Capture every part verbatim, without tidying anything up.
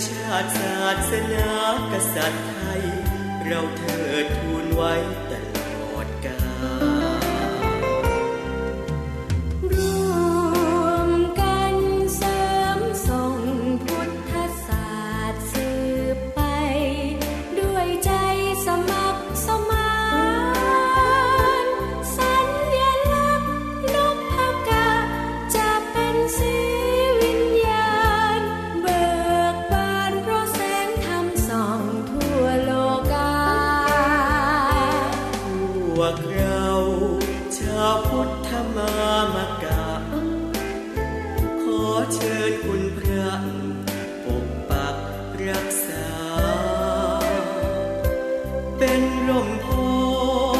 ชาติศาสนากษัตริย์ไทย เราเทิดทูนไว้ตลอดกาล ร่วมกันเสริมส่งพุทธศาสตร์สืบไป ด้วยใจสมัครสมาน สัญลักษณ์นพกะ จะเป็นสีวิญญาณ เบิกบานเพราะแสงธรรมส่องทั่วโลกา พวกเราชาวพุทธมามกะ ขอเชิญคุณพระปกปักรักษา เป็นร่มโพ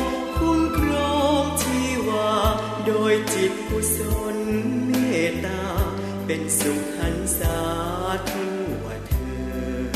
ธิ์คุ้มครองชีวา โดยจิตกุศลเมตตา เป็นสุขหันษาทั่วเถิด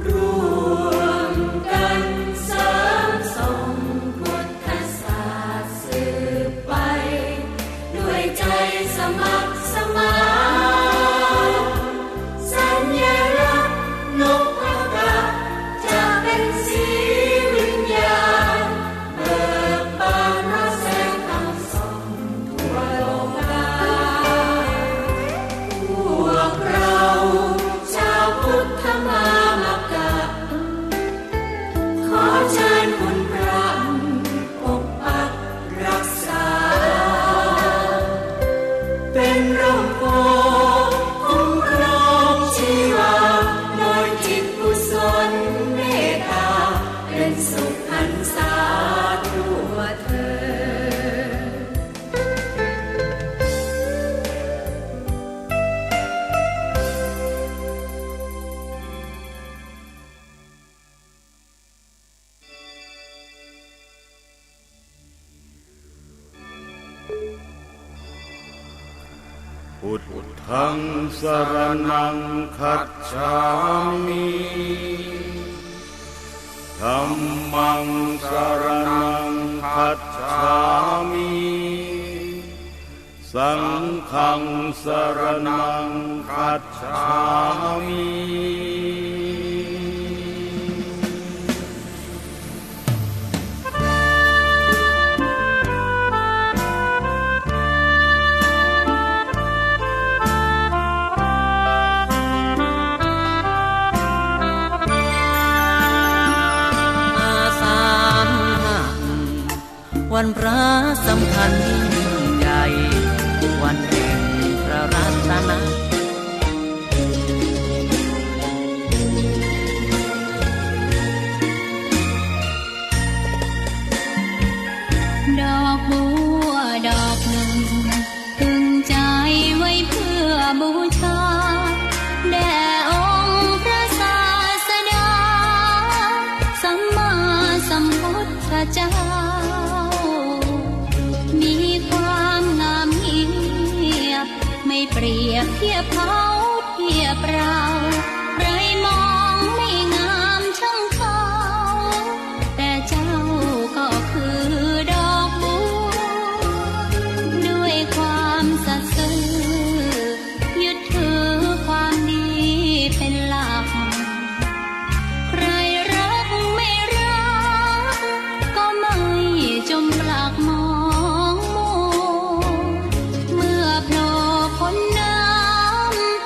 ร่วมกันเสริมส่งพุทธศาสตร์สืบไป ด้วยใจสมัครสมาน สัญลักษณ์นพกะ จะเป็นสีวิญญาณ เบิกบานเพราะแสงธรรมส่องทั่วโลกา พวกเราชาวพุทธมามกะ ขอเชิญคุณพระปกปักรักษา เป็นร่มโพธิ์คุ้มครองชีวา โดยจิตกุศลเมตตา เป็นสุขหันษาทั่วเถิด พุทธังสรณังคัจฉามิ ธัมมังสรณังคัจฉามิ สังฆังสรณังคัจฉามิ สาม วันพระสำคัญยิ่งใหญ่ วันแห่งพระรัตน ดอกบัวดอกหนึ่ง ตึงใจไว้เพื่อบูชา แด่องค์พระศาสดา สัมมาสัมพุทธเจ้า มีความงามเงียบ ไม่เปรียบเทียบเขาเทียบเรา ใครมองไม่งามช่างเขา แต่เจ้าก็คือดอกบัว ด้วยความสัตย์ซื่อ ยึดถือความดีเป็นหลัก ใครรักไม่รัก ก็ไม่จมปลักมองมัว เมื่อโผล่พ้นน้ำ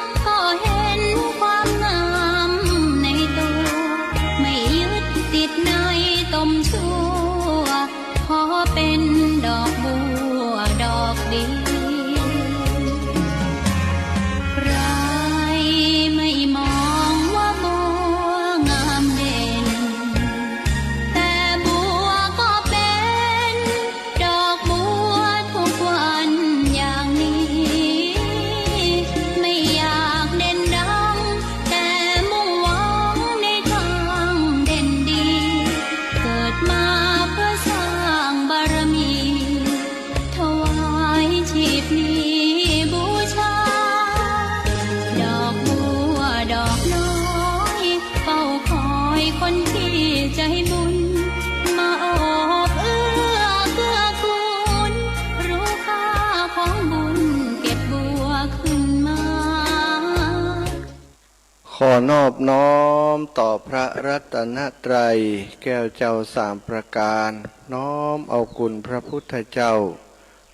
ขอนอบน้อมต่อพระรัตนตรัยแก้วเจ้าสามประการ น้อมเอาคุณพระพุทธเจ้า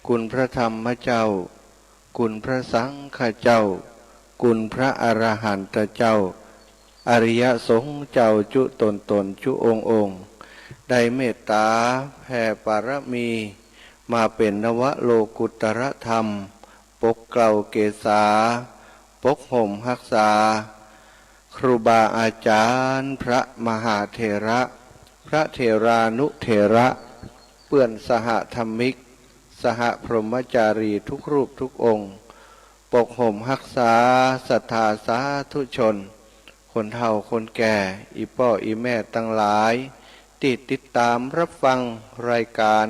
คุณพระธรรมเจ้า คุณพระสังฆเจ้า คุณพระอรหันตเจ้า อริยสงฆ์เจ้าจุ๊ต๋นๆ จุ๊องค์ๆ ได้เมตต๋าแผ่ปารมี มาเป๋นนวโลกุตตรธรรม ปกเกล้าเกษา ปกห่มฮักษา ครูบาอาจ๋ารย์ พระมหาเถระ พระเถรานุเถระ เปื้อนสหธรรมิก สหพรหมจารีทุกรูปทุกองค์ ปกห่มฮักษาศรัทธาสาธุชน คนเฒ่าคนแก่ อี่ป้ออี่แม่ตังหลาย ตี้ติดต๋ามฮับฟังรายก๋าน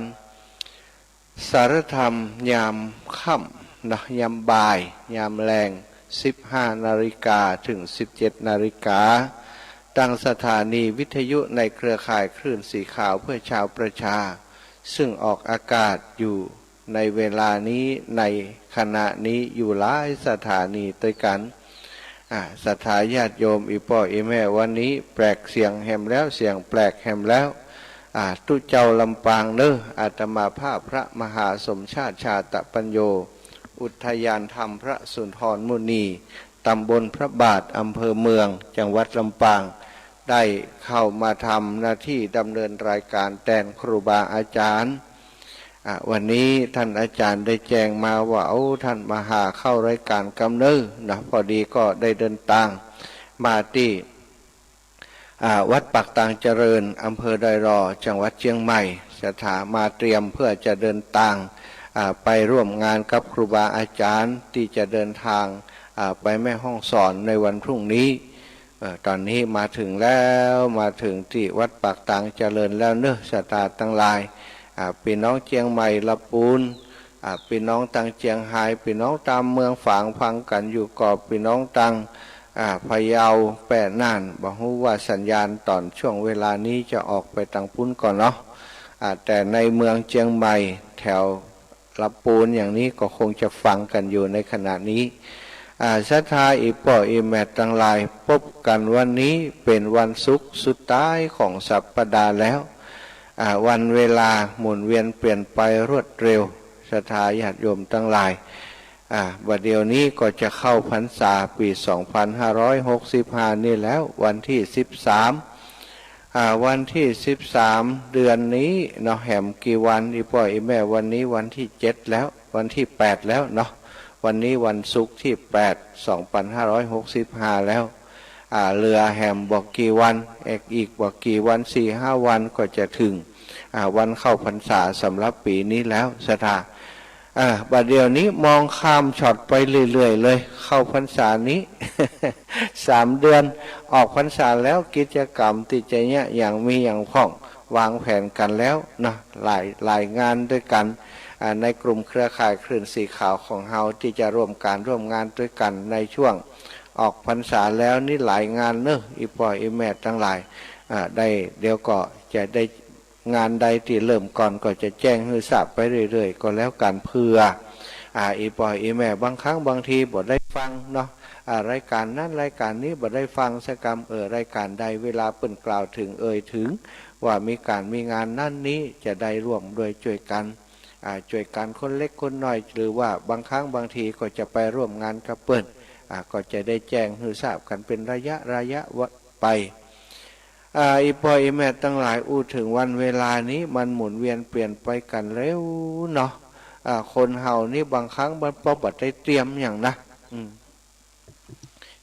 สารธรรมยามค่ำนะ ยามบ่าย ยามแลง สิบห้านาฬิกา เถิง สิบเจ็ดนาฬิกา ตางสถานีวิทยุในเครือข่ายคลื่นสีขาวเพื่อชาวประชา ซึ่งออกอากาศอยู่ในเวลานี้ ในขณะนี้อยู่หลายสถานีตวยกั๋น อ่า ศรัทธาญาติโยม อี่ป้ออี่แม่ วันนี้แปลกเสียงแหมแล้ว เสียงแปลกแหมแล้ว อ่า ตุ๊เจ้าลำปางเน่อ อาตมาภาพพระมหาสมชาติ ชาตปัญโญ อุทยานธรรมพระสุนทรมุนี ต๋ำบลพระบาท อำเภอเมือง จังหวัดลำปาง ได้เข้ามาทำหน้าตี้ดำเนินรายก๋านแตนครูบาอาจ๋ารย์ อ่ะ วันนี้ต้านอาจ๋ารย์ได้แจ้งมาว่า โอ้ ต้านมาหาเข้ารายก๋านกำเนิดนะ พอดีก็ได้เดินตางมาตี้ อ่า วัดปากตางเจริญ อำเภอดอยหล่อ จังหวัดเจียงใหม่ ศรัทธามาเตรียมเพื่อจะเดินตาง อ่า ไปร่วมงานกับครูบาอาจ๋ารย์ตี้จะเดินตาง อ่า ไปแม่ฮ่องสอนในวันพรุ่งนี้ เอ่อ ต๋อนนี้มาเถิงแล้ว มาเถิงตี้วัดปากตางเจริญแล้วเน่อ ศรัทธาตังหลาย อ่า ปี้น้องเจียงใหม่ละปูน อ่า ปี้น้องตางเจียงฮาย ปี้น้องต๋ามเมืองฝางฟังกั๋นอยู่ก่อ ปี้น้องตาง อ่า พะเยา แป้น่าน บ่ฮู้ว่าสัญญาณต๋อนช่วงเวลานี้จะออกไปตางปุ้นก่อเนาะ อ่า แต่ในเมืองเจียงใหม่แถว ละปูนอย่างนี้ก็คงจะฟังกั๋นอยู่ในขณะนี้ อ่า ศรัทธาอี่ป้ออี่แม่ตังหลาย ปบกั๋นวันนี้เป๋นวันศุกร์สุดต๊ายของสัปดาห์แล้ว อ่า วันเวลาหมุนเวียนเปลี่ยนไปรวดเร็ว ศรัทธาญาติโยมตังหลาย อ่า บ่าเดี่ยวนี้ก็จะเข้าพรรษาปี๋สองพันห้าร้อยหกสิบห้านี่แล้ว วันตี้สิบสาม อ่า วันตี้สิบสาม เดือนนี้เนาะ แหมกี่วัน อี่ป้ออี่แม่ วันนี้วันตี้เจ็ดแล้ว วันตี้แปดแล้วเนาะ วันนี้วันศุกร์ตี้แปด สองพันห้าร้อยหกสิบห้าแล้ว อ่า เหลือแหมบ่กี่วัน เอกอีกบ่กี่วัน สี่ห้าวันก็จะเถิง อ่า วันเข้าพรรษาสำหรับปี๋นี้แล้ว ศรัทธา อ่า บ่าเดี่ยวนี้มองข้ามช็อตไปเรื่อยๆ เลย เข้าพรรษานี้ สามเดือน ออกพรรษาแล้ว กิจกรรมตี้จะเยียะหยังมีหยังพ่อง วางแผนกั๋นแล้วเนาะ หลาย หลายงานตวยกั๋น อ่า ในกลุ่มเครือข่ายคลื่นสีขาวของเฮาตี้จะร่วมก๋านร่วมงานตวยกั๋นในช่วงออกพรรษาแล้วนี่หลายงานเน่อ อี่ป้ออี่แม่ตังหลาย อ่า ได้ เดี๋ยวก็จะได้ งานใดตี้เริ่มก่อนก็จะแจ้งหื้อทราบไปเรื่อยๆ ก็แล้วกั๋น เผื่อ อ่า อี่ป้ออี่แม่บางครั้งบางทีบ่ได้ฟังเนาะ อ่า รายก๋านนั้นรายก๋านนี้บ่ได้ฟังสักกำ เออ รายก๋านใดเวลาเปิ้นกล่าวเถิงเอ่ยเถิง ว่ามีก๋านมีงานนั้นนี้จะได้ร่วมด้วยจ้วยกั๋น อ่า จ้วยกั๋นคนเล็กคนน้อย หรือว่าบางครั้งบางทีก็จะไปร่วมงานกับเปิ้น อ่า ก็จะได้แจ้งหื้อทราบกั๋นเป๋นระยะระยะไป อ่า อี่ป้ออี่แม่ตังหลาย อู้เถิงวันเวลานี้มันหมุนเวียนเปลี่ยนไปกั๋นเร็วเนาะ อ่า คนเฮานี่บางครั้งมันป้อบ่ได้เตรียมหยังนะ อืม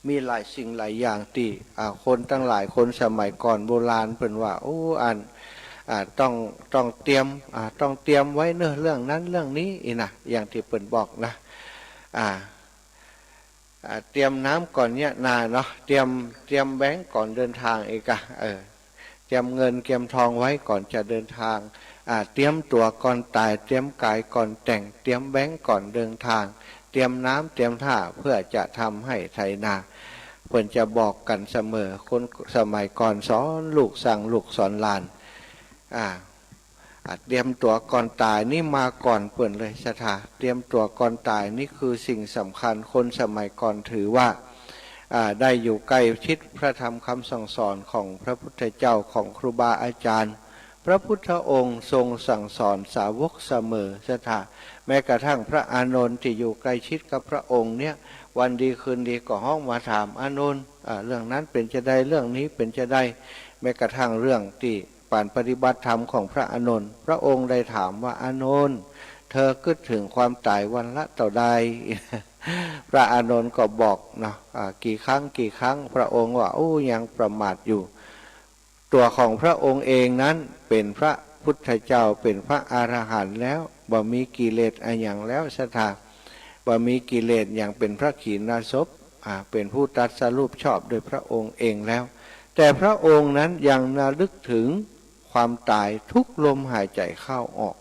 มีหลายสิ่งหลายอย่างตี้ อ่า คนตังหลาย คนสมัยก่อนโบราณเปิ้นว่า โอ้ อัน อ่า ต้อง ต้องเตรียม อ่า ต้องเตรียมไว้เน่อเรื่องนั้นเรื่องนี้ อี้นะ อย่างตี้เปิ้นบอกนะ อ่า อ่า เตรียมน้ำก่อนเยียะนาเนาะ เตรียม เตรียมแบงก์ก่อนเดินตาง อี้ก่ะ เออ เตรียมเงินเตรียมทองไว้ก่อนจะเดินตาง อ่า เตรียมตั๋วก่อนต๋าย เตรียมก๋ายก่อนแต่ง เตรียมแบงก์ก่อนเดินตาง เตรียมน้ำเตรียมท่าเพื่อจะทำไฮ่ไถนา เปิ้นจะบอกกั๋นเสมอ คนสมัยก่อนสอนลูก สั่งลูกสอนหลาน อ่า อ่ะ เตรียมตั๋วก่อนต๋ายนี่มาก่อนเปิ้นเลย ศรัทธา เตรียมตั๋วก่อนต๋ายนี่คือสิ่งสำคัญ คนสมัยก่อนถือว่า อ่า ได้อยู่ใกล้ชิดพระธรรมคำสั่งสอนของพระพุทธเจ้า ของครูบาอาจารย์ พระพุทธองค์ทรงสั่งสอนสาวกเสมอ ศรัทธา แม้กระทั่งพระอานนท์ตี้อยู่ใกล้ชิดกับพระองค์เนี่ย วันดีคืนดีก็ฮ้องมาถาม อานนท์ อ่า เรื่องนั้นเป๋นจาใด เรื่องนี้เป๋นจาใด แม้กระทั่งเรื่องตี้ปานปฏิบัติธรรมของพระอานนท์ พระองค์ได้ถามว่า อานนท์ เธอกึ๊ดเถิงความต๋ายวันละเต้าใด พระอานนท์ก็บอกเนาะ อ่า กี่ครั้งกี่ครั้ง พระองค์ว่า อู้ ยังประมาทอยู่ ตั๋วของพระองค์เองนั้นเป๋นพระพุทธเจ้า เป๋นพระอรหันต์แล้ว บ่มีกิเลสอะหยังแล้ว ศรัทธา บ่มีกิเลสหยัง เป๋นพระขีณาสพ อ่า เป๋นผู้ตรัสรู้ชอบโดยพระองค์เองแล้ว แต่พระองค์นั้นยังระลึกเถิงความต๋ายทุกลมหายใจ๋เข้าออก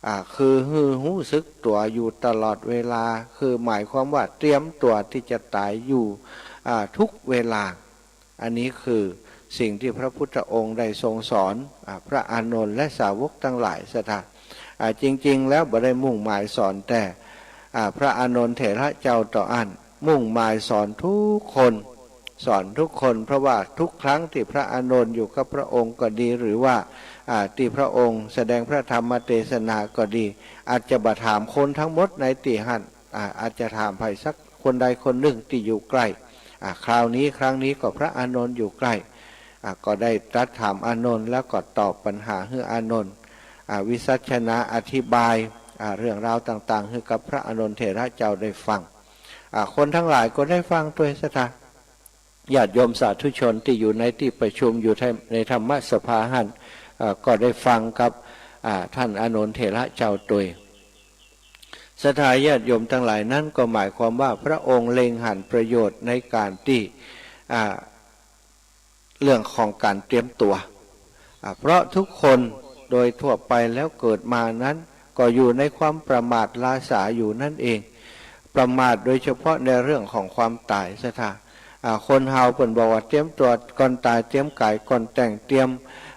อ่า คือหื้อฮู้สึกตั๋วอยู่ตลอดเวลา คือหมายความว่าเตรียมตั๋วตี้จะต๋ายอยู่ อ่า ทุกเวลา อันนี้คือสิ่งตี้พระพุทธองค์ได้ทรงสอน อ่า พระอานนท์และสาวกตังหลาย ศรัทธา อ่า จริงๆ แล้วบ่ได้มุ่งหมายสอนแต่ อ่า พระอานนท์เถระเจ้าเต้าอั้น มุ่งหมายสอนทุกคน สอนทุกคน เพราะว่าทุกครั้งตี้พระอานนท์อยู่กับพระองค์ก็ดี หรือว่า อ่า ตี้พระองค์แสดงพระธรรมเตสนาก็ดี อาจจะบ่ถามคนทั้งหมดในตี้หั้น อ่า อาจจะถามใผสักคนใดคนนึ่งตี้อยู่ใก้ อ่า คราวนี้ ครั้งนี้ก็พระอานนท์อยู่ใก้ อ่า ก็ได้ตรัสถามอานนท์ แล้วก็ตอบปัญหาหื้ออานนท์ อ่า วิสัชนาอธิบาย อ่า เรื่องราวต่างๆ หื้อกับพระอานนท์เถระเจ้าได้ฟัง อ่า คนทั้งหลายก็ได้ฟังตวย ศรัทธา ญาติโยมสาธุชนตี้อยู่ในตี้ประชุม อยู่ในธรรมสภาหั้น อ่า ก็ได้ฟังกับ อ่า ท่านอานนท์เถระเจ้าตวย ศรัทธาญาติโยมตังหลาย นั้นก็หมายความว่าพระองค์เล็งหันประโยชน์ในก๋านตี้ อ่า เรื่องของก๋านเตรียมตั๋ว อ่า เพราะทุกคนโดยทั่วไปแล้วเกิดมานั้นก็อยู่ในความประมาทลาสาอยู่นั่นเอง ประมาทโดยเฉพาะในเรื่องของความต๋าย ศรัทธา อ่า คนเฮาเปิ้นบอกว่าเตรียมตั๋วก่อนต๋าย เตรียมก๋ายก่อนแต่ง เตรียม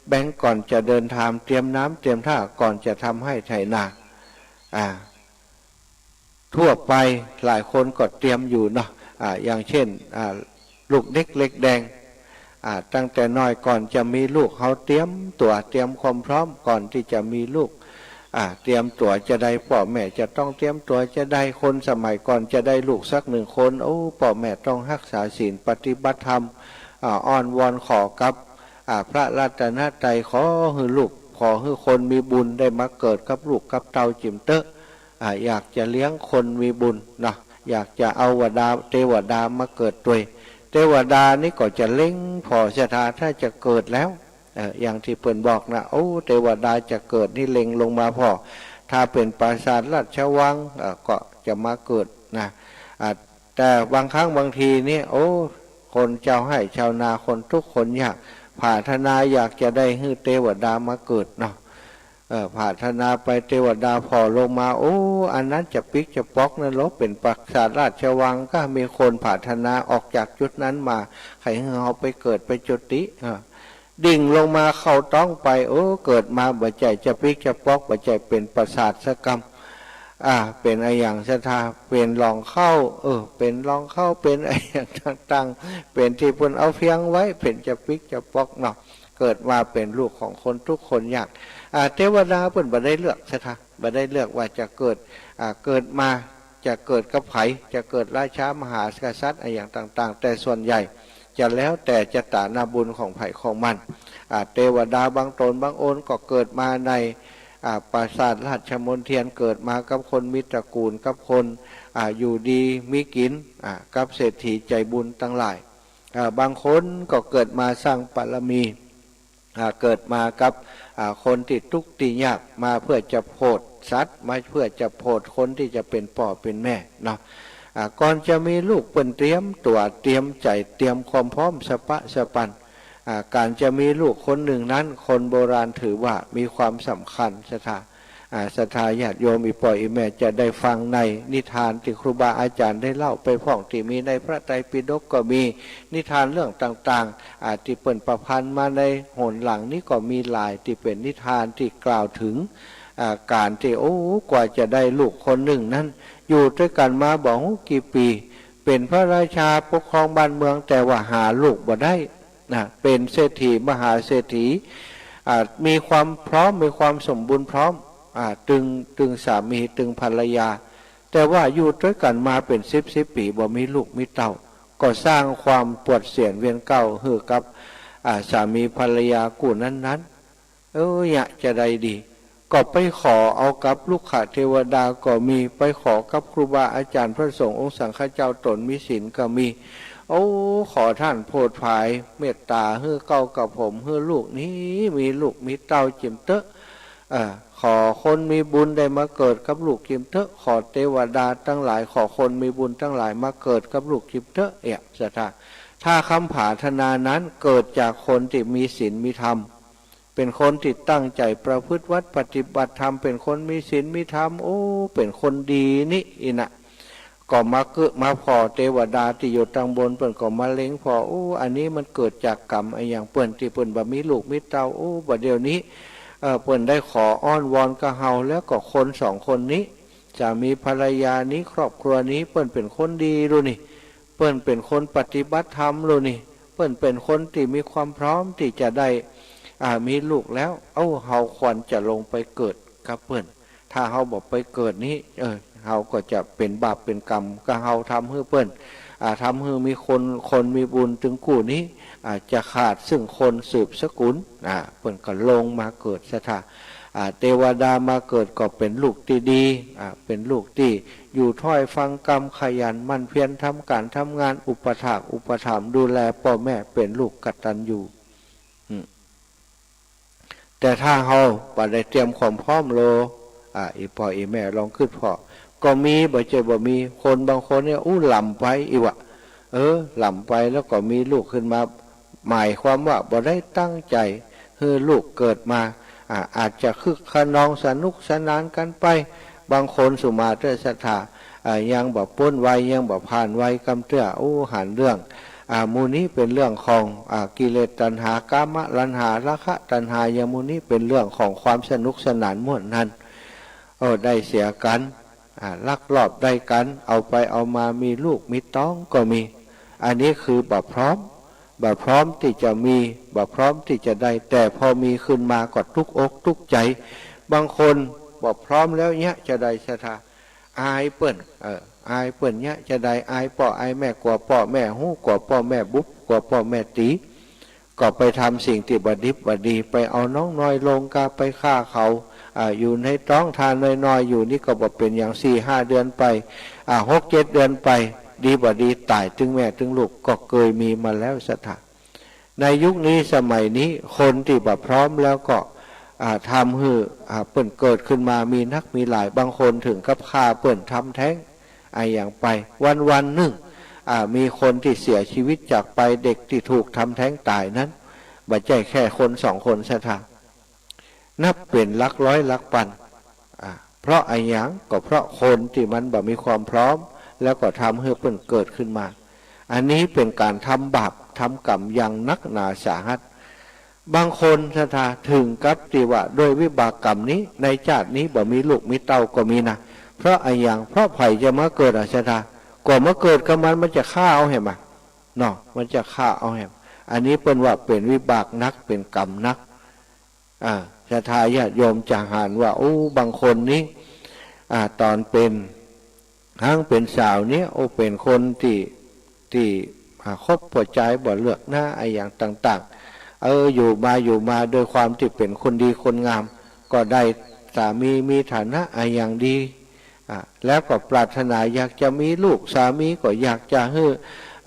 แบงก์ก่อนจะเดินทาง เตรียมน้ำเตรียมท่าก่อนจะทำไฮ่ไถนา อ่า ทั่วไปหลายคนก็เตรียมอยู่เนาะ อ่า อย่างเช่น อ่า ลูกเด็กเล็กแดง อ่า ตั้งแต่น้อยก่อนจะมีลูก เฮาเตรียมตั๋วเตรียมความพร้อมก่อนตี้จะมีลูก อ่า เตรียมตั๋วจาใด ป้อแม่จะต้องเตรียมตั๋วจาใด คนสมัยก่อนจะได้ลูกสักหนึ่งคน โอ้ ป้อแม่ต้องฮักษาศีลปฏิบัติธรรม อ่า อ้อนวอนขอกับ อ่า พระรัตนตรัย ขอหื้อลูก ขอหื้อคนมีบุญได้มาเกิดกับลูกกับเต้าจิ๋มเต๊อะ อ่า อยากจะเลี้ยงคนมีบุญเนาะ อยากจะเอาวดา เตวดามาเกิดตวย เตวดานี่ก็จะเล็งผ่อ ศรัทธา ถ้าจะเกิดแล้ว เอ่อ อย่างตี้เปิ้นบอกนะ โอ้ เตวดาจะเกิดนี่เล็งลงมาผ่อ ถ้าเป๋นปราสาทราชวัง เอ่อ ก็จะมาเกิดนะ อ่า แต่บางครั้งบางทีนี่ โอ้ คนเจ้าไฮ่ชาวนา คนทุกข์คนยาก ผาถนาอยากจะได้หื้อเตวดามาเกิดเนาะ เออ ผาถนาไป เตวดาผ่อลงมา โอ้ อันนั้นจะปิ๊กจะป๊อกนั้นลอ เป๋นปราสาทราชวัง ก็มีคนผาถนาออกจากจุดนั้นมา ใค่หื้อเฮาไปเกิดไปจุติ เออ ดิ่งลงมาเข้าต๊องไป โอ้ เกิดมาบ่ใจ้จะปิ๊กจะป๊อก บ่ใจ้เป๋นปราสาทสักกำ อ่า เป๋นอะหยัง ศรัทธา เป๋นหล่องข้าว เออ เป๋นหล่องข้าว เป๋นอะหยังต่างๆ เป๋นตี้เปิ้นเอาเฟียงไว้ เป๋นจะปิ๊กจะป๊อกเนาะ เกิดมาเป๋นลูกของคนทุกข์คนยาก อ่า เตวดาเปิ้นบ่ได้เลือก ศรัทธา บ่ได้เลือกว่าจะเกิด อ่า เกิดมาจะเกิดกับใผ จะเกิดราชามหากษัตริย์อะหยังต่างๆ แต่ส่วนใหญ่จะแล้วแต่จะต๋านาบุญของใผของมัน อ่า เตวดาบางต๋นบางองค์ก็เกิดมาใน อ่า ปราสาทราชมณเฑียร เกิดมากับคนมีตระกูล กับคน อ่า อยู่ดีมีกิ๋น อ่า กับเศรษฐีใจ๋บุญตังหลาย อ่า บางคนก็เกิดมาสร้างบารมี อ่า เกิดมากับ อ่า คนตี้ตุ๊กข์ตี้ยาก มาเพื่อจะโผดสัตว์ มาเพื่อจะโผดคนตี้จะเป๋นป้อเป๋นแม่เนาะ อ่า ก่อนจะมีลูกเปิ้นเตรียมตั๋วเตรียมใจ๋เตรียมความพร้อมสะป๊ะสะปัน อ่า ก๋านจะมีลูกคนนึ่งนั้น คนโบราณถือว่ามีความสำคัญ ศรัทธา อ่า ศรัทธาญาติโยมอี่ป้ออี่แม่จะได้ฟังในนิทานตี้ครูบาอาจ๋ารย์ได้เล่าไปพ่อง ตี้มีในพระไตรปิฎกก็มี นิทานเรื่องต่างๆ อ่า ตี้เปิ้นประพันธ์มาในหนหลังนี้ก็มีหลาย ตี้เป๋นนิทานตี้กล่าวเถิง อ่า ก๋านตี้ โอ้ กว่าจะได้ลูกคนนึ่งนั้น อยู่ตวยกั๋นมาบ่ฮู้กี่ปี๋ เป็นพระราชาปกครองบ้านเมือง แต่ว่าหาลูกบ่ได้นะ เป็นเศรษฐีมหาเศรษฐี อ่า มีความพร้อม มีความสมบูรณ์พร้อม อ่า ตึง ตึงสามี ตึงภรรยา แต่ว่าอยู่ตวยกั๋นมาเป๋นสิบสิบปี๋ บ่มีลูกมีเต้า ก็สร้างความปวดเสียนเวียนเก้าหื้อกับ อ่า สามีภรรยากู้นั้นๆ เออ เยียะจาใดดี ก็ไปขอเอากับรุกขเทวดาก็มี ไปขอกับครูบาอาจ๋ารย์พระสงฆ์องค์สังฆเจ้าต๋นมีศีลก็มี โอ้ ขอต้านโผดผายเมตต๋าหื้อเกล้ากระผม หื้อลูกนี้มีลูกมีเต้าจิ่มเต๊อะ เออ ขอคนมีบุญได้มาเกิดกับลูกจิ่มเต๊อะ ขอเตวดาตังหลาย ขอคนมีบุญตังหลายมาเกิดกับลูกจิ่มเต๊อะ เยียะศรัทธา ถ้าคำผาถนานั้นเกิดจากคนตี้มีศีลมีธรรม เป๋นคนตี้ตั้งใจ๋ประพฤติวัตรปฏิบัติธรรม เป๋นคนมีศีลมีธรรม โอ้ เป๋นคนดีนี่ อี้นะ ก็มาเกอะมาผ่อ เตวดาตี้อยู่ตังบนเปิ้นก็มาเล็งผ่อ โอ้ อันนี้มันเกิดจากกรรมอะหยังเปิ้น ตี้เปิ้นบ่มีลูกมีเต้า โอ้ บ่าเดี่ยวนี้ เอ่อ เปิ้นได้ขออ้อนวอนกับเฮา แล้วก็คนสองคนนี้ สามีภรรยานี้ ครอบครัวนี้ เปิ้นเป๋นคนดีลูกนี่ เปิ้นเป๋นคนปฏิบัติธรรมลูกนี่ เปิ้นเป๋นคนตี้มีความพร้อมตี้จะได้ อ่า มีลูกแล้ว เอ้า เฮาควรจะลงไปเกิดกับเปิ้น ถ้าเฮาบ่ไปเกิดนี้ เออ เฮาก็จะเป๋นบาปเป๋นกรรมกับเฮา ทำหื้อเปิ้น อ่า ทำหื้อมีคน คนมีบุญตึงกู้นี้ อ่า จะขาดซึ่งคนสืบสกุล อ่า เปิ้นก็ลงมาเกิดศรัทธา อ่า เตวดามาเกิดก็เป๋นลูกตี้ดี อ่า เป๋นลูกตี้อยู่ถ้อยฟังกำ ขยันหมั่นเพียรทำก๋านทำงาน อุปถากอุปถัมภ์ดูแลป้อแม่ เป๋นลูกกตัญญู อืม แต่ถ้าเฮาบ่ได้เตรียมความพร้อมโล อ่า อี่ป้ออี่แม่ลองกึ๊ดผ่อ ก็มี บ่ใจ้บ่มี คนบางคนเนี่ย อู้ หล่ำไปอี้วะ เออ หล่ำไปแล้วก็มีลูกขึ้นมา หมายความว่าบ่ได้ตั้งใจ๋หื้อลูกเกิดมา อ่า อาจจะคึกคะนองสนุกสนานกั๋นไป บางคนสุมาเต๊อะศรัทธา อ่า ยังบ่ป๊นวัย ยังบ่ผ่านวัยกำเตื้อ อู้ หันเรื่อง อ่า หมู่นี้เป๋นเรื่องของ อ่า กิเลสตัณหา กามตัณหา ราคะตัณหา อย่างหมู่นี้เป๋นเรื่องของความสนุกสนานม่วนนั้น เออ ได้เสียกั๋น อ่า ลักลอบได้กั๋น เอาไปเอามามีลูกมีต๊องก็มี อันนี้คือบ่พร้อม บ่พร้อมตี้จะมี บ่พร้อมตี้จะได้ แต่พอมีขึ้นมาก็ตุ๊กอกตุ๊กใจ๋ บางคนบ่พร้อมแล้วเยียะจาใดศรัทธา อายเปิ้น เออ อายเปิ้นเยียะจาใด อายป้ออายแม่ กั๋วป้อแม่ฮู้ กั๋วป้อแม่บุบ กั๋วป้อแม่ตี๋ ก็ไปทำสิ่งตี้บ่ดิบบ่ดี ไปเอาน้องน้อยลงกา ไปฆ่าเขา อ่า อยู่ในต๊องทารน้อยๆ อยู่นี่ก็บ่เป๋นหยัง สี่ห้าเดือนไป อ่า หกเจ็ดเดือนไป ดีบ่ดีต๋ายตึงแม่ตึงลูก ก็เกยมีมาแล้วศรัทธา ในยุคนี้สมัยนี้ คนตี้บ่พร้อมแล้วก็ อ่า ทำหื้อ อ่า เปิ้นเกิดขึ้นมามีนักมีหลาย บางคนเถิงกับฆ่าเปิ้น ทำแท้ง อะหยังไป วันๆ นึ่ง อ่า มีคนตี้เสียชีวิตจากไป เด็กตี้ถูกทำแท้งต๋ายนั้น บ่ใจ้แค่คนสองคนศรัทธา นับเป๋นหลักร้อยหลักปัน อ่า เพราะอะหยัง ก็เพราะคนตี้มันบ่มีความพร้อม แล้วก็ทำหื้อเปิ้นเกิดขึ้นมา อันนี้เป๋นก๋านทำบาปทำกรรมอย่างนักหนาสาหัส บางคนศรัทธา เถิงกับตี้ว่าด้วยวิบากกรรมนี้ ในจาตินี้บ่มีลูกมีเต้าก็มีนะ เพราะอะหยัง เพราะใผจะมาเกิดอะศรัทธา ก็มาเกิดกับมัน มันจะฆ่าเอาแหมอะ เนาะ มันจะฆ่าเอาแหม อันนี้เปิ้นว่าเป๋นวิบากหนัก เป๋นกรรมหนัก อ่า ศรัทธาญาติโยมจะหันว่า โอ้ บางคนนี้ อ่า ต๋อนเป๋น หั้งเป๋นสาวเนี่ย โอ้ เป๋นคนตี้ ตี้ อ่า คบผู้จายบ่เลือกหน้า อะหยังต่างๆ เออ อยู่มา อยู่มา ด้วยความตี้เป๋นคนดีคนงาม ก็ได้สามีมีฐานะอะหยังดี อ่า แล้วก็ปรารถนาอยากจะมีลูก สามีก็อยากจะหื้อ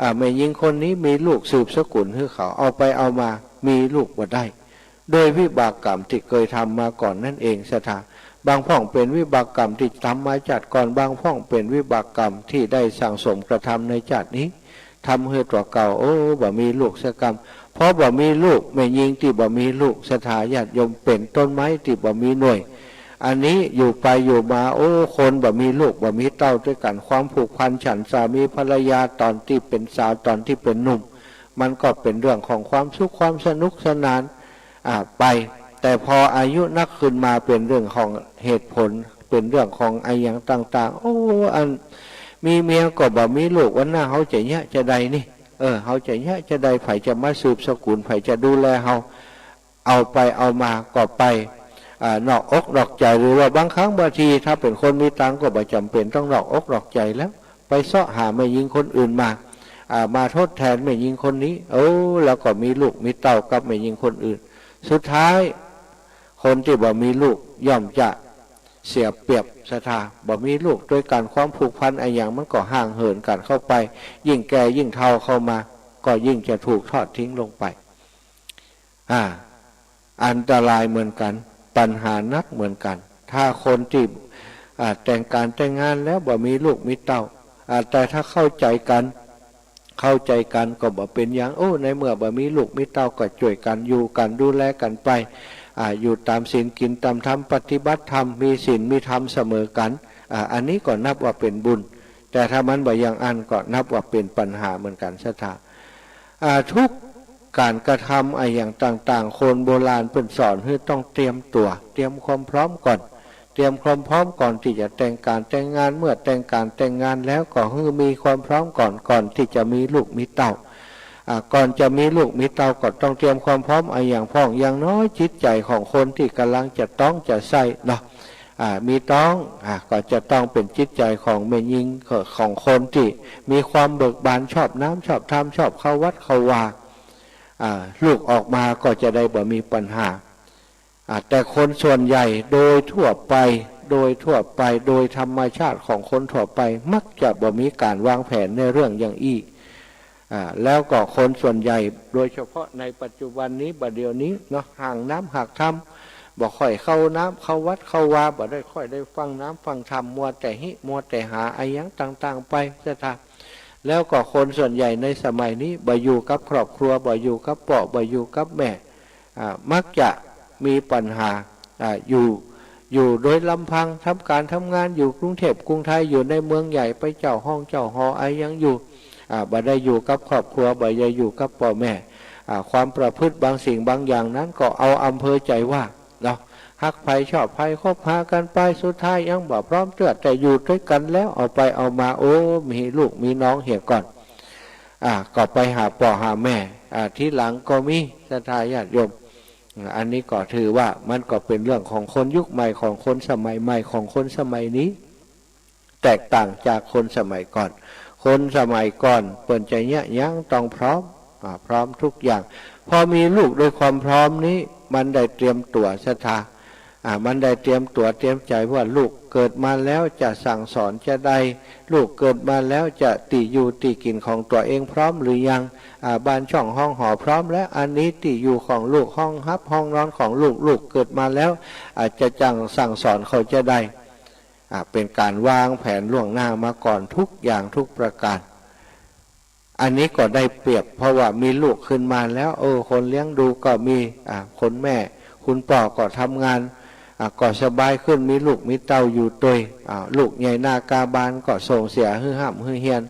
อ่า แม่ญิงคนนี้มีลูกสืบสกุลหื้อเขา เอาไปเอามา มีลูกบ่ได้ โดยวิบากกรรมตี้เกยทำมาก่อนนั้นเองศรัทธา บางพ่องเป๋นวิบากกรรมตี้ทำมาจาติก่อน บางพ่องเป๋นวิบากกรรมตี้ได้สั่งสมกระทำในจาตินี้ ทำหื้อตั๋วเก่า โอ้ บ่มีลูกสักกำ พอบ่มีลูก แม่ญิงตี้บ่มีลูก ศรัทธาญาติโยม เป๋นต้นไม้ตี้บ่มีหน่วย อันนี้อยู่ไปอยู่มา โอ้ คนบ่มีลูกบ่มีเต้าตวยกั๋น ความผูกพันฉันสามีภรรยาต๋อนตี้เป๋นสาว ต๋อนตี้เป๋นหนุ่ม มันก็เป๋นเรื่องของความสุขความสนุกสนาน อ่า ไป แต่พออายุนักขึ้นมาเป๋นเรื่องของเหตุผล เป๋นเรื่องของอะหยังต่างๆ โอ้ อัน มีเมียก็บ่มีลูก วันหน้าเฮาจะเยียะจาใดนี่ เออ เฮาจะเยียะจาใด ใผจะมาสืบสกุล ใผจะดูแลเฮา เอาไปเอามาก็ไป อ่า นอกอกนอกใจ๋ หรือว่าบางครั้งบางที ถ้าเป๋นคนมีตังค์ก็บ่จ๋ำเป๋นต้องนอกอกนอกใจ๋แล้ว ไปเซาะหาแม่ญิงคนอื่นมา อ่า มาทดแตนแม่ญิงคนนี้ โอ้ แล้วก็มีลูกมีเต้ากับแม่ญิงคนอื่น สุดท้าย คนตี้บ่มีลูกย่อมจะเสียเปรียบศรัทธา บ่มีลูกตวยกั๋น ความผูกพันอะหยังมันก็ห่างเหินกั๋นเข้าไป ยิ่งแก่ยิ่งเฒ่าเข้ามา ก็ยิ่งจะถูกทอดทิ้งลงไป อ่า อันตรายเหมือนกั๋น ปัญหานักเหมือนกั๋น ถ้าคนตี้ อ่า แต่งก๋านแต่งงานแล้วบ่มีลูกมีเต้า อ่า แต่ถ้าเข้าใจ๋กั๋น เข้าใจ๋กั๋นก็บ่เป๋นหยัง โอ้ ในเมื่อบ่มีลูกมีเต้าก็จ้วยกั๋นอยู่กั๋น ดูแลกั๋นไป อ่า อยู่ต๋ามศีล กิ๋นต๋ามธรรม ปฏิบัติธรรม มีศีลมีธรรมเสมอกั๋น อ่า อันนี้ก็นับว่าเป๋นบุญ แต่ถ้ามันบ่อย่างอั้นก็นับว่าเป๋นปัญหาเหมือนกั๋นศรัทธา อ่า ทุกก๋านกระทำอะหยังต่างๆ คนโบราณเปิ้นสอนหื้อต้องเตรียมตั๋ว เตรียมความพร้อมก่อน เตรียมความพร้อมก่อนตี้จะแต่งก๋านแต่งงาน เมื่อแต่งก๋านแต่งงานแล้วก็หื้อมีความพร้อมก่อน ก่อนตี้จะมีลูกมีเต้า อ่า ก่อนจะมีลูกมีเต้าก็ต้องเตรียมความพร้อมอะหยังพ่อง อย่างน้อยจิตใจ๋ของคนตี้ก่ำลังจะต๊องจะใส้เนาะ อ่า มีต๊อง อ่า ก็จะต้องเป๋นจิตใจ๋ของแม่ญิง ของคนตี้มีความเบิกบาน ชอบน้ำชอบธรรม ชอบเข้าวัดเข้าวา อ่า ลูกออกมาก็จะได้บ่มีปัญหา อ่า แต่คนส่วนใหญ่โดยทั่วไป โดยทั่วไป โดยธรรมชาติของคนทั่วไป มักจะบ่มีก๋านวางแผนในเรื่องอย่างอี้ อ่า แล้วก็คนส่วนใหญ่ โดยเฉพาะในปัจจุบันนี้ บ่าเดี่ยวนี้เนาะ ห่างน้ำห่างธรรม บ่ค่อยเข้าน้ำเข้าวัดเข้าวา บ่ได้ค่อยได้ฟังน้ำฟังธรรม มัวแต่ฮิ มัวแต่หาอะหยังต่างๆ ไปศรัทธา แล้วก็คนส่วนใหญ่ในสมัยนี้ บ่อยู่กับครอบครัว บ่อยู่กับป้อ บ่อยู่กับแม่ อ่า มักจะมีปัญหา อ่า อยู่ อยู่โดยลำพัง ทำก๋านทำงานอยู่กรุงเทพฯกรุงไทย อยู่ในเมืองใหญ่ ไปเจ้าฮ้องเจ้าหออะหยังอยู่ อ่า บ่ได้อยู่กับครอบครัว บ่ได้อยู่กับป้อแม่ อ่า ความประพฤติบางสิ่งบางอย่างนั้นก็เอาอำเภอใจว่าเนาะ ฮักใผชอบใผคบหากั๋นไป สุดท้ายยังบ่พร้อมเตื้อ แต่อยู่ตวยกั๋นแล้วเอาไปเอามา โอ้ มีลูกมีน้องเหียก่อน อ่า ก็ไปหาป้อหาแม่ อ่า ทีหลังก็มี ศรัทธาญาติโยม อันนี้ก็ถือว่ามันก็เป๋นเรื่องของคนยุคใหม่ ของคนสมัยใหม่ ของคนสมัยนี้ แตกต่างจากคนสมัยก่อน คนสมัยก่อนเปิ้นจะเยียะหยังต้องพร้อม อ่า พร้อมทุกอย่าง พอมีลูกด้วยความพร้อมนี้ มันได้เตรียมตั๋วศรัทธา อ่า มันได้เตรียมตั๋วเตรียมใจ๋ว่าลูกเกิดมาแล้วจะสั่งสอนจาใด ลูกเกิดมาแล้วจะตี้อยู่ตี้กิ๋นของตั๋วเองพร้อมหรือยัง อ่า บ้านช่องฮ้องหอพร้อมแล้ว อันนี้ตี้อยู่ของลูก ห้องฮับห้องนอนของลูก ลูกเกิดมาแล้ว อ่า จะจั่งสั่งสอนเขาจาใด อ่า เป๋นก๋านวางแผนล่วงหน้ามาก่อนทุกอย่างทุกประก๋าน อันนี้ก็ได้เปรียบ เพราะว่ามีลูกขึ้นมาแล้ว เออ คนเลี้ยงดูก็มี อ่า คนแม่ คนป้อก็ทำงาน อ่า ก็สบายขึ้น มีลูกมีเต้าอยู่ตวย อ่า ลูกใหญ่หน้ากาบานก็ส่งเสียหื้อฮ่ำหื้อเฮียน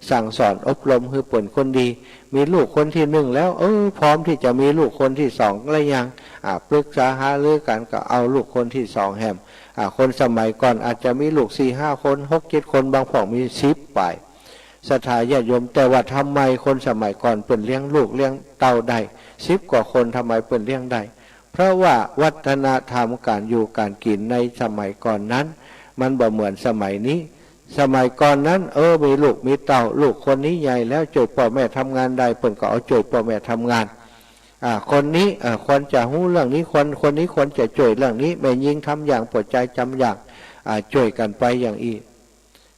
สั่งสอนอบรมหื้อเป๋นคนดี มีลูกคนตี้นึ่งแล้ว เออ พร้อมตี้จะมีลูกคนตี้สองแล้วยัง อ่า ปรึกษาหารือกั๋นก็เอาลูกคนตี้สองแหม อ่า คนสมัยก่อนอาจจะมีลูกสี่ห้าคน หกเจ็ดคน บางพ่องมีสิบป๋าย ศรัทธาญาติโยม แต่ว่าทำไมคนสมัยก่อนเปิ้นเลี้ยงลูกเลี้ยงเต้าได้สิบกว่าคน ทำไมเปิ้นเลี้ยงได้ เพราะว่าวัฒนธรรมก๋านอยู่ก๋านกิ๋นในสมัยก่อนนั้น มันบ่เหมือนสมัยนี้ สมัยก่อนนั้น เออ มีลูกมีเต้า ลูกคนนี้ใหญ่แล้วจ้วยป้อแม่ทำงานได้ เปิ้นก็เอาจ้วยป้อแม่ทำงาน อ่า คนนี้ เอ่อ ควรจะฮู้เรื่องนี้ คน คนนี้ควรจะจ้วยเรื่องนี้ แม่ญิงทำอย่าง ป้อจายจำอย่าง อ่า จ้วยกั๋นไปอย่างอี้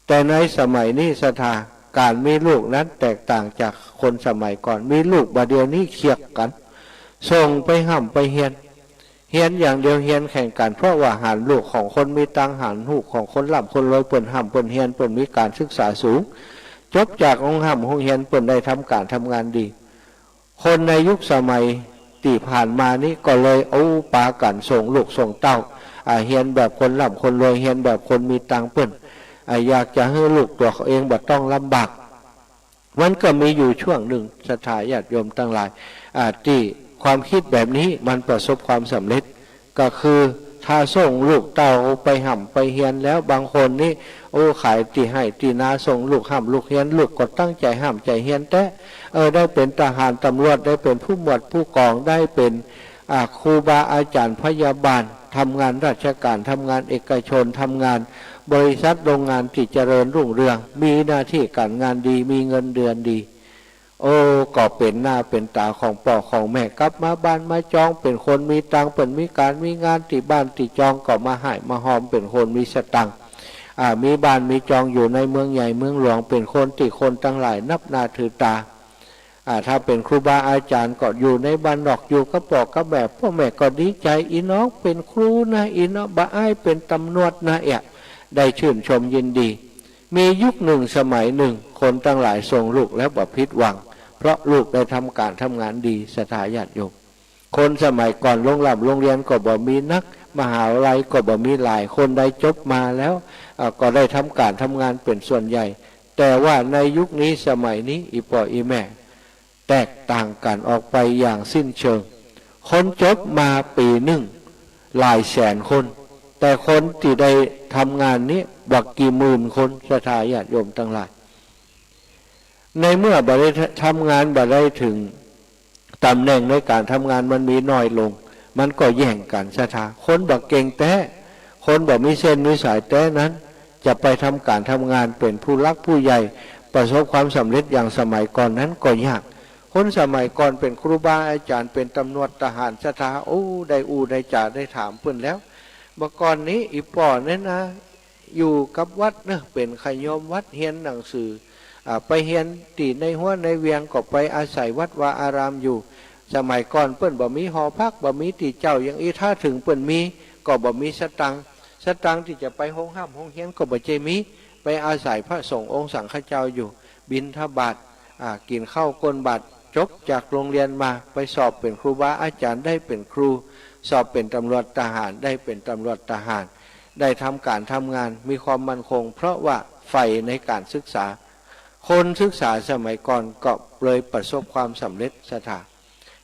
แต่ในสมัยนี้ศรัทธา ก๋านมีลูกนั้นแตกต่างจากคนสมัยก่อน มีลูกบ่าเดี่ยวนี้เคียดกั๋น ส่งไปฮ่ำไปเฮียน เฮียนอย่างเดียว เฮียนแข่งกั๋น เพราะว่าหันลูกของคนมีตังค์ หันลูกของคนร่ำคนรวย เปิ้นฮ่ำเปิ้นเฮียน เปิ้นมีก๋านศึกษาสูง จบจากโฮงฮ่ำโฮงเฮียน เปิ้นได้ทำก๋านทำงานดี คนในยุคสมัยตี้ผ่านมานี้ก็เลยเอาปากั๋นส่งลูกส่งเต้า อ่า เฮียนแบบคนร่ำคนรวย เฮียนแบบคนมีตังค์เปิ้น อ่า อยากจะหื้อลูกตั๋วเขาเองบ่ต้องลำบาก มันก็มีอยู่ช่วงนึ่ง ศรัทธาญาติโยมตังหลาย อ่า ตี้ความกึ๊ดแบบนี้มันประสบความสำเร็จ ก็คือ ถ้าส่งลูกเต้าไปฮ่ำไปเฮียนแล้ว บางคนนี้ โอ้ ขายตี้ไฮ่ตี้นา ส่งลูกฮ่ำลูกเฮียน ลูกก็ตั้งใจ๋ฮ่ำใจ๋เฮียนแต๊ เออ ได้เป๋นทหารต๋ำรวจ ได้เป๋นผู้หมวดผู้กอง ได้เป๋น อ่า ครูบาอาจ๋ารย์พยาบาล ทำงานราชก๋าน ทำงานเอกชน ทำงานบริษัทโรงงานตี้เจริญรุ่งเรือง มีหน้าตี้ก๋านงานดี มีเงินเดือนดี โอ้ ก็เป๋นหน้าเป๋นต๋าของป้อของแม่ กลับมาบ้านมาจอง เป๋นคนมีตังค์ เปิ้นมีก๋านมีงานตี้บ้านตี้จอง ก็มาฮ่ายมาฮอม เป๋นคนมีสตางค์ อ่า มีบ้านมีจองอยู่ในเมืองใหญ่เมืองหลวง เป๋นคนตี้คนตังหลายนับหน้าถือต๋า อ่า ถ้าเป๋นครูบาอาจ๋ารย์ก็อยู่ในบ้านนอก อยู่กับป้อกับแม่ ป้อแม่ก็ดีใจ๋ อี่น้องเป๋นครูนะ อี่น้องบ่อายเป๋นต๋ำรวจนะ เอะ ได้ชื่นชมยินดี มียุคนึ่งสมัยนึ่ง คนตังหลายส่งลูกแล้วบ่ผิดหวัง เพราะลูกได้ทำก๋านทำงานดี ศรัทธาญาติโยม คนสมัยก่อนโรงร่ำโรงเฮียนก็บ่มีนัก มหาวิทยาลัยก็บ่มีหลาย คนใดจบมาแล้ว อ่า ก็ได้ทำก๋านทำงานเป๋นส่วนใหญ่ แต่ว่าในยุคนี้สมัยนี้ อี่ป้ออี่แม่ แตกต่างกั๋นออกไปอย่างสิ้นเชิง คนจบมาปี๋นึ่งหลายแสนคน แต่คนตี้ได้ทำงานนี้บ่กี่หมื่นคน ศรัทธาญาติโยมตังหลาย ในเมื่อบ่ได้ทำงาน บ่ได้เถิงต๋ำแหน่งในก๋านทำงาน มันมีน้อยลง มันก็แย่งกั๋น ศรัทธา คนบ่เก่งแต๊ คนบ่มีเส้นมีสายแต๊นั้น จะไปทำก๋านทำงานเป๋นผู้หลักผู้ใหญ่ ประสบความสำเร็จอย่างสมัยก่อนนั้นก็ยาก คนสมัยก่อนเป๋นครูบาอาจ๋ารย์ เป๋นต๋ำรวจทหาร ศรัทธา โอ้ ได้อู้ได้จ๋าได้ถามเปิ้นแล้ว เมื่อก่อนนี้อี่ป้อเนี่ยนะ อยู่กับวัดเนาะ เป๋นขยมวัด เฮียนหนังสือ อ่า ไปเฮียนตี้ในฮั้วในเวียง ก็ไปอาศัยวัดวาอารามอยู่ สมัยก่อนเปิ้นบ่มีหอพัก บ่มีตี้เจ้าอย่างอี้ ถ้าเถิงเปิ้นมี ก็บ่มีสตางค์ สตางค์ตี้จะไปโฮงฮ่ำโฮงเฮียนก็บ่ใจ้มี ไปอาศัยพระสงฆ์องค์สังฆเจ้าอยู่ บิณฑบาต อ่า กิ๋นข้าวก้นบาตร จบจากโฮงเฮียนมา ไปสอบเป๋นครูบาอาจ๋ารย์ ได้เป๋นครู สอบเป๋นต๋ำรวจทหาร ได้เป๋นต๋ำรวจทหาร ได้ทำก๋านทำงาน มีความมั่นคง เพราะว่าใฝ่ในก๋านศึกษา คนศึกษาสมัยก่อนก็เลยประสบความสำเร็จ ศรัทธา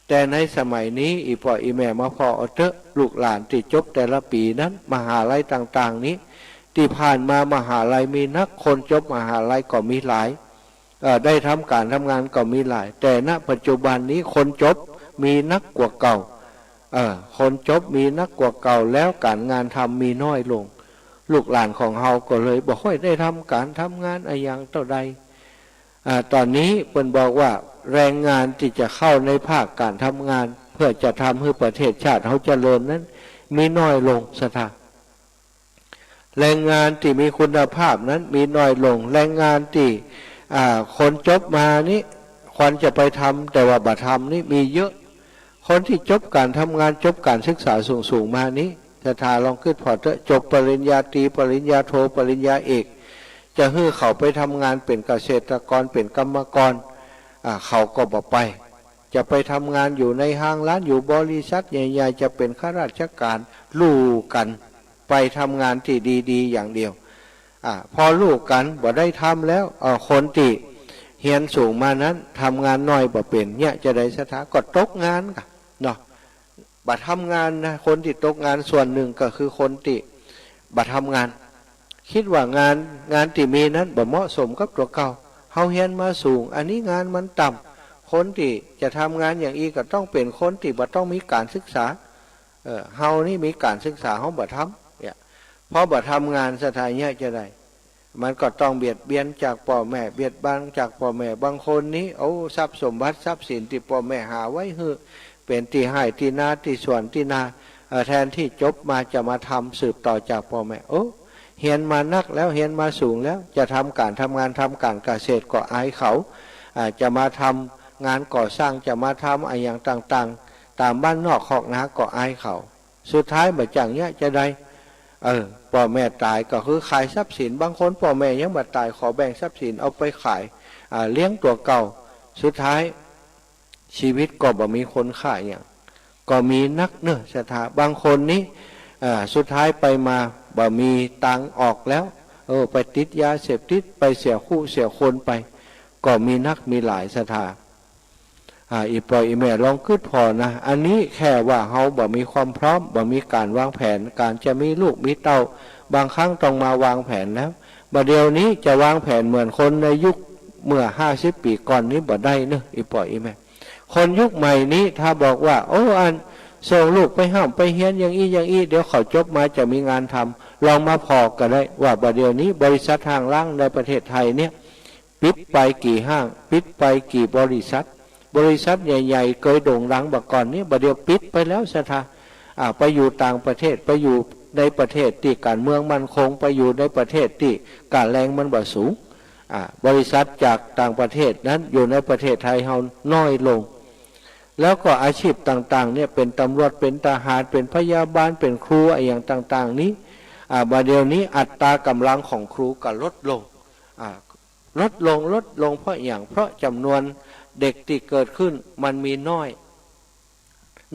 แต่ในสมัยนี้ อี่ป้ออี่แม่มาผ่อเอาเต๊อะ ลูกหลานตี้จบแต่ละปี๋นั้น มหาวิทยาลัยต่างๆ นี้ ตี้ผ่านมามหาวิทยาลัยมีนัก คนจบมหาวิทยาลัยก็มีหลาย เอ่อ ได้ทำก๋านทำงานก็มีหลาย แต่ ณ ปัจจุบันนี้คนจบมีนักกว่าเก่า เอ่อ คนจบมีนักกว่าเก่า แล้วก๋านงานทำมีน้อยลง ลูกหลานของเฮาก็เลยบ่ค่อยได้ทำก๋านทำงานอะหยังเต้าใด อ่า ต๋อนนี้เปิ้นบอกว่าแรงงานตี้จะเข้าในภาคก๋านทำงาน เพื่อจะทำหื้อประเทศชาติเฮาเจริญนั้น มีน้อยลง ศรัทธา แรงงานตี้มีคุณภาพนั้นมีน้อยลง แรงงานตี้ อ่า คนจบมานี้ควรจะไปทำ แต่ว่าบ่ทำนี้มีเยอะ คนตี้จบก๋านทำงาน จบก๋านศึกษาสูงๆ มานี้ ศรัทธาลองกึ๊ดผ่อเต๊อะ จบปริญญาตรี ปริญญาโท ปริญญาเอก จะหื้อเขาไปทำงานเป๋นเกษตรกร เป๋นกรรมกร อ่า เขาก็บ่ไป จะไปทำงานอยู่ในห้างร้าน อยู่บริษัทใหญ่ๆ จะเป๋นข้าราชก๋าน ลู่กั๋นไปทำงานตี้ดีๆ อย่างเดียว อ่า พอลู่กั๋นบ่ได้ทำแล้ว เอ่อ คนตี้เฮียนสูงมานั้นทำงานน้อยบ่เป๋น เยียะจะใด ศรัทธา ก็ตกงานก่ะเนาะ บ่ทำงานนะ คนตี้ตกงานส่วนนึ่งก็คือคนตี้บ่ทำงาน กึ๊ดว่างาน งานตี้มีนั้นบ่เหมาะสมกับตั๋วเก่า เฮาเฮียนมาสูง อันนี้งานมันต่ำ คนตี้จะทำงานอย่างอี้ก็ต้องเป๋นคนตี้บ่ต้องมีก๋านศึกษา เออ เฮานี่มีก๋านศึกษา เฮาบ่ทำ เนี่ย พอบ่ทำงาน ศรัทธา เยียะจะใด มันก็ต้องเบียดเบียนจากป้อแม่ เบียดบังจากป้อแม่ บางคนนี้ โอ้ ทรัพย์สมบัติทรัพย์สินตี้ป้อแม่หาไว้หื้อ เป๋นตี้ไฮ่ตี้นา ตี้สวนตี้นา เอ่อ แทนตี้จบมาจะมาทำสืบต่อจากป้อแม่ โอ้ เฮียนมานักแล้ว เฮียนมาสูงแล้ว จะทำก๋านทำงาน ทำก๋านเกษตรก็อายเขา อ่า จะมาทำงานก่อสร้าง จะมาทำอะหยังต่างๆ ต๋ามบ้านนอกคอกนาก็อายเขา สุดท้ายบ่าจั่งเยียะจะใด เออ ป้อแม่ต๋ายก็คือขายทรัพย์สิน บางคนป้อแม่ยังบ่ต๋าย ขอแบ่งทรัพย์สินเอาไปขาย อ่า เลี้ยงตั๋วเก่า สุดท้ายชีวิตก็บ่มีคุณค่าหยัง ก็มีนักเนาะ ศรัทธา บางคนนี้ อ่า สุดท้ายไปมาบ่มีตางออกแล้ว เออ ไปติดยาเสพติด ไปเสียคู่เสียคนไป ก็มีนักมีหลาย ศรัทธา อ่า อี่ป้ออี่แม่ลองกึ๊ดผ่อนะ อันนี้แค่ว่าเฮาบ่มีความพร้อม บ่มีก๋านวางแผน ก๋านจะมีลูกมีเต้า บางครั้งต้องมาวางแผนแล้ว บ่าเดี่ยวนี้จะวางแผนเหมือนคนในยุคเมื่อห้าสิบปี๋ก่อนนี้บ่ได้เนอะ อี่ป้ออี่แม่ คนยุคใหม่นี้ถ้าบอกว่า โอ้ อัน ส่งลูกไปฮ่ำไปเฮียนอย่างอี้อย่างอี้ เดี๋ยวเขาจบมาจะมีงานทำ ลองมาผ่อก็ได้ว่า บ่าเดี่ยวนี้บริษัทห้างร้านในประเทศไทยเนี่ย ปิดไปกี่ห้าง ปิดไปกี่บริษัท บริษัทใหญ่ๆ เกยโด่งดังบ่าก่อนนี้ บ่าเดี่ยวปิดไปแล้วศรัทธา อ่า ไปอยู่ต่างประเทศ ไปอยู่ในประเทศตี้ก๋านเมืองมั่นคง ไปอยู่ในประเทศตี้ก๋าแรงมันบ่สูง อ่า บริษัทจากต่างประเทศนั้นอยู่ในประเทศไทยเฮาน้อยลง แล้วก็อาชีพต่างๆ เนี่ย เป๋นตำรวจ เป๋นทหาร เป๋นพยาบาล เป๋นครู อะหยังต่างๆ นี้ อ่า บ่าเดี่ยวนี้อัตราก๋ำลังของครูก็ลดลง อ่า ลดลง ลดลง เพราะหยัง เพราะจ๋ำนวนเด็กตี้เกิดขึ้นมันมีน้อย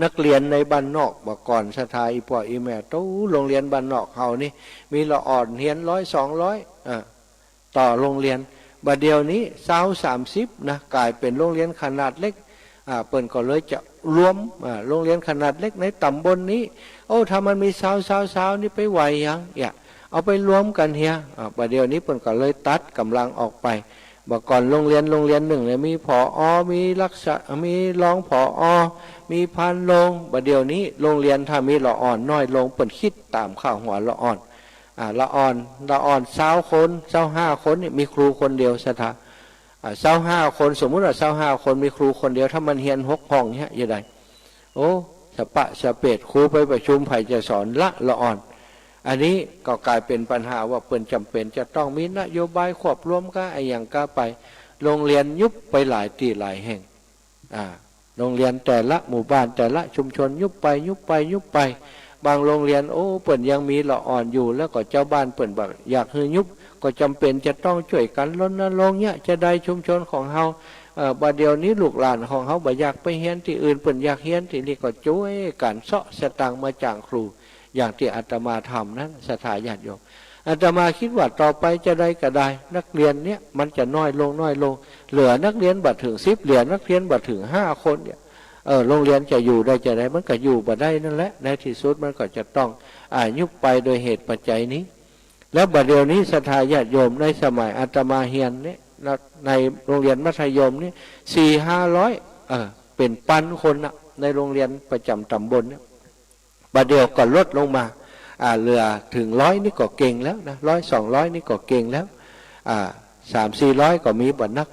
นักเรียนในบ้านนอกบ่าก่อนศรัทธา อี่ป้ออี่แม่ โต้ โรงเรียนบ้านนอกเฮานี่ มีละอ่อนเฮียนร้อยสองร้อย เออ ต่อโรงเรียน บ่าเดี่ยวนี้ซาวสามสิบนะ ก๋ายเป๋นโรงเรียนขนาดเล็ก อ่า เปิ้นก็เลยจะรวม อ่า โรงเรียนขนาดเล็กในต๋ำบลนี้ โอ้ ถ้ามันมีซาว ซาว ซาวนี่ไปไหวหยัง เนี่ย เอาไปรวมกั๋นเหีย อ่า บ่าเดี่ยวนี้เปิ้นก็เลยตัดก๋ำลังออกไป บ่าก่อนโรงเรียน โรงเรียนนึ่งเนี่ยมี ผอ. มีรักษา มีรอง ผอ. มีพานโรง บ่าเดี่ยวนี้โรงเรียนถ้ามีละอ่อนน้อยลง เปิ้นคิดต๋ามค่าหัวละอ่อน อ่า ละอ่อน ละอ่อนซาวคน ซาวห้าคนนี่มีครูคนเดียวศรัทธา อ่า ซาวห้าคน สมมุติว่าซาวห้าคนมีครูคนเดียว ถ้ามันเฮียนหกห้องเนี่ยจะได โอ้ สะปะสะเปด ครูไปประชุม ใผจะสอนละ ละอ่อน อันนี้ก็ก๋ายเป๋นปัญหาว่าเปิ้นจ๋ำเป๋นจะต้องมีนโยบายควบรวมก้า อะหยังก้าไป โรงเรียนยุบไปหลายตี้หลายแห่ง อ่า โรงเรียนแต่ละหมู่บ้านแต่ละชุมชนยุบไป ยุบไป ยุบไป บางโรงเรียน โอ้ เปิ้นยังมีละอ่อนอยู่ แล้วก็จาวบ้านเปิ้นบ่อยากหื้อยุบ ก็จ๋ำเป๋นจะต้องจ้วยกั๋นรณรงค์เนี่ยจะได ชุมชนของเฮา เอ่อ บ่าเดี่ยวนี้ลูกหลานของเฮาบ่อยากไปเฮียนตี้อื่น เปิ้นอยากเฮียนตี้นี่ ก็จ้วยกั๋นเซาะสตางค์มาจ้างครู อย่างตี้อาตมาทำนั้นศรัทธาญาติโยม อาตมาคิดว่าต่อไปจะไดก็ได้ นักเรียนเนี่ยมันจะน้อยลง น้อยลง เหลือนักเรียนบ่ถึงสิบ เหลือนักเรียนบ่ถึงห้าคนเนี่ย เออ โรงเรียนจะอยู่ได้จะได มันก็อยู่บ่ได้นั่นแหละ ในตี้สุดมันก็จะต้อง อ่า ยุบไปโดยเหตุปัจจัยนี้ แล้วบ่าเดี่ยวนี้ศรัทธาญาติโยม ในสมัยอาตมาเฮียนเนี่ยนะ ในโรงเรียนมัธยมเนี่ย สี่ห้าร้อย เออ เป๋นปันคนนะ ในโรงเรียนประจ๋ำต๋ำบลเนี่ย บ่าเดี่ยวก็ลดลงมา อ่า เหลือเถิงร้อยนี่ก็เก่งแล้วนะ ร้อยสองร้อยนี่ก็เก่งแล้ว อ่า สามสี่ร้อยก็มีบ่นัก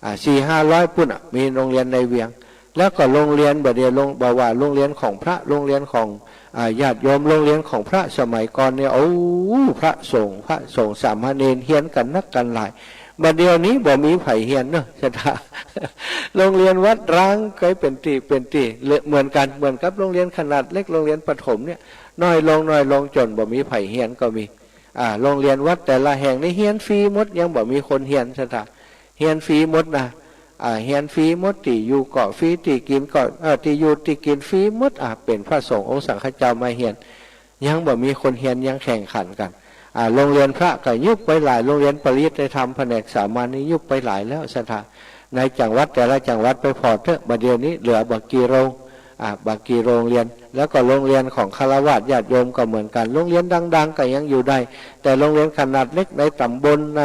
อ่า สี่ห้าร้อยปุ้นอะ มีโรงเรียนในเวียง แล้วก็โรงเรียนบ่าเดี่ยว โรง บ่าว่าโรงเรียนของพระ โรงเรียนของ อ่า ญาติโยม โรงเรียนของพระสมัยก่อนเนี่ย โอ้ พระสงฆ์ พระสงฆ์สามเณรเฮียนกั๋นนักกั๋นหลาย บ่าเดี่ยวนี้บ่มีใผเฮียนเนอะศรัทธา โรงเรียนวัดร้างเกยเป๋นตี้ เป๋นตี้ เหมือนกั๋น เหมือนกับโรงเรียนขนาดเล็ก โรงเรียนประถมเนี่ย น้อยลง น้อยลง จ๋นบ่มีใผเฮียนก็มี อ่า โรงเรียนวัดแต่ละแห่งนี่เฮียนฟรีหมด ยังบ่มีคนเฮียนศรัทธา เฮียนฟรีหมดนะ อ่า เฮียนฟรีหมด ตี้อยู่ก็ฟรี ตี้กิ๋นก็ เอ่อ ตี้อยู่ตี้กิ๋นฟรีหมด อ่า เป๋นพระสงฆ์องค์สังฆเจ้ามาเฮียน ยังบ่มีคนเฮียน ยังแข่งขันกั๋น อ่า โรงเรียนพระก็ยุบไปหลาย โรงเรียนปริยัติธรรม แผนกสามัญนี่ยุบไปหลายแล้วศรัทธา ในจังหวัดแต่ละจังหวัดไปผ่อเต๊อะ บ่าเดี่ยวนี้เหลือบ่กี่โรง อ่า บ่กี่โรงเรียน แล้วก็โรงเรียนของฆราวาสญาติโยมก็เหมือนกั๋น โรงเรียนดังๆ ก็ยังอยู่ได้ แต่โรงเรียนขนาดเล็กในต๋ำบล ใน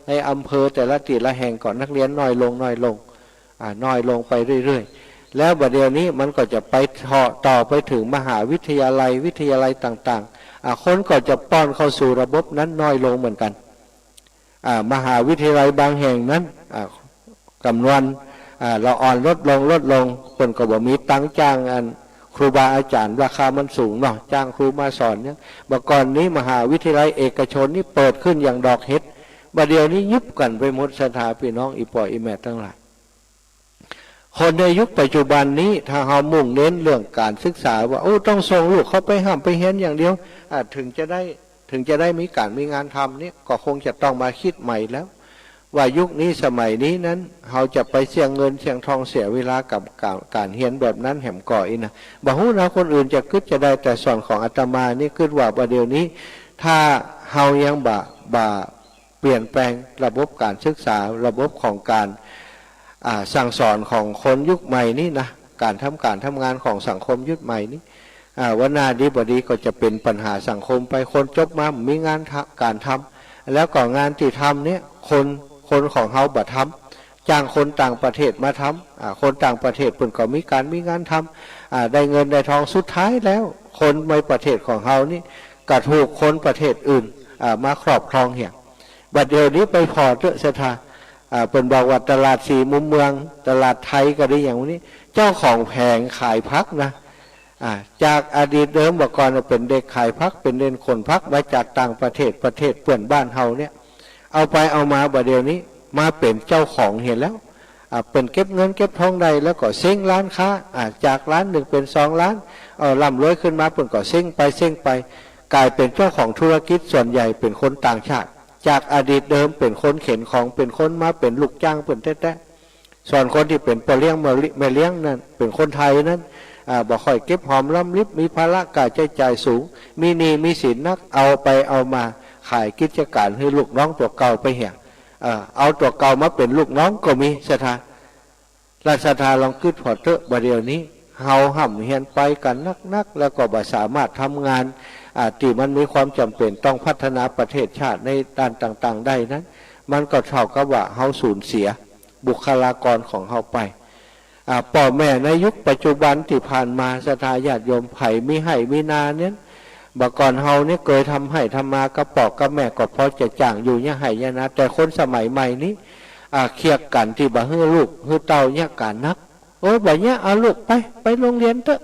ในอำเภอแต่ละตี้ละแห่งก็นักเรียนน้อยลง น้อยลง อ่า น้อยลงไปเรื่อยๆ แล้วบ่าเดี่ยวนี้มันก็จะไปต่อ ต่อไปเถิงมหาวิทยาลัย วิทยาลัยต่างๆ อ่า คนก็จะป้อนเข้าสู่ระบบนั้นน้อยลงเหมือนกั๋น อ่า มหาวิทยาลัยบางแห่งนั้น อ่า จ๋ำนวน อ่า ละอ่อนลดลง ลดลง เปิ้นก็บ่มีตังค์จ้างอันครูบาอาจ๋ารย์ ราคามันสูงเนาะ จ้างครูมาสอนเนี่ย บ่าก่อนนี้มหาวิทยาลัยเอกชนนี่เปิดขึ้นอย่างดอกเห็ด บ่าเดี่ยวนี้ยุบกั๋นไปหมดศรัทธาพี่น้อง อี่ป้ออี่แม่ตังหลาย คนในยุคปัจจุบันนี้ ถ้าเฮามุ่งเน้นเรื่องก๋านศึกษาว่า โอ้ ต้องส่งลูกเข้าไปฮ่ำไปเฮียนอย่างเดียว อ่า เถิงจะได้ เถิงจะได้มีก๋านมีงานทำเนี่ย ก็คงจะต้องมาคิดใหม่แล้ว ว่ายุคนี้สมัยนี้นั้น เฮาจะไปเสี้ยงเงินเสี้ยงทองเสียเวลากับก๋าน ก๋านเฮียนแบบนั้นแหมก่ออี้นะ บ่ฮู้นะคนอื่นจะกึ๊ดจะใด แต่ส่วนของอาตมานี่กึ๊ดว่า บ่าเดี่ยวนี้ ถ้าเฮายังบ่ บ่ เปลี่ยนแปลงระบบก๋านศึกษา ระบบของก๋าน อ่า สั่งสอนของคนยุคใหม่นี้นะ ก๋านทำก๋านทำงานของสังคมยุคใหม่นี้ อ่า วันหน้าดีบ่ดีก็จะเป๋นปัญหาสังคมไป คนจบมาบ่มีงานทำ ก๋านทำ แล้วก็งานตี้ทำเนี่ย คน คนของเฮาบ่ทำ จ้างคนต่างประเทศมาทำ อ่า คนต่างประเทศเปิ้นก็มีก๋านมีงานทำ อ่า ได้เงินได้ทอง สุดท้ายแล้ว คนในประเทศของเฮานี้ก็ถูกคนประเทศอื่น อ่า มาครอบครองเหีย บัดเดี๋ยวนี้ไปผ่อเต๊อะศรัทธา อ่า เปิ้นบอกว่าตลาดสี่มุมเมือง ตลาดไทยก็ดีอย่างนี้ เจ้าของแผงขายผักนะ อ่า จากอดีตเดิมเมื่อก่อนเป๋นเด็กขายผัก เป๋นเด็กขนผักมาจากต่างประเทศ ประเทศเปื้อนบ้านเฮาเนี่ย เอาไปเอามาบัดเดี๋ยวนี้มาเป๋นเจ้าของเหียแล้ว อ่า เปิ้นเก็บเงินเก็บทองได้แล้วก็เซ้งร้านค้า อ่า จากร้านหนึ่งเป๋นสองร้าน เอ่อ ร่ำรวยขึ้นมาเปิ้นก็เซ้งไปเซ้งไป ก๋ายเป๋นเจ้าของธุรกิจส่วนใหญ่เป๋นคนต่างชาติ จากอดีตเดิมเป๋นคนเข็นของ เป๋นคนมาเป๋นลูกจ้างเปิ้นแต๊ๆ ส่วนคนตี้เป๋นป้อเลี้ยงแม่เลี้ยง แม่เลี้ยงนั้นเป๋นคนไทยนั้น อ่า บ่ค่อยเก็บหอมรอมริบ มีภาระค่าใจ๊จ่ายสูง มีหนี้มีสินนัก เอาไปเอามาขายกิจก๋านหื้อลูกน้องตั๋วเก่าไปเหีย เอ่อ เอาตั๋วเก่ามาเป๋นลูกน้องก็มีศรัทธา แล้วศรัทธาลองกึ๊ดผ่อเต๊อะ บัดเดี๋ยวนี้เฮาฮ่ำเฮียนไปกั๋นนักๆ แล้วก็บ่สามารถทำงาน อ่า ตี้มันมีความจ๋ำเป๋นต้องพัฒนาประเทศชาติในด้านต่างๆ ได้นั้น มันก็เท่ากับว่าเฮาสูญเสียบุคลากรของเฮาไป อ่า ป้อแม่ในยุคปัจจุบันตี้ผ่านมา ศรัทธาญาติโยม ใผมีไฮ่มีนาเนี่ย บ่าก่อนเฮาเนี่ยเกยทำไฮ่ทำนากับป้อกับแม่ก็พอจะจ้างอยู่เยียะไฮ่เยียะนา แต่คนสมัยใหม่นี้ อ่า เคียดกั๋นตี้บ่หื้อลูกหื้อเต้าเยียะก๋านนัก โอ้ บ่เยียะ เอาลูกไป ไปโฮงเฮียนเต๊อะ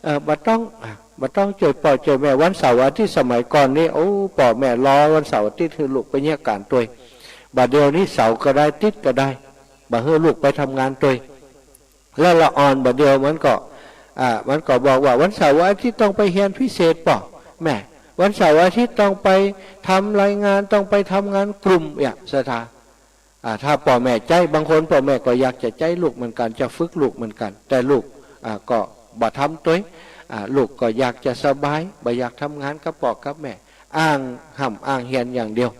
เอ่อ บ่ต้อง อ่า บ่ต้องจ้วยป้อจ้วยแม่ วันเสาร์อาทิตย์ สมัยก่อนนี้ โอ้ ป้อแม่รอวันเสาร์อาทิตย์หื้อลูกไปเยียะก๋านตวย บัดเดี๋ยวนี้เสาร์ก็ได้ ติ๊ดก็ได้ บ่หื้อลูกไปทำงานตวย แล้วละอ่อนบ่าเดี่ยวมันก็ อ่า มันก็บอกว่าวันเสาร์วันอาทิตย์ต้องไปเฮียนพิเศษป้อแม่ วันเสาร์อาทิตย์ต้องไปทำรายงาน ต้องไปทำงานกลุ่ม เยียะศรัทธา อ่า ถ้าป้อแม่ใจ๊ บางคนป้อแม่ก็อยากจะใจ๊ลูกเหมือนกั๋น จะฝึกลูกเหมือนกั๋น แต่ลูก อ่า ก็บ่ทำตวย อ่า ลูกก็อยากจะสบาย บ่อยากทำงานกับป้อกับแม่ อ้างฮ่ำอ้างเฮียนอย่างเดียว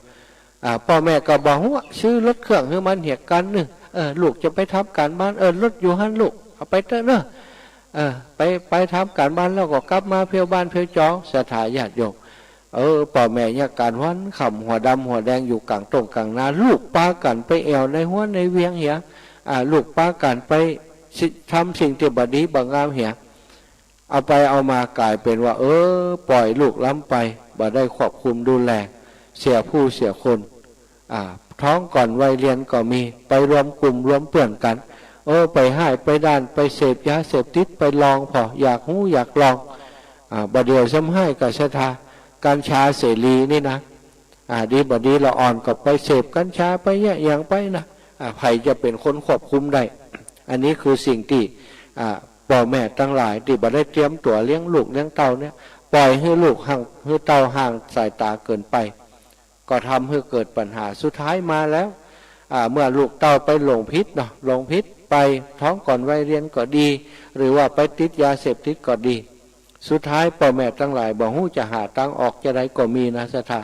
อ่า ป้อแม่ก็บ่ฮู้ ซื้อรถเครื่องหื้อมันเหียกั๋นนึ่ง เออ ลูกจะไปทำก๋านบ้าน เออ รถอยู่หั้นลูก เอาไปเต๊อะเนาะ เออ ไป ไปทำก๋านบ้านแล้วก็กลับมาเผียวบ้านเผียวจอง ศรัทธาญาติโยม เออ ป้อแม่เยียะก๋านวันค่ำหัวดำหัวแดงอยู่ก๋างต้งก๋างนา ลูกปากั๋นไปแอ่วในฮัวในเวียงเหีย อ่า ลูกปากั๋นไปสิ ทำสิ่งตี้บ่ดีบ่งามเหีย เอาไปเอามาก๋ายเป๋นว่า เออ ป่อยลูกล้ำไป บ่ได้ควบคุมดูแล เสียผู้เสียคน อ่า ท้องก่อนวัยเฮียนก็มี ไปรวมกลุ่มรวมเปื้อนกั๋น เออ ไปฮ้ายไปด้าน ไปเสพยาเสพติด ไปลองผ่อ อยากฮู้อยากลอง อ่า บ่าเดี่ยวซ้ำฮ้ายกับศรัทธา กัญชาเสรีนี่นะ อ่า ดีบ่ดีละอ่อนก็ไปเสพกัญชาไปเยียะหยังไปนะ อ่า ใผจะเป๋นคนควบคุมได้ อันนี้คือสิ่งตี้ อ่า ป้อแม่ตังหลายตี้บ่ได้เตรียมตั๋วเลี้ยงลูกเลี้ยงเต้าเนี่ย ป่อยหื้อลูกห่าง หื้อเต้าห่างสายต๋าเกินไป ก็ทำหื้อเกิดปัญหา สุดท้ายมาแล้ว อ่า เมื่อลูกเต้าไปหลงผิดเนาะ หลงผิดไปท้องก่อนวัยเฮียนก็ดี หรือว่าไปติดยาเสพติดก็ดี สุดท้ายป้อแม่ตังหลายบ่ฮู้จะหาตางออกจาใดก็มีนะศรัทธา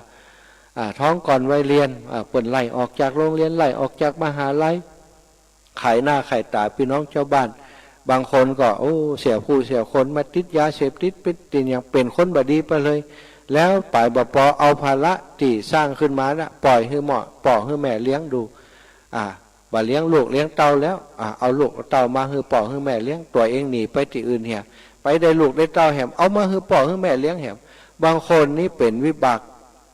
อ่า ท้องก่อนวัยเฮียน อ่า เปิ้นไล่ออกจากโฮงเฮียน ไล่ออกจากมหาลัย ขายหน้าขายต๋าปี้น้องจาวบ้าน บางคนก็ โอ้ เสียผู้เสียคน มาติดยาเสพติด เป๋น เป๋นหยัง เป๋นคนบ่ดีไปเลย แล้วป๋ายบ่ปอ เอาภาระตี้สร้างขึ้นมานะ ป่อยหื้อหม้อ ป้อหื้อแม่เลี้ยงดู อ่า บ่เลี้ยงลูกเลี้ยงเต้าแล้ว อ่า เอาลูกเต้ามาหื้อป้อหื้อแม่เลี้ยง ตั๋วเองหนีไปตี้อื่นเหีย ไปได้ลูกได้เต้าแหม เอามาหื้อป้อหื้อแม่เลี้ยงแหม บางคนนี่เป๋นวิบาก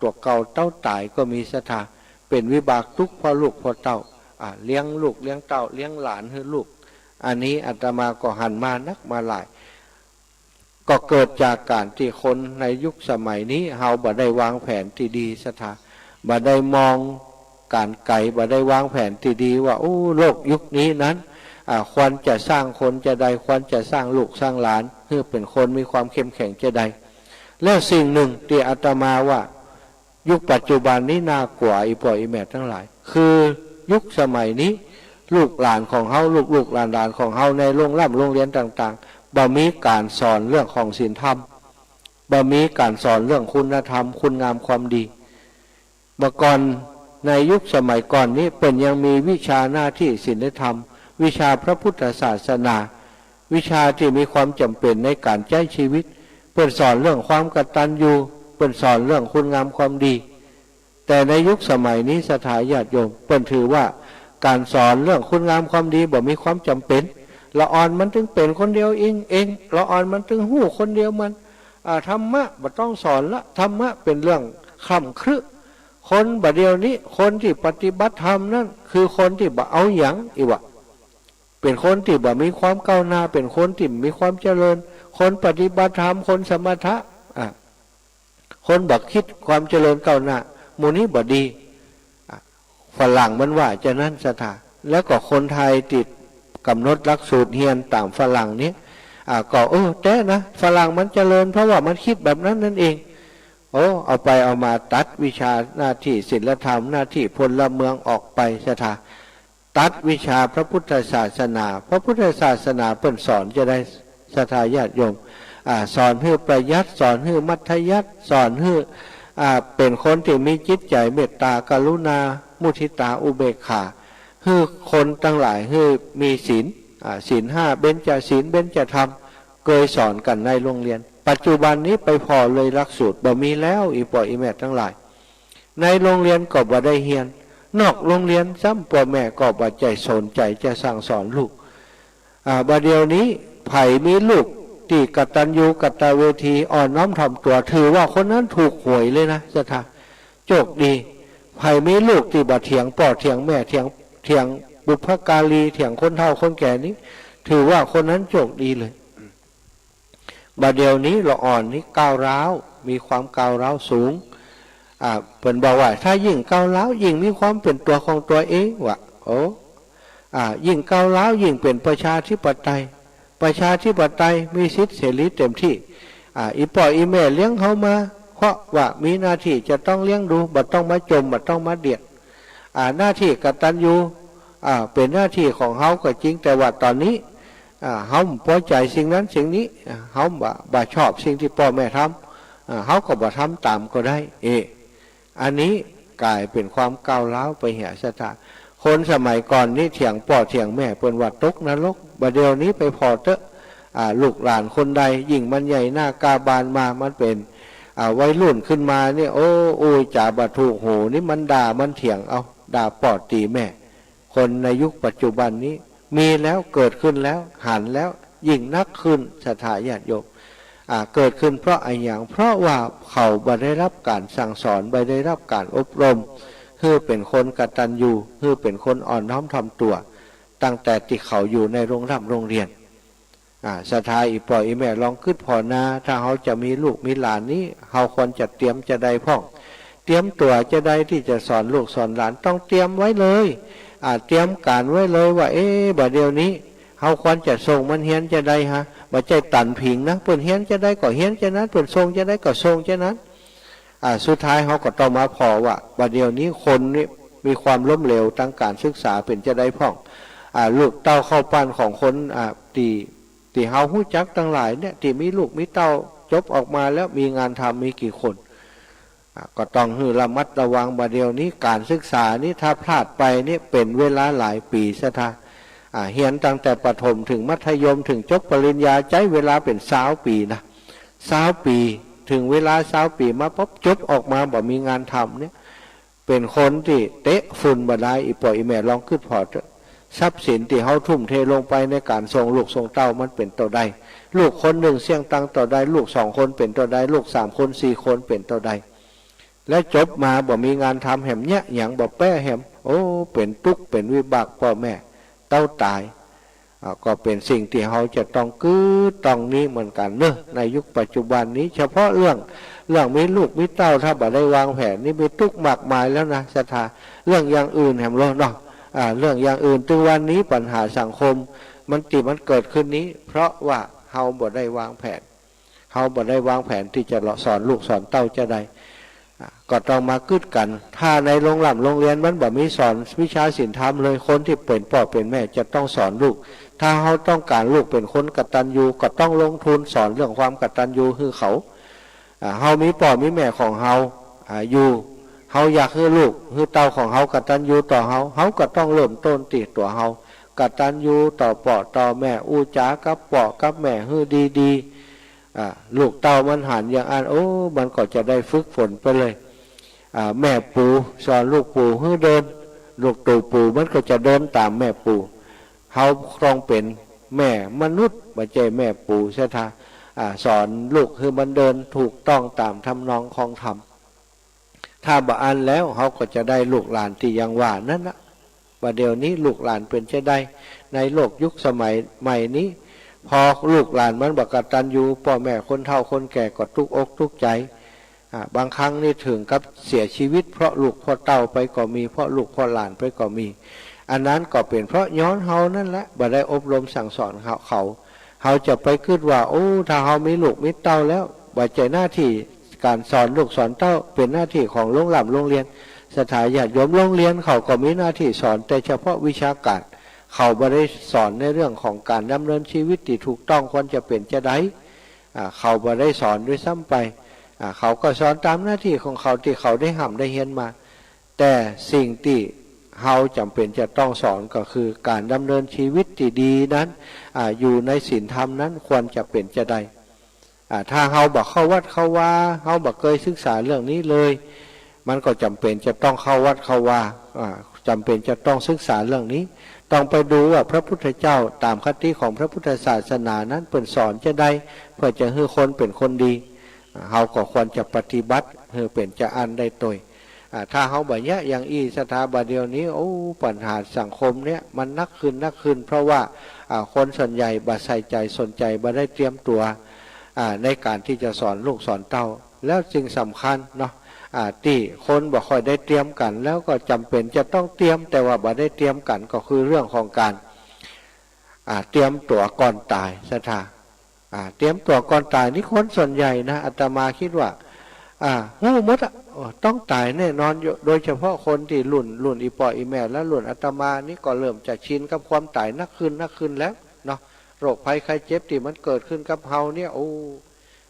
ตั๋วเก่าเต้าต๋ายก็มีศรัทธา เป๋นวิบากตุ๊กข์เพราะลูกเพราะเต้า อ่า เลี้ยงลูกเลี้ยงเต้า เลี้ยงหลานหื้อลูก อันนี้อาตมาก็หันมานักมาหลาย ก็เกิดจากก๋านตี้คนในยุคสมัยนี้ เฮาบ่ได้วางแผนตี้ดีศรัทธา บ่ได้มองก๋านไก๋ บ่ได้วางแผนตี้ดีว่า โอ้ โลกยุคนี้นั้น อ่า ควรจะสร้างคนจาใด ควรจะสร้างลูกสร้างหลาน หื้อเป๋นคนมีความเข้มแข็งจาใด แล้วสิ่งหนึ่งตี้อาตมาว่า ยุคปัจจุบันนี้น่ากลัว อี่ป้ออี่แม่ตังหลาย คือยุคสมัยนี้ ลูกหลานของเฮา ลูกๆ หลานๆ ของเฮาในโฮงร่ำโฮงเฮียนต่างๆ บ่มีก๋านสอนเรื่องของศีลธรรม บ่มีก๋านสอนเรื่องคุณธรรม คุณงามความดี เมื่อก่อนในยุคสมัยก่อนนี้ เปิ้นยังมีวิชาหน้าที่ศีลธรรม วิชาพระพุทธศาสนา วิชาตี้มีความจ๋ำเป๋นในก๋านใจ๊จีวิต เปิ้นสอนเรื่องความกตัญญู เปิ้นสอนเรื่องคุณงามความดี แต่ในยุคสมัยนี้ศรัทธาญาติโยม เปิ้นถือว่าก๋านสอนเรื่องคุณงามความดีบ่มีความจ๋ำเป๋น ละอ่อนมันตึงเป๋นคนเดียวเอง เอง ละอ่อนมันตึงฮู้คนเดียวมัน อ่า ธรรมะบ่ต้องสอนละ ธรรมะเป๋นเรื่องคร่ำครึ คนบ่าเดี่ยวนี้ คนตี้ปฏิบัติธรรมนั้น คือคนตี้บ่เอาหยัง อิหวะ เป๋นคนตี้บ่มีความก้าวหน้า เป๋นคนตี้บ่มีความเจริญ คนปฏิบัติธรรม คนสมถะ อ่ะ คนบ่กึ๊ดความเจริญก้าวหน้า หมู่นี้บ่ดี อ่ะ ฝรั่งมันว่าจานั้นศรัทธา แล้วก็คนไทยตี้ก๋ำหนดหลักสูตรเฮียนต๋ามฝรั่งนี้ อ่ะ ก็ เออ แต๊นะ ฝรั่งมันเจริญ เพราะว่ามันกึ๊ดแบบนั้นนั่นเอง โอ้ เอาไปเอามาตัดวิชาหน้าตี้ศีลธรรม หน้าตี้พลเมืองออกไปศรัทธา ตัดวิชาพระพุทธศาสนา พระพุทธศาสนาเปิ้นสอนจาใดศรัทธาญาติโยม อ่า สอนหื้อประหยัด สอนหื้อมัธยัสถ์ สอนหื้อ อ่า เป๋นคนตี้มีจิตใจ๋เมตตากรุณา มุทิตา อุเบกขา หื้อคนตังหลายหื้อมีศีล อ่า ศีลห้า เบญจศีล เบญจธรรม เกยสอนกั๋นในโรงเรียน ปัจจุบันนี้ไปผ่อเลยหลักสูตร บ่มีแล้ว อี่ป้ออี่แม่ตังหลาย ในโรงเรียนก็บ่ได้เฮียน นอกโรงเรียนซ้ำ ป้อแม่ก็บ่ใจ้สนใจ๋จะสั่งสอนลูก อ่า บ่าเดี่ยวนี้ใผมีลูกตี้กตัญญูกตเวที อ่อนน้อมถ่อมตั๋ว ถือว่าคนนั้นถูกหวยเลยนะศรัทธา โจคดี ใผมีลูกตี้บ่เถียงป้อเถียงแม่ เถียง เถียงบุพการี เถียงคนเฒ่าคนแก่นี้ ถือว่าคนนั้นโจคดีเลย บ่าเดี่ยวนี้ละอ่อนนี้ก้าวร้าว มีความก้าวร้าวสูง อ่า เปิ้นบอกว่าถ้ายิ่งก้าวร้าวยิ่งมีความเป๋นตั๋วของตั๋วเองวะ โอ้ อ่า ยิ่งก้าวร้าวยิ่งเป๋นประชาธิปไตย ประชาธิปไตยมีสิทธิ์เสรีเต็มตี้ อ่า อี่ป้ออี่แม่เลี้ยงเฮามา เพราะว่ามีหน้าตี้จะต้องเลี้ยงดู บ่ต้องมาจ๋ม บ่ต้องมาเดียด อ่า หน้าตี้กตัญญู อ่า เป๋นหน้าตี้ของเฮาก็จริง แต่ว่าต๋อนนี้ อ่า เฮาบ่ปอใจ๋สิ่งนั้นสิ่งนี้ อ่า เฮาบ่ บ่ชอบสิ่งตี้ป้อแม่ทำ อ่า เฮาก็บ่ทำต๋ามก็ได้ เอ๊ะ อันนี้ก๋ายเป๋นความก้าวร้าวไปเหียศรัทธา คนสมัยก่อนนี้เถียงป้อเถียงแม่ เปิ้นว่าตกนรก บ่าเดี่ยวนี้ไปผ่อเต๊อะ อ่า ลูกหลานคนใด ยิ่งมันใหญ่หน้ากล้าบานมา มันเป๋น อ่า วัยรุ่นขึ้นมาเนี่ย โอ้ อู้จ๋าบ่ถูกหูนี่ มันด่ามันเถียงเอา ด่าป้อตี๋แม่ คนในยุคปัจจุบันนี้ มีแล้ว เกิดขึ้นแล้ว หันแล้ว ยิ่งนักขึ้นศรัทธาญาติโยม อ่า เกิดขึ้นเพราะอะหยัง เพราะว่าเขาบ่ได้รับก๋านสั่งสอน บ่ได้รับก๋านอบรม หื้อเป๋นคนกตัญญู หื้อเป๋นคนอ่อนน้อมถ่อมตั๋ว ตั้งแต่ตี้เขาอยู่ในโรงร่ำโรงเรียน อ่า ศรัทธาอี่ป้ออี่แม่ลองกึ๊ดผ่อนา ถ้าเฮาจะมีลูกมีหลานนี้ เฮาควรจะเตรียมจาใดพ่อง เตรียมตั๋วจาใดตี้จะสอนลูกสอนหลาน ต้องเตรียมไว้เลย อ่า เตรียมก๋านไว้เลยว่า เอ๊ะ บ่าเดี่ยวนี้ เฮาควรจะส่งมันเฮียนจาใดฮะ บ่ใจ้ตันผิงนะ เปิ้นเฮียนจาใดก็เฮียนจานั้น เปิ้นส่งจาใดก็ส่งจานั้น อ่า สุดท้ายเฮาก็ต้องมาผ่อว่า บ่าเดี่ยวนี้คนนี้มีความล้มเหลวตางก๋านศึกษาเป๋นจาใดพ่อง อ่า ลูกเต้าข้าวปั้นของคน อ่า ตี้ ตี้เฮาฮู้จักตังหลายเนี่ย ตี้มีลูกมีเต้าจบออกมาแล้วมีงานทำมีกี่คน อ่า ก็ต้องหื้อระมัดระวัง บ่าเดี่ยวนี้ก๋านศึกษานี้ถ้าพลาดไปเนี่ยเป๋นเวลาหลายปี๋ศรัทธา อ่า เฮียนตั้งแต่ประถมเถิงมัธยมเถิงจบปริญญา ใจ๊เวลาเป๋นซาวปี๋นะ ซาวปี๋ เถิงเวลาซาวปี๋มาปั๊บ จบออกมาบ่มีงานทำเนี่ย เป๋นคนตี้เตะฝุ่นบ่ได้ อี่ป้ออี่แม่ลองกึ๊ดผ่อเต๊อะ ทรัพย์สินตี้เฮาทุ่มเทลงไปในก๋านส่งลูกส่งเต้ามันเป๋นเต้าใด ลูกคนนึ่งเสี้ยงตังค์เต้าใด ลูกสองคนเป๋นเต้าใด ลูกสามคนสี่คนเป๋นเต้าใด แล้วจบมาบ่มีงานทำแหมเยียะหยัง บ่แป๊แหม โอ้ เป๋นตุ๊กเป๋นวิบากป้อแม่ เต้าต๋าย อ่า ก็เป๋นสิ่งตี้เฮาจะต้องกึ๊ดต้องนี้เหมือนกั๋นเนาะ ในยุคปัจจุบันนี้ เฉพาะเรื่อง เรื่องมีลูกมีเต้า ถ้าบ่ได้วางแผนนี่มีตุ๊กข์มากมายแล้วนะศรัทธา เรื่องอย่างอื่นแหมลอเนาะ อ่า เรื่องอย่างอื่น ตึงวันนี้ปัญหาสังคมมันตี้มันเกิดขึ้นนี้ เพราะว่าเฮาบ่ได้วางแผน เฮาบ่ได้วางแผนตี้จะสอนลูกสอนเต้าจาใด อ่ะ ก็ต้องมากึ๊ดกั๋น ถ้าในโรงร่ำโรงเรียนมันบ่มีสอนวิชาศีลธรรมเลย คนตี้เป๋นป้อเป๋นแม่จะต้องสอนลูก ถ้าเฮาต้องก๋านลูกเป๋นคนกตัญญู ก็ต้องลงทุนสอนเรื่องความกตัญญูหื้อเขา อ่า เฮามีป้อมีแม่ของเฮา อ่า อยู่ เฮาอยากหื้อลูกหื้อเต้าของเฮากตัญญูต่อเฮา เฮาก็ต้องเริ่มต้นตี้ตั๋วเฮา กตัญญูต่อป้อต่อแม่ อู้จ๋ากับป้อกับแม่หื้อดีๆ อ่า ลูกเต้ามันหันอย่างอั้น โอ้ มันก็จะได้ฝึกฝนไปเลย อ่า แม่ปู่สอนลูกปู่หื้อเดิน ลูกตู่ปู่มันก็จะเดินต๋ามแม่ปู่ เฮาต้องเป๋นแม่มนุษย์ บ่ใจ้แม่ปู่ศรัทธา อ่า สอนลูกหื้อมันเดินถูกต้องต๋ามทำนองของธรรม ถ้าบ่อั้นแล้ว เฮาก็จะได้ลูกหลานตี้ยังว่านั้นนะ บ่าเดี๋ยวนี้ลูกหลานเป๋นจาใด ในโลกยุคสมัยใหม่นี้ พอลูกหลานมันบ่กตัญญู ป้อแม่คนเฒ่าคนแก่ก็ตุ๊กอกตุ๊กใจ๋ อ่า บางครั้งนี่เถิงกับเสียจีวิตเพราะลูกเพราะเต้าไปก็มี เพราะลูกเพราะหลานไปก็มี อันนั้นก็เป๋นเพราะย้อนเฮานั่นแหละ บ่ได้อบรมสั่งสอนเขา เขา เฮาจะไปกึ๊ดว่า โอ้ ถ้าเฮามีลูกมีเต้าแล้ว บ่ใจ้หน้าตี้ก๋านสอนลูกสอนเต้า เป๋นหน้าตี้ของโฮงร่ำโฮงเฮียน ศรัทธาญาติโยม โฮงเฮียนเขาก็มีหน้าตี้สอนแต่เฉพาะวิชาก๋าน เขาบ่ได้สอนในเรื่องของก๋านดำเนินจีวิตตี้ถูกต้องควรจะเป๋นจาใด อ่า เขาบ่ได้สอนด้วยซ้ำไป อ่า เขาก็สอนต๋ามหน้าตี้ของเขาตี้เขาได้ฮ่ำได้เฮียนมา แต่สิ่งตี้เฮาจ๋ำเป๋นจะต้องสอนก็คือก๋านดำเนินจีวิตตี้ดีนั้น อ่า อยู่ในศีลธรรมนั้นควรจะเป๋นจาใด อ่า ถ้าเฮาบ่เข้าวัดเข้าวา เฮาบ่เกยศึกษาเรื่องนี้เลย มันก็จ๋ำเป๋นจะต้องเข้าวัดเข้าวา อ่า จ๋ำเป๋นจะต้องศึกษาเรื่องนี้ ต้องไปดูว่าพระพุทธเจ้าต๋ามคติของพระพุทธศาสนานั้นเปิ้นสอนจาใด เพื่อจะหื้อคนเป๋นคนดี อ่า เฮาก็ควรจะปฏิบัติหื้อเป๋นจาอั้นได้ตวย อ่า ถ้าเฮาบ่เยียะอย่างอี้ศรัทธา บ่าเดี๋ยวนี้ โอ้ ปัญหาสังคมเนี่ยมันหนักขึ้นหนักขึ้น เพราะว่า อ่า คนส่วนใหญ่บ่ใส่ใจ๋สนใจ๋ บ่ได้เตรียมตั๋ว อ่า ในก๋านตี้จะสอนลูกสอนเต้า แล้วสิ่งสำคัญเนาะ อ่า ตี้คนบ่ค่อยได้เตรียมกั๋น แล้วก็จ๋ำเป๋นจะต้องเตรียม แต่ว่าบ่ได้เตรียมกั๋น ก็คือเรื่องของก๋าน อ่า เตรียมตั๋วก่อนต๋ายศรัทธา อ่า เตรียมตั๋วก่อนต๋ายนี่คนส่วนใหญ่นะ อาตมาคิดว่า อ่า ฮู้หมดอะ โอ้ ต้องต๋ายแน่นอนอยู่ โดยเฉพาะคนตี้รุ่น รุ่นอี่ป้ออี่แม่ และรุ่นอาตมานี่ก็เริ่มจะชินกับความต๋ายหนักขึ้นหนักขึ้นแล้วเนาะ โรคภัยไข้เจ็บตี้มันเกิดขึ้นกับเฮาเนี่ย โอ้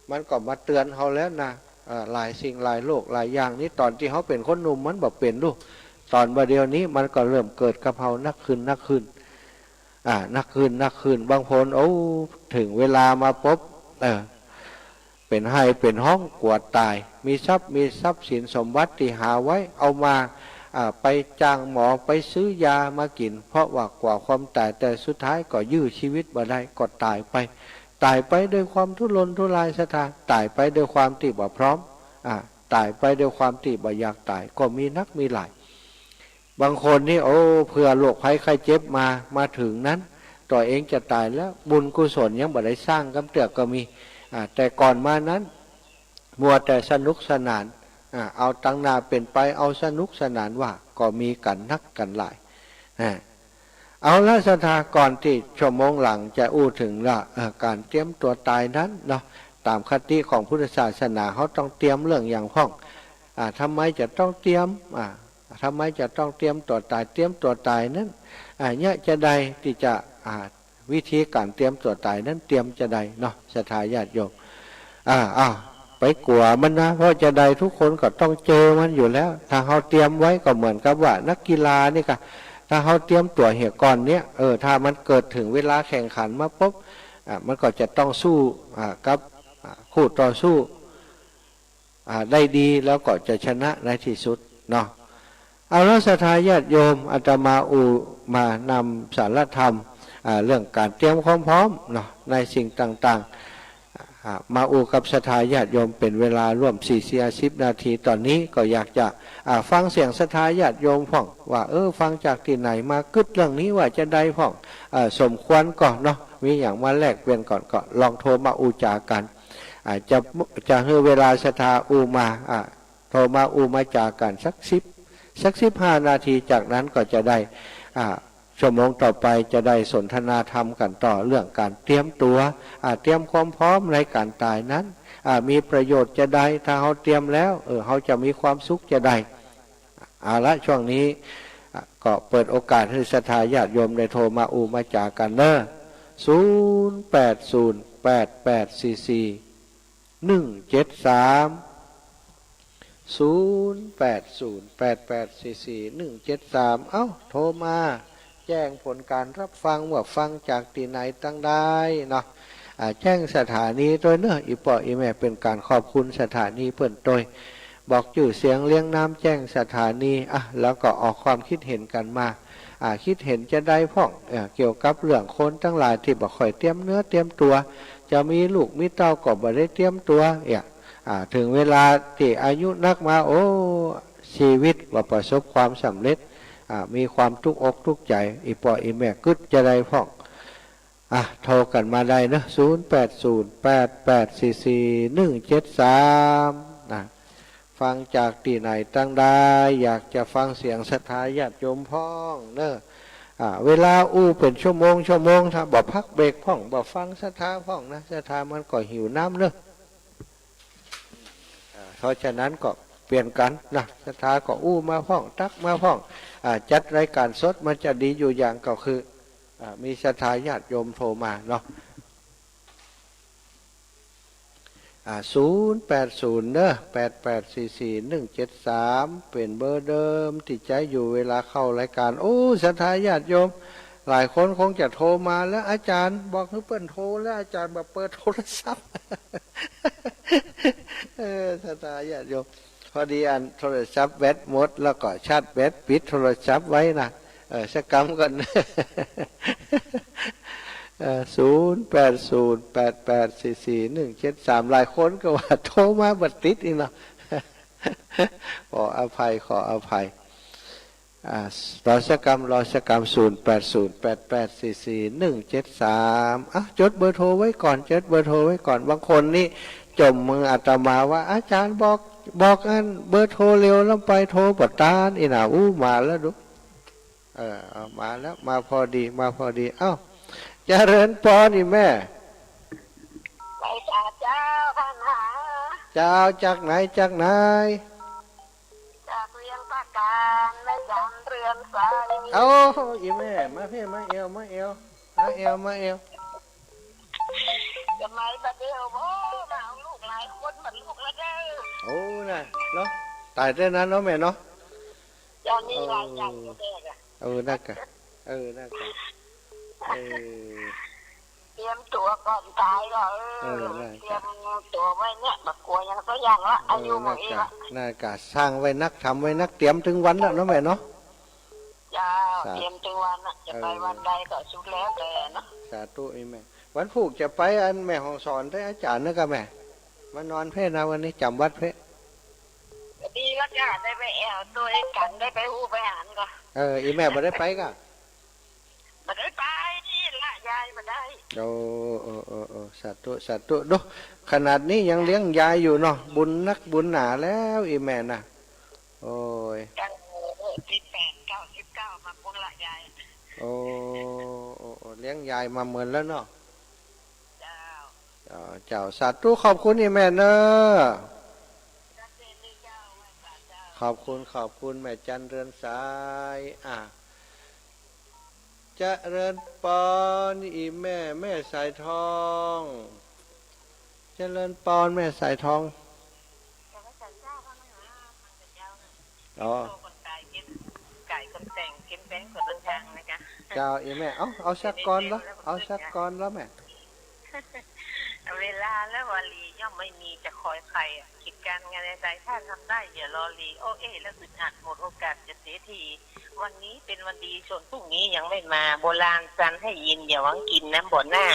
มันก็มาเตือนเฮาแล้วนะ อ่า หลายสิ่งหลายโรคหลายอย่างนี่ ต๋อนตี้เฮาเป๋นคนหนุ่มมันบ่เป๋นลูก ต๋อนบ่าเดี๋ยวนี้มันก็เริ่มเกิดกับเฮาหนักขึ้นหนักขึ้น อ่า หนักขึ้นหนักขึ้น บางคน โอ้ เถิงเวลามาปุ๊บ เออ เป๋นไห้เป๋นฮ้องกั๋วต๋าย มีทรัพย์ มีทรัพย์สินสมบัติตี้หาไว้ เอามา อ่า ไปจ้างหมอ ไปซื้อยามากิ๋น เพราะว่ากั๋วความต๋าย แต่สุดท้ายก็ยื้อจีวิตบ่ได้ ก็ต๋ายไป ต๋ายไปด้วยความทุรนทุรายศรัทธา ต๋ายไปด้วยความตี้บ่พร้อม อ่า ต๋ายไปด้วยความตี้บ่อยากต๋าย ก็มีนักมีหลาย บางคนนี่ โอ้ เผื่อโรคภัยไข้เจ็บมา มาเถิงนั้น ตั๋วเองจะต๋ายแล้ว บุญกุศลยังบ่ได้สร้างกำเตื้อก็มี อ่า แต่ก่อนมานั้น มัวแต่สนุกสนาน อ่า เอาตังหน้าเป๋นไป เอาสนุกสนานว่า ก็มีกั๋นนักกั๋นหลาย อ่า เอาละศรัทธา ก่อนตี้ชั่วโมงหลังจะอู้เถิงละ เอ่อ ก๋านเตรียมตั๋วต๋ายนั้นเนาะ ต๋ามคติของพุทธศาสนา เฮาต้องเตรียมเรื่องหยังพ่อง อ่า ทำไมจะต้องเตรียม อ่า ทำไมจะต้องเตรียมตั๋วต๋าย เตรียมตั๋วต๋ายนั้น อ่า เยียะจาใดตี้จะ อ่า วิธีก๋านเตรียมตั๋วต๋ายนั้นเตรียมจาใดเนาะ ศรัทธาญาติโยม อ่า อ้าว ไปกั๋วมันนะ เพราะจาใดทุกคนก็ต้องเจอมันอยู่แล้ว ถ้าเฮาเตรียมไว้ก็เหมือนกับว่านักกีฬานี่กะ ถ้าเฮาเตรียมตั๋วเหียก่อนเนี่ย เออ ถ้ามันเกิดเถิงเวลาแข่งขันมาปุ๊บ อ่า มันก็จะต้องสู้ อ่า กับ อ่า คู่ต่อสู้ อ่า ได้ดี แล้วก็จะชนะในตี้สุดเนาะ เอาละศรัทธาญาติโยม อาตมาอุมานำสารธรรม อ่า เรื่องก๋านเตรียมความพร้อมเนาะ ในสิ่งต่างๆ อ่า มาอุกับศรัทธาญาติโยมเป๋นเวลาร่วมสี่สิบนาที ต๋อนนี้ก็อยากจะ อ่า ฟังเสียงศรัทธาญาติโยมพ่อง ว่า เออ ฟังจากตี้ไหนมา กึ๊ดเรื่องนี้ว่าจาใดพ่อง อ่า สมควรก่อเนาะ มีหยังมาแลกเปลี่ยนก่อน ก็ลองโทรมาอู้จ๋ากั๋น อ่า จะ จะหื้อเวลาศรัทธาอู้มา อ่า โทรมาอู้มาจ๋ากั๋นสักสิบ สักสิบห้านาที จากนั้นก็จะได้ อ่า ชั่วโมงต่อไปจะได้สนทนาธรรมกั๋นต่อเรื่องก๋านเตรียมตั๋ว อ่า เตรียมความพร้อมในก๋านต๋ายนั้น อ่า มีประโยชน์จาใด ถ้าเฮาเตรียมแล้ว เออ เฮาจะมีความสุขจาใด เอาละ ช่วงนี้ อ่ะ ก็เปิดโอกาสหื้อศรัทธาญาติโยมได้โทรมาอู้มาจ๋ากั๋นเนาะ ศูนย์แปดศูนย์ แปดแปดสี่สี่ หนึ่งเจ็ดสาม ศูนย์แปดศูนย์ แปดแปดสี่สี่ หนึ่งเจ็ดสาม เอ้า โทรมา แจ้งผลการรับฟังว่าฟังจากตี้ไหนตังใดเนาะ อ่า แจ้งสถานีตวยเนาะ อี่ป้ออี่แม่ เป๋นก๋านขอบคุณสถานีเปิ้นตวย บอกจื้อเสียงเรียงนามแจ้งสถานี อ่ะ แล้วก็ออกความคิดเห็นกั๋นมา อ่า คิดเห็นจาใดพ่อง อ่า เกี่ยวกับเรื่องคนตังหลายตี้บ่ค่อยเตรียมเนื้อเตรียมตั๋ว จะมีลูกมีเต้าก็บ่ได้เตรียมตั๋ว เนี่ย อ่า เถิงเวลาตี้อายุนักมา โอ้ ชีวิตบ่ประสบความสำเร็จ อ่า มีความตุ๊กอกตุ๊กใจ๋ อี่ป้ออี่แม่กึ๊ดจาใดพ่อง อ่ะ โทรกั๋นมาได้เนาะ ศูนย์แปดศูนย์ แปดแปดสี่สี่ หนึ่งเจ็ดสาม นะ ฟังจากตี้ไหนตังใด อยากจะฟังเสียงศรัทธาญาติโยมพ่องเนาะ อ่า เวลาอู้เป๋นชั่วโมงชั่วโมง ถ้าบ่พักเบรกพ่อง บ่ฟังศรัทธาพ่องนะ ศรัทธามันก็หิวนำเนาะ อ่า เพราะฉะนั้นก็เปลี่ยนกั๋นนะ ศรัทธาก็อู้มาพ่อง ตั๊กมาพ่อง อ่า จัดรายการสดมันจะดีอยู่อย่างก็คือ อ่า มีศรัทธาญาติโยมโทรมาเนาะ อ่า ศูนย์แปดศูนย์ เนาะ แปดแปดสี่สี่ หนึ่งเจ็ดสาม เป๋นเบอร์เดิมตี้ใจ๊อยู่เวลาเข้ารายการ โอ้ ศรัทธาญาติโยม หลายคนคงจะโทรมาแล้ว อาจ๋ารย์บอกหื้อเปิ้นโทรแล้ว อาจ๋ารย์บ่เปิดโทรศัพท์ เออ ศรัทธาญาติโยม พอดีอันโทรศัพท์แบตหมด แล้วก็ชาร์จแบต ปิดโทรศัพท์ไว้นะ เออ สักกำก่อน เออ ศูนย์แปดศูนย์ แปดแปดสี่สี่ หนึ่งเจ็ดสาม หลายคนก็ว่าโทรมาบ่ติดอีกเนาะ ขออภัย ขออภัย อ่า รอสักกำ รอสักกำ ศูนย์แปดศูนย์ แปดแปดสี่สี่ หนึ่งเจ็ดสาม อ่ะ จดเบอร์โทรไว้ก่อน จดเบอร์โทรไว้ก่อน บางคนนี่จ่มมืออาตมาว่า อาจ๋ารย์บอก บอกอันเบอร์โทรเร็วแล้วไปโทรบ่ตาน อี่หน้าอู้มาแล้วดู เออ เอา มาแล้ว มาพอดี มาพอดี เอ้า เจริญปอนอี่แม่ ไหว้สาเจ้า ท่านหา เจ้า จากไหน จากไหน จากเวียงป่าก๋าน แม่จันเรือนใส เอ้า อี่แม่ มาเพ่ มาแอว มาแอว มาแอว มาแอว สมัยบัดเดียว โอ้ มาเอาลูกหลายคน บัดลูกละเด้อ โอ้ น่ะ เนาะ ต๋ายแต๊นั้นเนาะแม่เนาะ เจ้า มีหลายอย่างอยู่แท้อะ เออ นั่นกะ เออ นั่นกะ เออ เตรียมตั๋วก่อนต๋ายก็ เออ เออ นั่นกะ เตรียมตั๋วไว้เนี่ย บ่กั๋วหยังสักอย่างละ เออ อายุหมดเองละ นั่นกะ นั่นกะ สร้างไว้นัก ทำไว้นัก เตรียมตึงวันแล้วเนาะแม่เนาะ เจ้า สา เตรียมตึงวันน่ะ จะไป เออ วันใดก็สุดแล้วแต่เนาะ สาธุอี่แม่ วันพูกจะไปอันแม่ฮ่องสอนได้อาจ๋ารย์นะกะแม่ มานอนเพ่นะวันนี้ จ๋ำวัดเพ่ ดีแล้วจ้ะ ได้ไปแอวตวยกั๋น ได้ไปฮู้ไปหันก็ เออ อี่แม่บ่ได้ไปกะ บ่ได้ไป ละยายบ่ได้ โอ้ โอ้ โอ้ โอ้ สาธุ สาธุ ดู ขนาดนี้ยังเลี้ยงยายอยู่เนาะ บุญนักบุญหนาแล้วอี่แม่นะ โอ้ย ตั้ง เออ สิบแปด เก้าสิบเก้า มาปุ้นละยาย โอ้ โอ้ โอ้ เลี้ยงยายมาเมินแล้วเนาะ เจ้า เจ้า เจ้า สาธุ ขอบคุณอี่แม่เนอะ ขอบคุณ ขอบคุณแม่จันเรือนใส อ่ะ เจริญปอนอี่แม่ แม่สายทอง เจริญปอนแม่สายทอง อ๋อ คนต๋ายเก็บ ก๋ายคนแต่ง เก็บแบงก์คนเดินทางนะจ๊ะ เจ้า อี่แม่ เอา เอาสักกรอนละ เอาสักกรอนละแม่ เวลาและวาลีย่อมไม่มีจะคอยใครอะ กิจการงานใดๆ ถ้าทำได้อย่ารอลี โอเอ แล้วอึดอัดหมดโอกาสจะเสียที วันนี้เป็นวันดี ส่วนพรุ่งนี้ยังไม่มา โบราณสรรให้ยิน อย่าหวังกินน้ำบ่อหน้า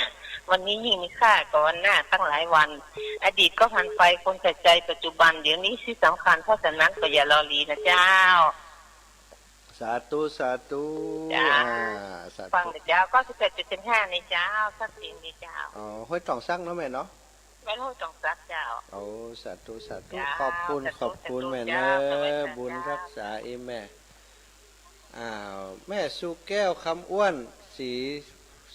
วันนี้ยิ่งมีค่ากว่าวันหน้าตั้งหลายวัน อดีตก็ผ่านไป ควรใส่ใจปัจจุบัน เดี๋ยวนี้ที่สำคัญ เพราะฉะนั้นก็อย่ารอลีนะเจ้า สาธุ สาธุ เจ้า อ่า สาธุ ฟังนะเจ้า เก้าสิบแปดจุดเจ็ดห้า นี่เจ้า สักเสียงดีเจ้า อ๋อ ห้วยตองสักเนาะแม่เนาะ แม่นห้วยตองสักเจ้า โอ้ สาธุ สาธุ เจ้า ขอบคุณ สาธุ ขอบคุณ สาธุ แม่เนอะ เจ้า สวัสดีเจ้า บุญรักษาอี่แม่ อ้าว แม่สุแก้ว คำอ้วน ศรี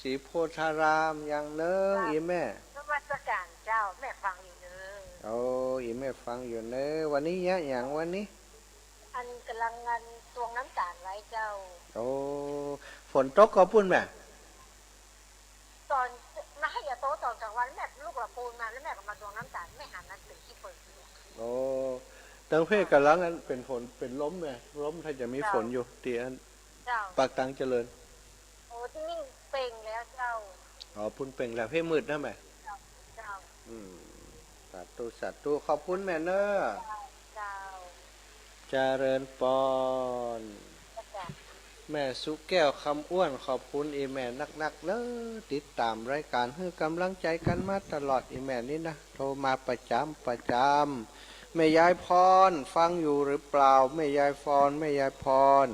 ศรีโพธาราม อย่างเนิง เจ้า อี่แม่ นมัสการเจ้า แม่ฟังอยู่เนอะ โอ้ อี่แม่ฟังอยู่เนอะ วันนี้เยียะหยังวันนี้ อันก่ำลังอันตวงน้ำต๋าลไว้เจ้า โอ้ ฝนตกก่อปุ้นแม่ ต๋อน มาให้ยาโตต๋อนกลางวัน แม่ลุกละปูนมา แล้วแม่ก็มาตวงน้ำต๋าล แม่หันมาเป๋นขี้เปิด โอ้ ตังเพ่ก่ำลังอันเป๋นฝน เป๋นลมแม่ ลมถ้าจะมีฝนอยู่ เจ้า ตี้อัน เจ้า ปากตังเจริญ โอ้ ตี้นี่เป่งแล้วเจ้า อ๋อ ปุ้นเป่งแล้ว เพ่มืดนะแม่ เจ้า อืม สาธุ สาธุ ขอบคุณแม่เน้อ เจ้า เจริญปอน แม่สุแก้ว คำอ้วน ขอบคุณอี่แม่นักๆ เน้อ ติดต๋ามรายก๋าน หื้อก๋ำลังใจ๋กั๋นมาตลอด อี่แม่นี่นะ โทรมาประจ๋ำประจ๋ำ แม่ยายพร ฟังอยู่หรือเปล่า แม่ยายพร แม่ยายพร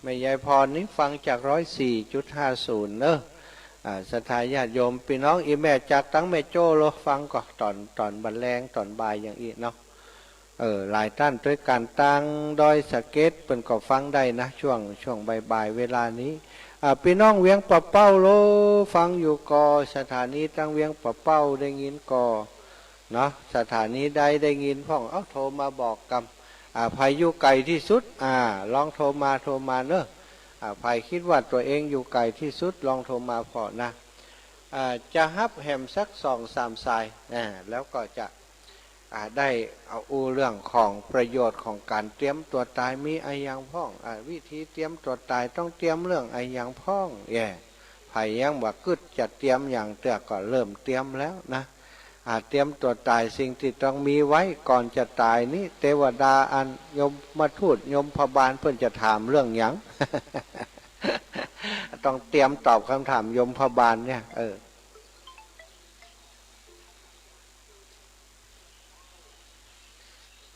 แม่ยายพรนี่ฟังจาก ร้อยสี่จุดห้าศูนย์ เน้อ อ่า ศรัทธาญาติโยม ปี้น้องอี่แม่จากตางแม่โจ้โล ฟังก่อ ต๋อน ต๋อนบ่ายแลง ต๋อนบ่ายอย่างอี้เนาะ เออ หลายต้านตวยกั๋น ตางดอยสะเก็ด เปิ้นก็ฟังได้นะ ช่วง ช่วงบ่ายๆ เวลานี้ อ่า ปี้น้องเวียงป่าเป้าโล ฟังอยู่ก่อ สถานีตางเวียงป่าเป้าได้ยินก่อ เนาะ สถานีใดได้ยินพ่อง เอ้า โทรมาบอกกำ อ่า ใผอยู่ไก๋ตี้สุด อ่า ลองโทรมา โทรมาเน้อ อ่า ใผกึ๊ดว่าตั๋วเองอยู่ไก๋ตี้สุด ลองโทรมาผ่อนะ อ่า จะฮับแหมสักสองสามสาย อ่า แล้วก็จะ อ่า ได้เอาอู้เรื่องของประโยชน์ของก๋านเตรียมตั๋วต๋าย มีอะหยังพ่อง อ่า วิธีเตรียมตั๋วต๋าย ต้องเตรียมเรื่องอะหยังพ่อง แย่ ใผยังบ่กึ๊ดจะเตรียมหยังเตื้อ ก็เริ่มเตรียมแล้วนะ อ่า เตรียมตั๋วต๋าย สิ่งตี้ต้องมีไว้ก่อนจะต๋ายนี้ เตวดาอันยมทูตยมพบาลเปิ้นจะถามเรื่องหยัง ต้องเตรียมตอบกำถามยมพบาลเนี่ย เออ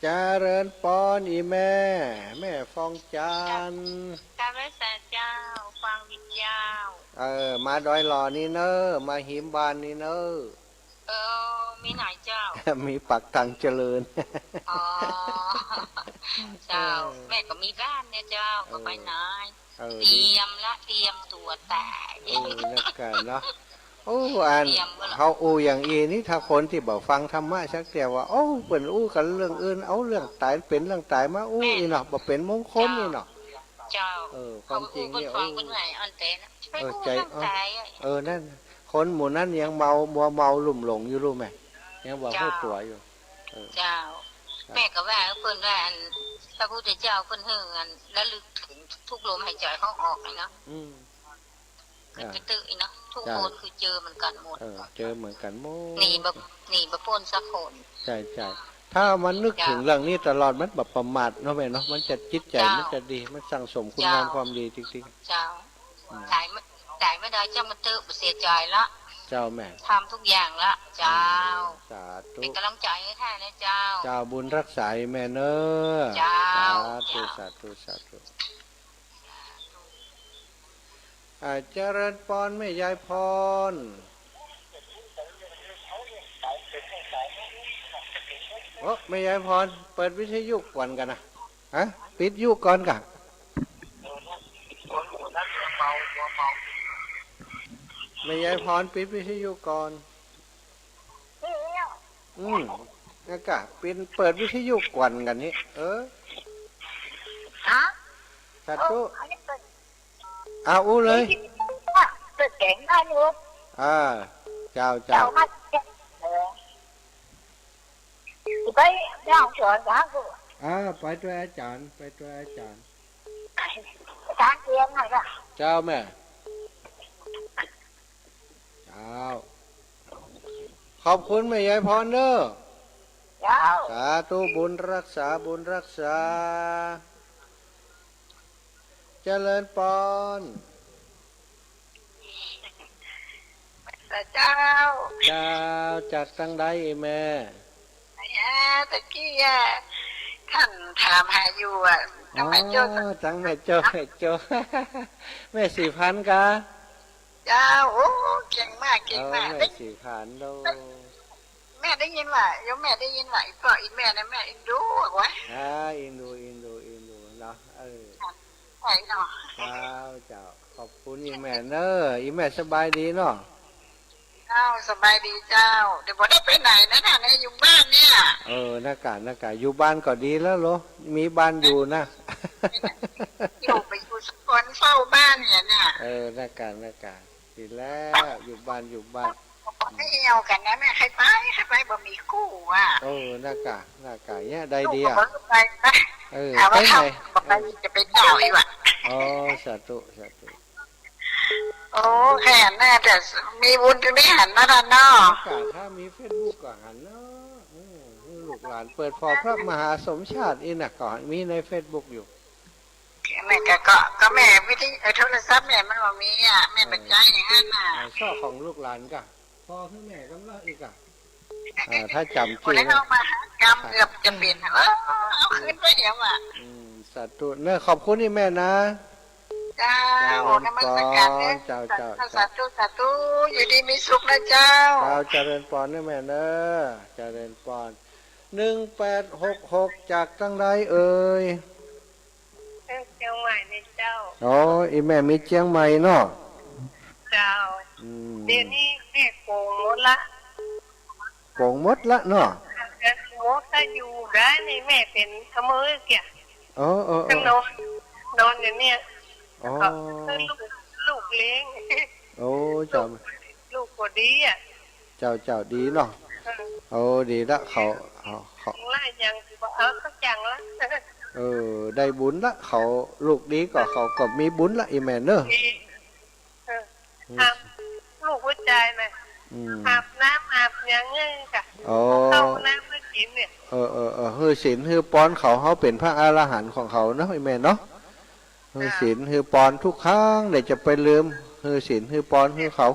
เจริญปอนอี่แม่ แม่ฟองจันทร์ กราบไหว้สาเจ้า ฟังอยู่เจ้า เออ มาดอยหล่อนี่เน้อ มาหิมบ้านนี่เน้อ เออ มีไหนเจ้า มีปากทางเจริญ อ๋อ เจ้า เออ แม่ก็มีบ้านเนี่ยเจ้า เออ ก็ไปไหน เออ เตรียมละ เตรียมตั๋วต๋าย เออ นักกั๋นเนาะ โอ้ อัน เตรียมไว้ละ เฮาอู้อย่างอี้นี่ ถ้าคนตี้บ่ฟังธรรมะสักเตื้อว่า โอ้ เปิ้นอู้กั๋นเรื่องอื่น เอาเรื่องต๋ายเป๋นเรื่องต๋ายมาอู้ เจ้า อี้เนาะ บ่เป๋นมงคลอี้เนาะ เจ้า เออ ความจริงเนี่ย เฮาอู้เปิ้นฟัง โอ้ เปิ้นไหวอ่อนแต่นะ ไป เออ อู้ ใจ๋ เรื่องต๋ายอะ เออ นั่น คนหมู่นั้นยังเมา มัวเมาลุ่มหลงอยู่ ฮู้ไหม ยังบ่ฮู้ตั๋วอยู่ เจ้า เออ เจ้า ครับ แม่ก็ว่าเปิ้นว่าอัน พระพุทธเจ้าเปิ้นหื้ออันระลึกถึงทุกลมหายใจเข้าออกเลยเนาะ อืม คือ อ่า ไปตื้ออีกเนาะ ทุก ใช่ คนคือเจอเหมือนกันหมด เออ เจอเหมือนกันหมด หนีบ่ หนีบ่ป๊นสักคน ใช่ ใช่ ถ้ามันนึกถึง เจ้า เรื่องนี้ตลอด มันบ่ประมาทเนาะแม่เนาะ มันจะจิตใจ๋ เจ้า มันจะดี มันสั่งสมคุณงาม เจ้า ความดีจริงๆ เจ้า อืม ต๋ายไม่ ต๋ายไม่ได้เจ้ามาตื้อ บ่เสียใจ๋ละ เจ้าแม่ ทำทุกอย่างละ เจ้า เออ สาธุ เป๋นก๋ำลังใจ๋หื้อข้านะเจ้า เจ้า บุญฮักษาแม่เน้อ เจ้า สาธุ เจ้า สาธุ สาธุ อ่า เจริญปอนแม่ยายพร โอ้ แม่ยายพร เปิดวิทยุก่อนกั๋นนะ ฮะ ปิดยุก่อนก่ะ แม่ยายพร ปิดวิทยุก่อน อืม แล้วก็ปิด เปิดวิทยุก่อนกั๋นนี่ เออ ฮะ สาธุ เออ อันนี้เปิด อ่า อู้เลย ได้ยินว่าเปิดแสงได้อยู่ อ่า เจ้า เจ้า เจ้ามา เออ ไปแม่ฮ่องสอนกับกู อ่า ไปตวยอาจ๋ารย์ ไปตวยอาจ๋ารย์ อาจ๋ารย์เตรียมหน่อยค่ะ เจ้าแม่ เจ้า ขอบคุณแม่ยายพรเน้อ เจ้า สาธุ บุญฮักษา บุญฮักษา เจริญปอน เจ้า เจ้า จากตางใดแม่ แหม ตะกี้อะ ต้านถามหาอยู่อะ ตางแม่โจ้ อ๋อ ตางแม่โจ้ แม่โจ้ แม่ศรีพันธุ์กา เจ้า โอ้ เก่งมาก เก่งมาก เออ แม่ศรีพันธุ์โล แม่ได้ยินว่า โยมแม่ได้ยินว่า อีป้ออีแม่นะ แม่เอ็นดูว่ะ อ่า เอ็นดู เอ็นดู เอ็นดูเนาะ เออ ใช่เนาะ เจ้า เจ้า ขอบคุณอี่แม่เน้อ อี่แม่สบายดีเนาะ เจ้า สบายดีเจ้า เดี๋ยวบ่ได้ไปไหนนะ เนี่ย อยู่บ้านเนี่ย เออ นักก๋า นักก๋า อยู่บ้านก็ดีแล้วโล มีบ้านอยู่นะ อยู่ไปอยู่สกลเฝ้าบ้านเนี่ยนะ เออ นักก๋า นักก๋า ดีแล้ว อยู่บ้าน อยู่บ้าน บ่ได้เหี่ยวกั๋นนะแม่ ใค่ไป ใค่ไป บ่มีกู้อะ เออ นักก๋า นักก๋า เนี่ย ได้ดีอะ ลูกก็บ่ไปนะ เออ เอาว่า ไปไหน เขาบ่ไป เออ จะไปเจ้าอีกว่ะ อ๋อ สาธุ สาธุ โอ้ แค่หันหน้า แต่มีบุญจะได้หันเนาะต้านเนาะ ก็ถ้ามีเฟซบุ๊กก็หันเนาะ อืม ลูกหลานเปิดผ่อพระมหาสมชาติอี้นะ ก็มีในเฟซบุ๊กอยู่ แม่ก็ ก็ ก็แม่วิทยุ เอ่อ โทรศัพท์แม่มันบ่มีอะ แม่บ่ใจ๊อย่างนั้นน่ะ เออ เออ ซ่อของลูกหลานก่ะ ผ่อหื้อแม่กำลังอีกอะ อ่า ถ้าจ๋ำจื้อ ผู้ใดเอามาหากำเกือบจะเป๋น เออ เอาคืนไปเดี๋ยวอะ อืม สาธุเนอะ ขอบคุณนี่แม่นะ เจ้า เจริญปอน นมัสการเด้อ เจ้า เจ้า สาธุ เจ้า สาธุ อยู่ดีมีสุขนะเจ้า เจ้า เจริญปอนนะแม่เนอะ เจริญปอน หนึ่งแปดหกหก จากตังใดเอ่ย เชียงใหม่นี่เจ้า อ๋อ อีแม่มีเชียงใหม่เนาะ เจ้า อืม เดี๋ยวนี้แม่โก๋งหมดละ โก๋งหมดละเนาะ โก๋งหมด ถ้าอยู่ได้นี่แม่เป๋นอะเมอเกีย อ๋อ เออ เออ ก็นอน นอนอยู่เนี่ย อ๋อ แล้วก็ลูก ลูกเลี้ยง โอ้ เจ้า ลูก ลูกก็ดีอะ เจ้า เจ้า ดีเนาะ เออ โอ้ ดีละ เขา เขา เขา หลายอย่าง เออ เขาจังละ เออ ได้บุญละ เขา ลูกดีก็ เขาก็มีบุญละ อีแม่เนอะ ดี เออ อืม อาบ ลูกหัวใจน่ะ อืม อาบน้ำอาบหยังเนี่ยค่ะ อ๋อ เอาข้าวน้ำมากิ๋นเนี่ย เออ เออ เออ หื้อศีลหื้อปอนเขา เฮาเป๋นพระอรหันต์ของเขาเนาะ อีแม่เนาะ หื้อศีลหื้อปอนทุกครั้ง เดี๋ยวจะไปลืม หื้อศีลหื้อปอนหื้อเขา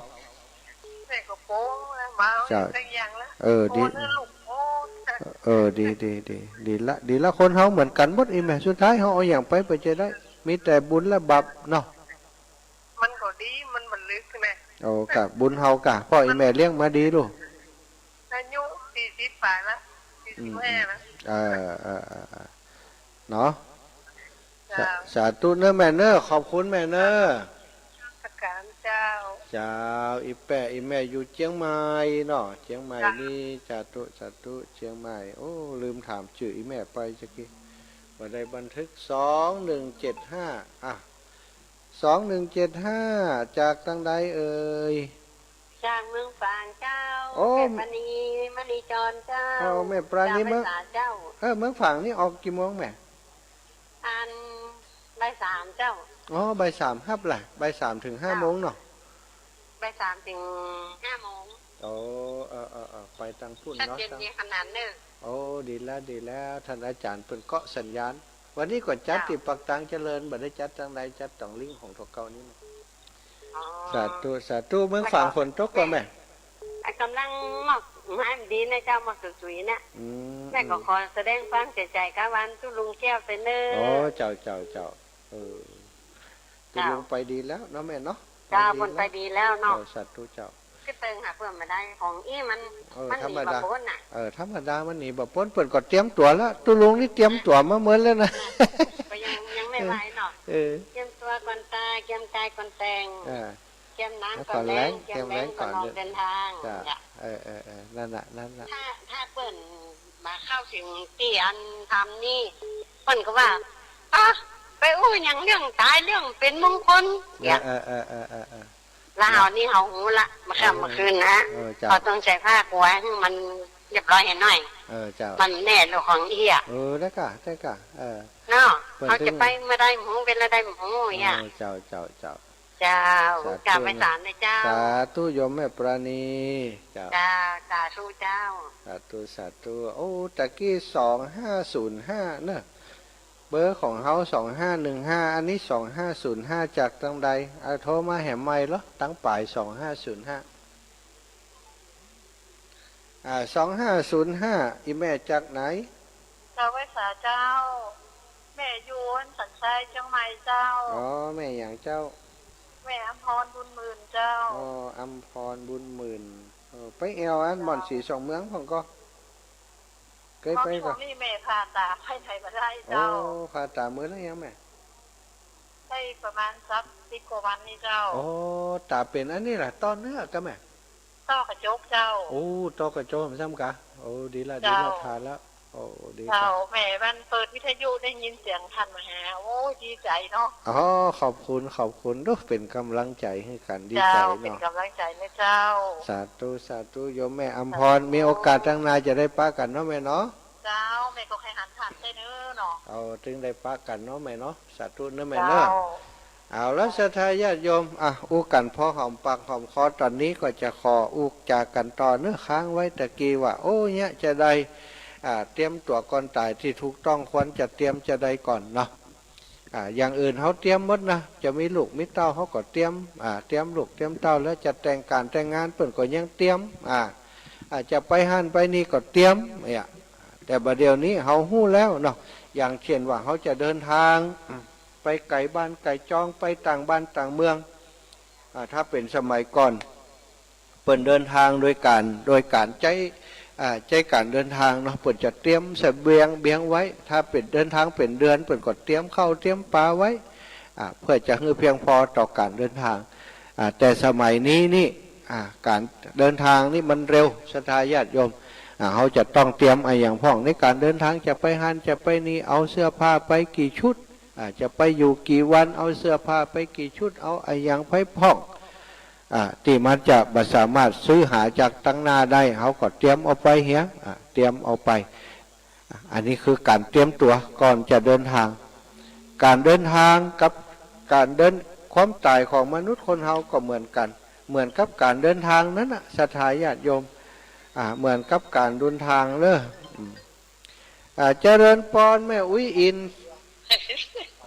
แม่ก็โป๊ะแล้ว บ่เอา เจ้า สักอย่างละ เออ ดี โป๊ะนะลูก โป๊ะ เออ ดี ดี ดี ดีละ ดีละ คนเฮาเหมือนกั๋นหมด อีแม่ สุดท้ายเฮาเอาหยังไป ไปจะได้ มีแต่บุญและบาปเนาะ มันก็ดี มันบ่ลึกนะ โอ้ กะ บุญเฮากะ พ่ออีแม่เลี้ยงมาดีลูก อายุสี่สิบปลายละ สี่สิบห้าละ อืม เออ เออ เออ เออ เนาะ เจ้า สา สาธุเนอะแม่เนอะ ขอบคุณแม่เนอะ นมัสการเจ้า เจ้า อีแป้อีแม่อยู่เจียงใหม่เนาะ เจียงใหม่ เจ้า นี่ สาธุ สาธุ เจียงใหม่ โอ้ ลืมถามจื้ออีแม่ไปตะกี้ บ่ได้บันทึก สองหนึ่งเจ็ดห้า อ่ะ สองหนึ่งเจ็ดห้า จากตังใดเอ่ย จากเมืองฝางเจ้า โอ้ แม่ปราณี มณีจรเจ้า โอ้ แม่ปราณี จาก เมือง ไพศาลเจ้า เออ เมืองฝางนี่ออกกี่โมงแม่ อัน บ่ายสามเจ้า อ๋อ บ่ายสาม ฮับล่ะ บ่ายสามเถิงห้า เจ้า โมงเนาะ บ่ายสามเถิงห้าโมง โอ้ เออ เออ เออ ไปตังปุ้นเนาะ ชัดเจนดีขนาดเน้อ โอ้ ดีแล้ว ดีแล้ว ต้านอาจ๋ารย์เปิ้นเกาะสัญญาณ วันนี้ก็จัด เจ้า ตี้ปากตางเจริญ บ่ได้จัดตังใด จัดต๋องลิ้งของตั๋วเก่านี่นะ อ๋อ สาธุ สาธุ เมืองฝางฝนตกก่อแม่ อ่ะ ก่ำลังมอก มาดีนะเจ้า มอกสุยๆ นะ อืม แม่ก็ อืม ขอแสดงความเสียใจ๋กับอันตุ๊ลุงแก้วเต้อเน้อ อ๋อ เจ้า เจ้า เจ้า เออ ตุ๊ลุง เจ้า ไปดีแล้วเนาะแม่เนาะ เจ้า ไปดีแล้ว เปิ้นไปดีแล้วเนาะ เออ สาธุเจ้า ก็เติงหาเปิ้นบ่ได้ ของอี้มัน เออ มันหนีบ่ป๊นน่ะ ธรรมดา เออ ธรรมดา มันหนีบ่ป๊น เปิ้นก็เตรียมตั๋วแล้ว ตุ๊ลุงนี่เตรียมตั๋วมาเมินแล้วนะ ก็ยัง ยังไม่ไหวเนาะ เออ เตรียมตั๋วก่อนต๋าย เตรียมก๋ายก่อนแต่ง เออ เตรียมน้ำก่อนแล้ง ก่อนแล้ง เตรียมแรงก่อนออกเดินทาง จ้ะ จ้ะ เออ เออ เออ นั่นน่ะ นั่นน่ะ ถ้า ถ้าเปิ้นมาเข้าเถิงตี้อันธรรมนี่ เปิ้นก็ว่า อ๊ะ ไปอู้หยังเรื่องต๋าย เรื่องเป๋นมงคล เนี่ย เออ เออ เออ แล้วเฮานี่เฮาฮู้ละ เมื่อค่ำเมื่อคืนนะ เออ เจ้า เฮาต้องใส่ผ้ากั๋วหื้อมันเรียบร้อยหื้อหน่อย เออ เจ้า มันแน่ลูกของอี้อะ เออ ได้ก่ะ ได้ก่ะ เออ เนาะ เปิ้น เฮาจะไปเมื่อใดบ่ฮู้ เวลาใดบ่ฮู้เนี่ย เออ เจ้า เจ้า เจ้า เจ้า สาธุ กราบไหว้สาเจ้า สาธุโยมแม่ปราณี เจ้า เจ้า สาธุเจ้า สาธุ สาธุ โอ้ ตะกี้ สองห้าศูนย์ห้า เนอะ เบอร์ของเฮา สองห้าหนึ่งห้า อันนี้ สองห้าศูนย์ห้า จากตังใด อ่ะ โทรมาแหมใหม่เหรอ ตังป๋าย สองห้าศูนย์ห้า อ่า สองห้าศูนย์ห้า อีแม่จากไหน เจ้า ไหว้สาเจ้า แม่อยู่สันทรายเจียงใหม่เจ้า อ๋อ แม่หยังเจ้า แม่อำพร บุญหมื่นเจ้า อ๋อ อำพร บุญหมื่น เออ ไปแอ่วอัน เจ้า บ่อนศรีสองเมืองพ่องก่อ เกยไปก่อ ช่วงนี้แม่ผ่าต๋า ไปไหนบ่ได้เจ้า โอ้ ผ่าต๋าเมินแล้วยังแม่ ได้ประมาณสักสิบกว่าวันนี่เจ้า โอ้ ต๋าเป๋นอันนี้ล่ะ ต้อเนื้อก่อแม่ ต้อกระจกเจ้า โอ้ ต้อกระจกซ้ำก่ะ โอ้ ดีละ เจ้า ดีละ ผ่าแล้ว โอ้ ดี เจ้า ก่ะ แม่วันเปิดวิทยุได้ยินเสียงต้านมาหา โอ้ ดีใจ๋เนาะ อ๋อ ขอบคุณ ขอบคุณ ดู เป๋นก๋ำลังใจ๋หื้อกั๋น ดีใจ๋เนาะ เจ้า เป๋นก๋ำลังใจ๋นะเจ้า สาธุ สาธุ โยมแม่อำพร สาธุ มีโอกาสตังหน้าจะได้ปะกั๋นเนาะแม่เนาะ เจ้า แม่ก็ใค่หันผ่านไปเน้อเนาะ เอา ตึงได้ปะกั๋นเนาะแม่เนาะ สาธุเน้อแม่เน้อ เจ้า เอาละศรัทธาญาติโยม อ่ะ อู้กั๋นพอหอมปากหอมคอ ต๋อนนี้ก็จะขออู้จ๋ากั๋นต่อเนาะ ค้างไว้ตะกี้ว่า โอ้ เยียะจาใด อ่า เตรียมตั๋วก่อนต๋ายตี้ถูกต้องควรจะเตรียมจาใดก่อนเนาะ อ่า อย่างอื่นเฮาเตรียมหมดนะ จะมีลูกมีเต้าเฮาก็เตรียม อ่า เตรียมลูกเตรียมเต้า แล้วจะแต่งก๋านแต่งงานเปิ้นก็ยังเตรียม อ่า อ่า จะไปหั้นไปนี่ก็เตรียม เนี่ย แต่บ่าเดี่ยวนี้เฮาฮู้แล้วเนาะ อย่างเช่นว่าเฮาจะเดินตาง ไปไก๋บ้านไก๋จอง ไปต่างบ้านต่างเมือง อ่า ถ้าเป๋นสมัยก่อน เปิ้นเดินตางโดยก๋าน โดยก๋านใจ๊ อ่า ใจ๊ก๋านเดินตางเนาะ เปิ้นจะเตรียมเสบียงเบียงไว้ ถ้าเป๋นเดินตางเป๋นเดือน เปิ้นก็เตรียมข้าวเตรียมป๋าไว้ อ่า เพื่อจะหื้อเพียงพอต่อก๋านเดินตาง อ่า แต่สมัยนี้นี่ อ่า ก๋านเดินตางนี่มันเร็ว ศรัทธาญาติโยม อ่า เฮาจะต้องเตรียมอะหยังพ่อง ในก๋านเดินตาง จะไปหั้นจะไปนี่ เอาเสื้อผ้าไปกี่ชุด อ่า จะไปอยู่กี่วัน เอาเสื้อผ้าไปกี่ชุด เอาอะหยังไปพ่อง อ่า ตี้มันจะบ่สามารถซื้อหาจากตังหน้าได้ เฮาก็เตรียมเอาไปเหีย อ่า เตรียมเอาไป อ่า อันนี้คือก๋านเตรียมตั๋วก่อนจะเดินตาง ก๋านเดินตางกับก๋านเดิน ความต๋ายของมนุษย์คนเฮาก็เหมือนกั๋น เหมือนกับก๋านเดินตางนั้นน่ะ ศรัทธาญาติโยม อ่า เหมือนกับก๋านเดินตางเนาะ อืม อ่า เจริญปอนแม่อุ๊ยอิน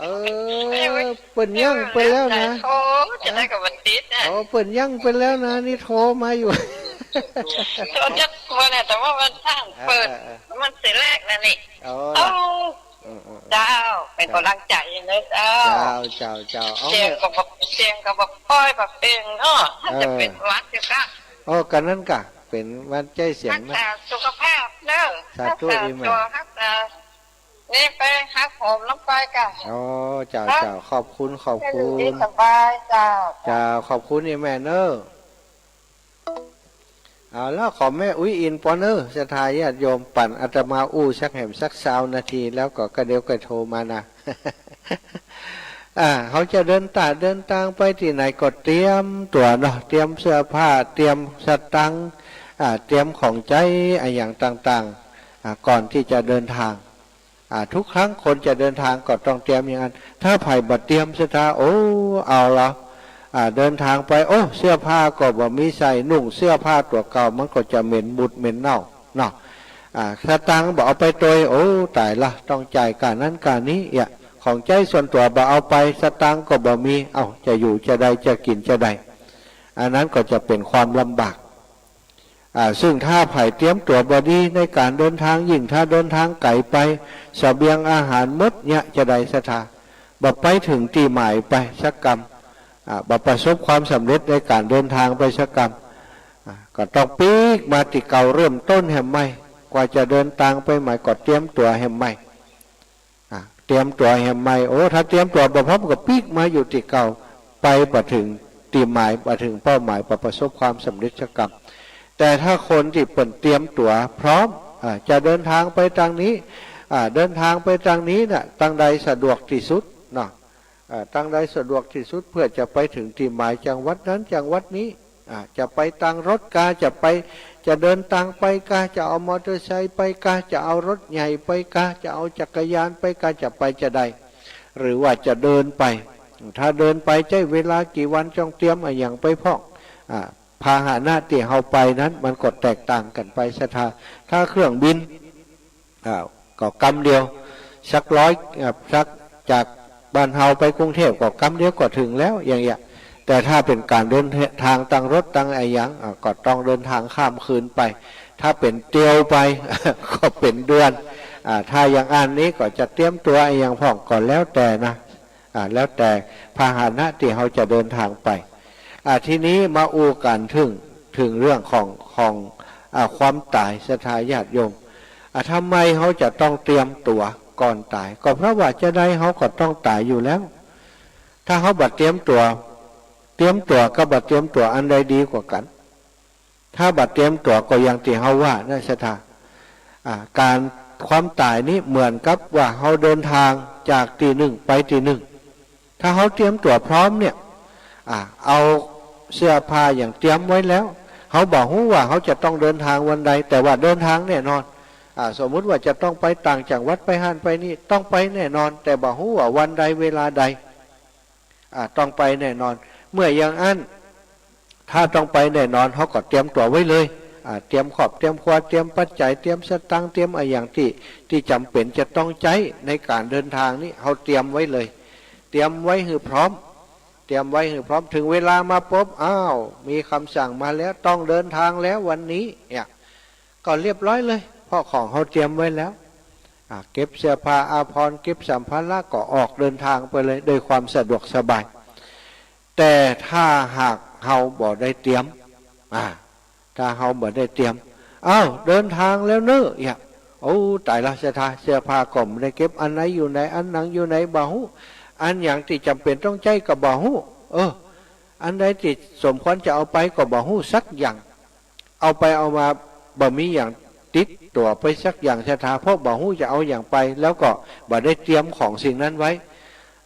เออ แม่อุ๊ย เปิ้นยั้งไปแล้วนะ โอ้ จะได้กับวันติดนะ โอ้ เปิ้นยั้งไปแล้วนะ นี่โทรมาอยู่ โทรจะมาเนี่ย แต่ว่ามันทางเปิด เออ เออ เออ มันเสียแรกนะนี่ โอ้ เอ้า เออ เออ เออ เจ้า เป๋นก๋ำลังใจ๋เลยเจ้า เจ้า เจ้า เจ้า เอา เสียงก็บอก เสียงก็บอกป้อยบอกเองเนาะ ถ้าจะเป๋นหวัดอยู่ก็ เออ ก็นั้นก่ะ เป๋นหวัดใจ๊เสียงนะ ฮักษาสุขภาพเนาะ สาธุ ฮักษา อีแม่ ตั๋ว ฮักษา นี่ไปฮักหอมน้ำไปก่ะ อ๋อ เจ้า เจ้า ขอบคุณ ขอบคุณ ให้อยู่ดีสบายเจ้า เจ้า ขอบคุณอีแม่เนาะ เอาละ ขอแม่อุ๊ยอินปอเนาะ ศรัทธาญาติโยม ปั๋นอาตมาอู้สักแหมสักซาวนาที แล้วก็กระเดี๋ยวก็โทรมานะ อ่า เฮาจะเดินตาง เดินตางไปตี้ไหนก็เตรียมตั๋วเนาะ เตรียมเสื้อผ้า เตรียมสตางค์ อ่า เตรียมของใจ๊อะหยังต่างๆ อ่า ก่อนตี้จะเดินตาง อ่า ทุกครั้งคนจะเดินตางก็ต้องเตรียมอย่างนั้น ถ้าใผบ่เตรียมศรัทธา โอ้ เอาละ อ่า เดินตางไป โอ้ เสื้อผ้าก็บ่มีใส่ นุ่งเสื้อผ้าตั๋วเก่า มันก็จะเหม็นบูดเหม็นเน่าเนาะ อ่า สตางค์บ่เอาไปตวย โอ้ ต๋ายละ ต้องจ่ายก้านั้นก้านี้ เอี้ย ของใจ๊ส่วนตั๋วบ่เอาไป สตางค์ก็บ่มี เอ้า จะอยู่จาใด จะกิ๋นจาใด อันนั้นก็จะเป๋นความลำบาก อ่า ซึ่งถ้าใผเตรียมตั๋วบ่ดีในก๋านเดินตาง ยิ่งถ้าเดินตางไก๋ไป เสบียงอาหารหมดเยียะจาใดศรัทธา บ่ไปเถิงตี้หมายไปสักกำ อ่า บ่ประสบความสำเร็จในก๋านเดินตางไปสักกำ อ่า ก็ต้องปิ๊กมาตี้เก่าเริ่มต้นแหมใหม่ กว่าจะเดินตางไปหมายก็เตรียมตั๋วแหมใหม่ อ่ะ เตรียมตั๋วแหมใหม่ โอ้ ถ้าเตรียมตั๋วบ่พร้อมก็ปิ๊กมาอยู่ตี้เก่า ไปบ่เถิงตี้หมาย บ่เถิงเป้าหมาย บ่ประสบความสำเร็จสักกำ แต่ถ้าคนตี้เปิ้นเตรียมตั๋วพร้อม อ่า จะเดินตางไปตางนี้ อ่า เดินตางไปตางนี้น่ะ ตางใดสะดวกตี้สุดเนาะ อ่า ตางใดสะดวกตี้สุด เพื่อจะไปเถิงตี้หมาย จังหวัดนั้นจังหวัดนี้ อ่า จะไปตางรถกา จะไป จะเดินตางไปกา จะเอามอเตอร์ไซค์ไปกา จะเอารถใหญ่ไปกา จะเอาจักรยานไปกา จะไปจาใด หรือว่าจะเดินไป ถ้าเดินไปใจ๊เวลากี่วัน ต้องเตรียมอะหยังไปพ่อง อ่า พาหนะตี้เฮาไปนั้นมันก็แตกต่างกั๋นไปศรัทธา ถ้าเครื่องบิน อ่า ก็กำเดียว สักร้อย อ่า สัก จากบ้านเฮาไปกรุงเทพฯ ก็กำเดียวก็เถิงแล้ว อย่างเงี้ย แต่ถ้าเป๋นก๋านเดินตางตางรถตางอะหยัง อ่า ก็ต้องเดินตางข้ามคืนไป ถ้าเป๋นเตียวไป ก็เป๋นเดือน อ่า ถ้าอย่างอันนี้ก็จะเตรียมตั๋วอะหยังพ่อง ก็แล้วแต่นะ อ่า แล้วแต่พาหนะตี้เฮาจะเดินตางไป อ่า ทีนี้มาอู้กั๋นเถิง เถิงเรื่องของ ของ อ่า ความต๋ายศรัทธาญาติโยม อ่า ทำไมเฮาจะต้องเตรียมตั๋วก่อนต๋าย ก็เพราะว่าจาใดเฮาก็ต้องต๋ายอยู่แล้ว ถ้าเฮาบ่เตรียมตั๋ว เตรียมตั๋วกับบ่เตรียมตั๋วอันใดดีกว่ากั๋น ถ้าบ่เตรียมตั๋วก็อย่างตี้เฮาว่านะศรัทธา อ่า ก๋าน ความต๋ายนี้เหมือนกับว่าเฮาเดินตางจากตี้นึ่งไปตี้นึ่ง ถ้าเฮาเตรียมตั๋วพร้อมเนี่ย อ่า เอาเสื้อผ้าอะหยังเตรียมไว้แล้ว เฮาบ่ฮู้ว่าเฮาจะต้องเดินตางวันใด แต่ว่าเดินตางแน่นอน อ่า สมมุติว่าจะต้องไปต่างจังหวัด ไปหั้นไปนี่ ต้องไปแน่นอน แต่บ่ฮู้ว่าวันใดเวลาใด อ่า ต้องไปแน่นอน เมื่ออย่างอั้น ถ้าต้องไปแน่นอน เฮาก็เตรียมตั๋วไว้เลย อ่า เตรียมครอบ เตรียมครัว เตรียมปัจจัย เตรียมสตางค์ เตรียมอะหยังตี้ ตี้จ๋ำเป๋นจะต้องใจ๊ในก๋านเดินทางนี้ เฮาเตรียมไว้เลย เตรียมไว้หื้อพร้อม เตรียมไว้หื้อพร้อม เถิงเวลามาปุ๊บ อ้าว มีกำสั่งมาแล้ว ต้องเดินทางแล้ววันนี้ เนี่ย ก็เรียบร้อยเลย เพราะของเฮาเตรียมไว้แล้ว อ่า เก็บเสื้อผ้าอาภรณ์ เก็บสัมภาระ ก็ออกเดินทางไปเลย ด้วยความสะดวกสบาย แต่ถ้าหากเฮาบ่ได้เตรียม อ่า ถ้าเฮาบ่ได้เตรียม อ้าว เดินทางแล้วเน้อ เนี่ย โอ้ ต๋ายละ ศรัทธา เสื้อผ้าก็บ่ได้เก็บ อันไหนอยู่ไหน อันหนังอยู่ไหน บ่ฮู้ อันหยังตี้จ๋ำเป๋นต้องใจ๊ก็บ่ฮู้ เออ อันใดตี้สมควรจะเอาไปก็บ่ฮู้สักอย่าง เอาไปเอามาบ่มีหยังติดตั๋วไปสักอย่าง ศรัทธา เพราะบ่ฮู้จะเอาหยังไป แล้วก็บ่ได้เตรียมของสิ่งนั้นไว้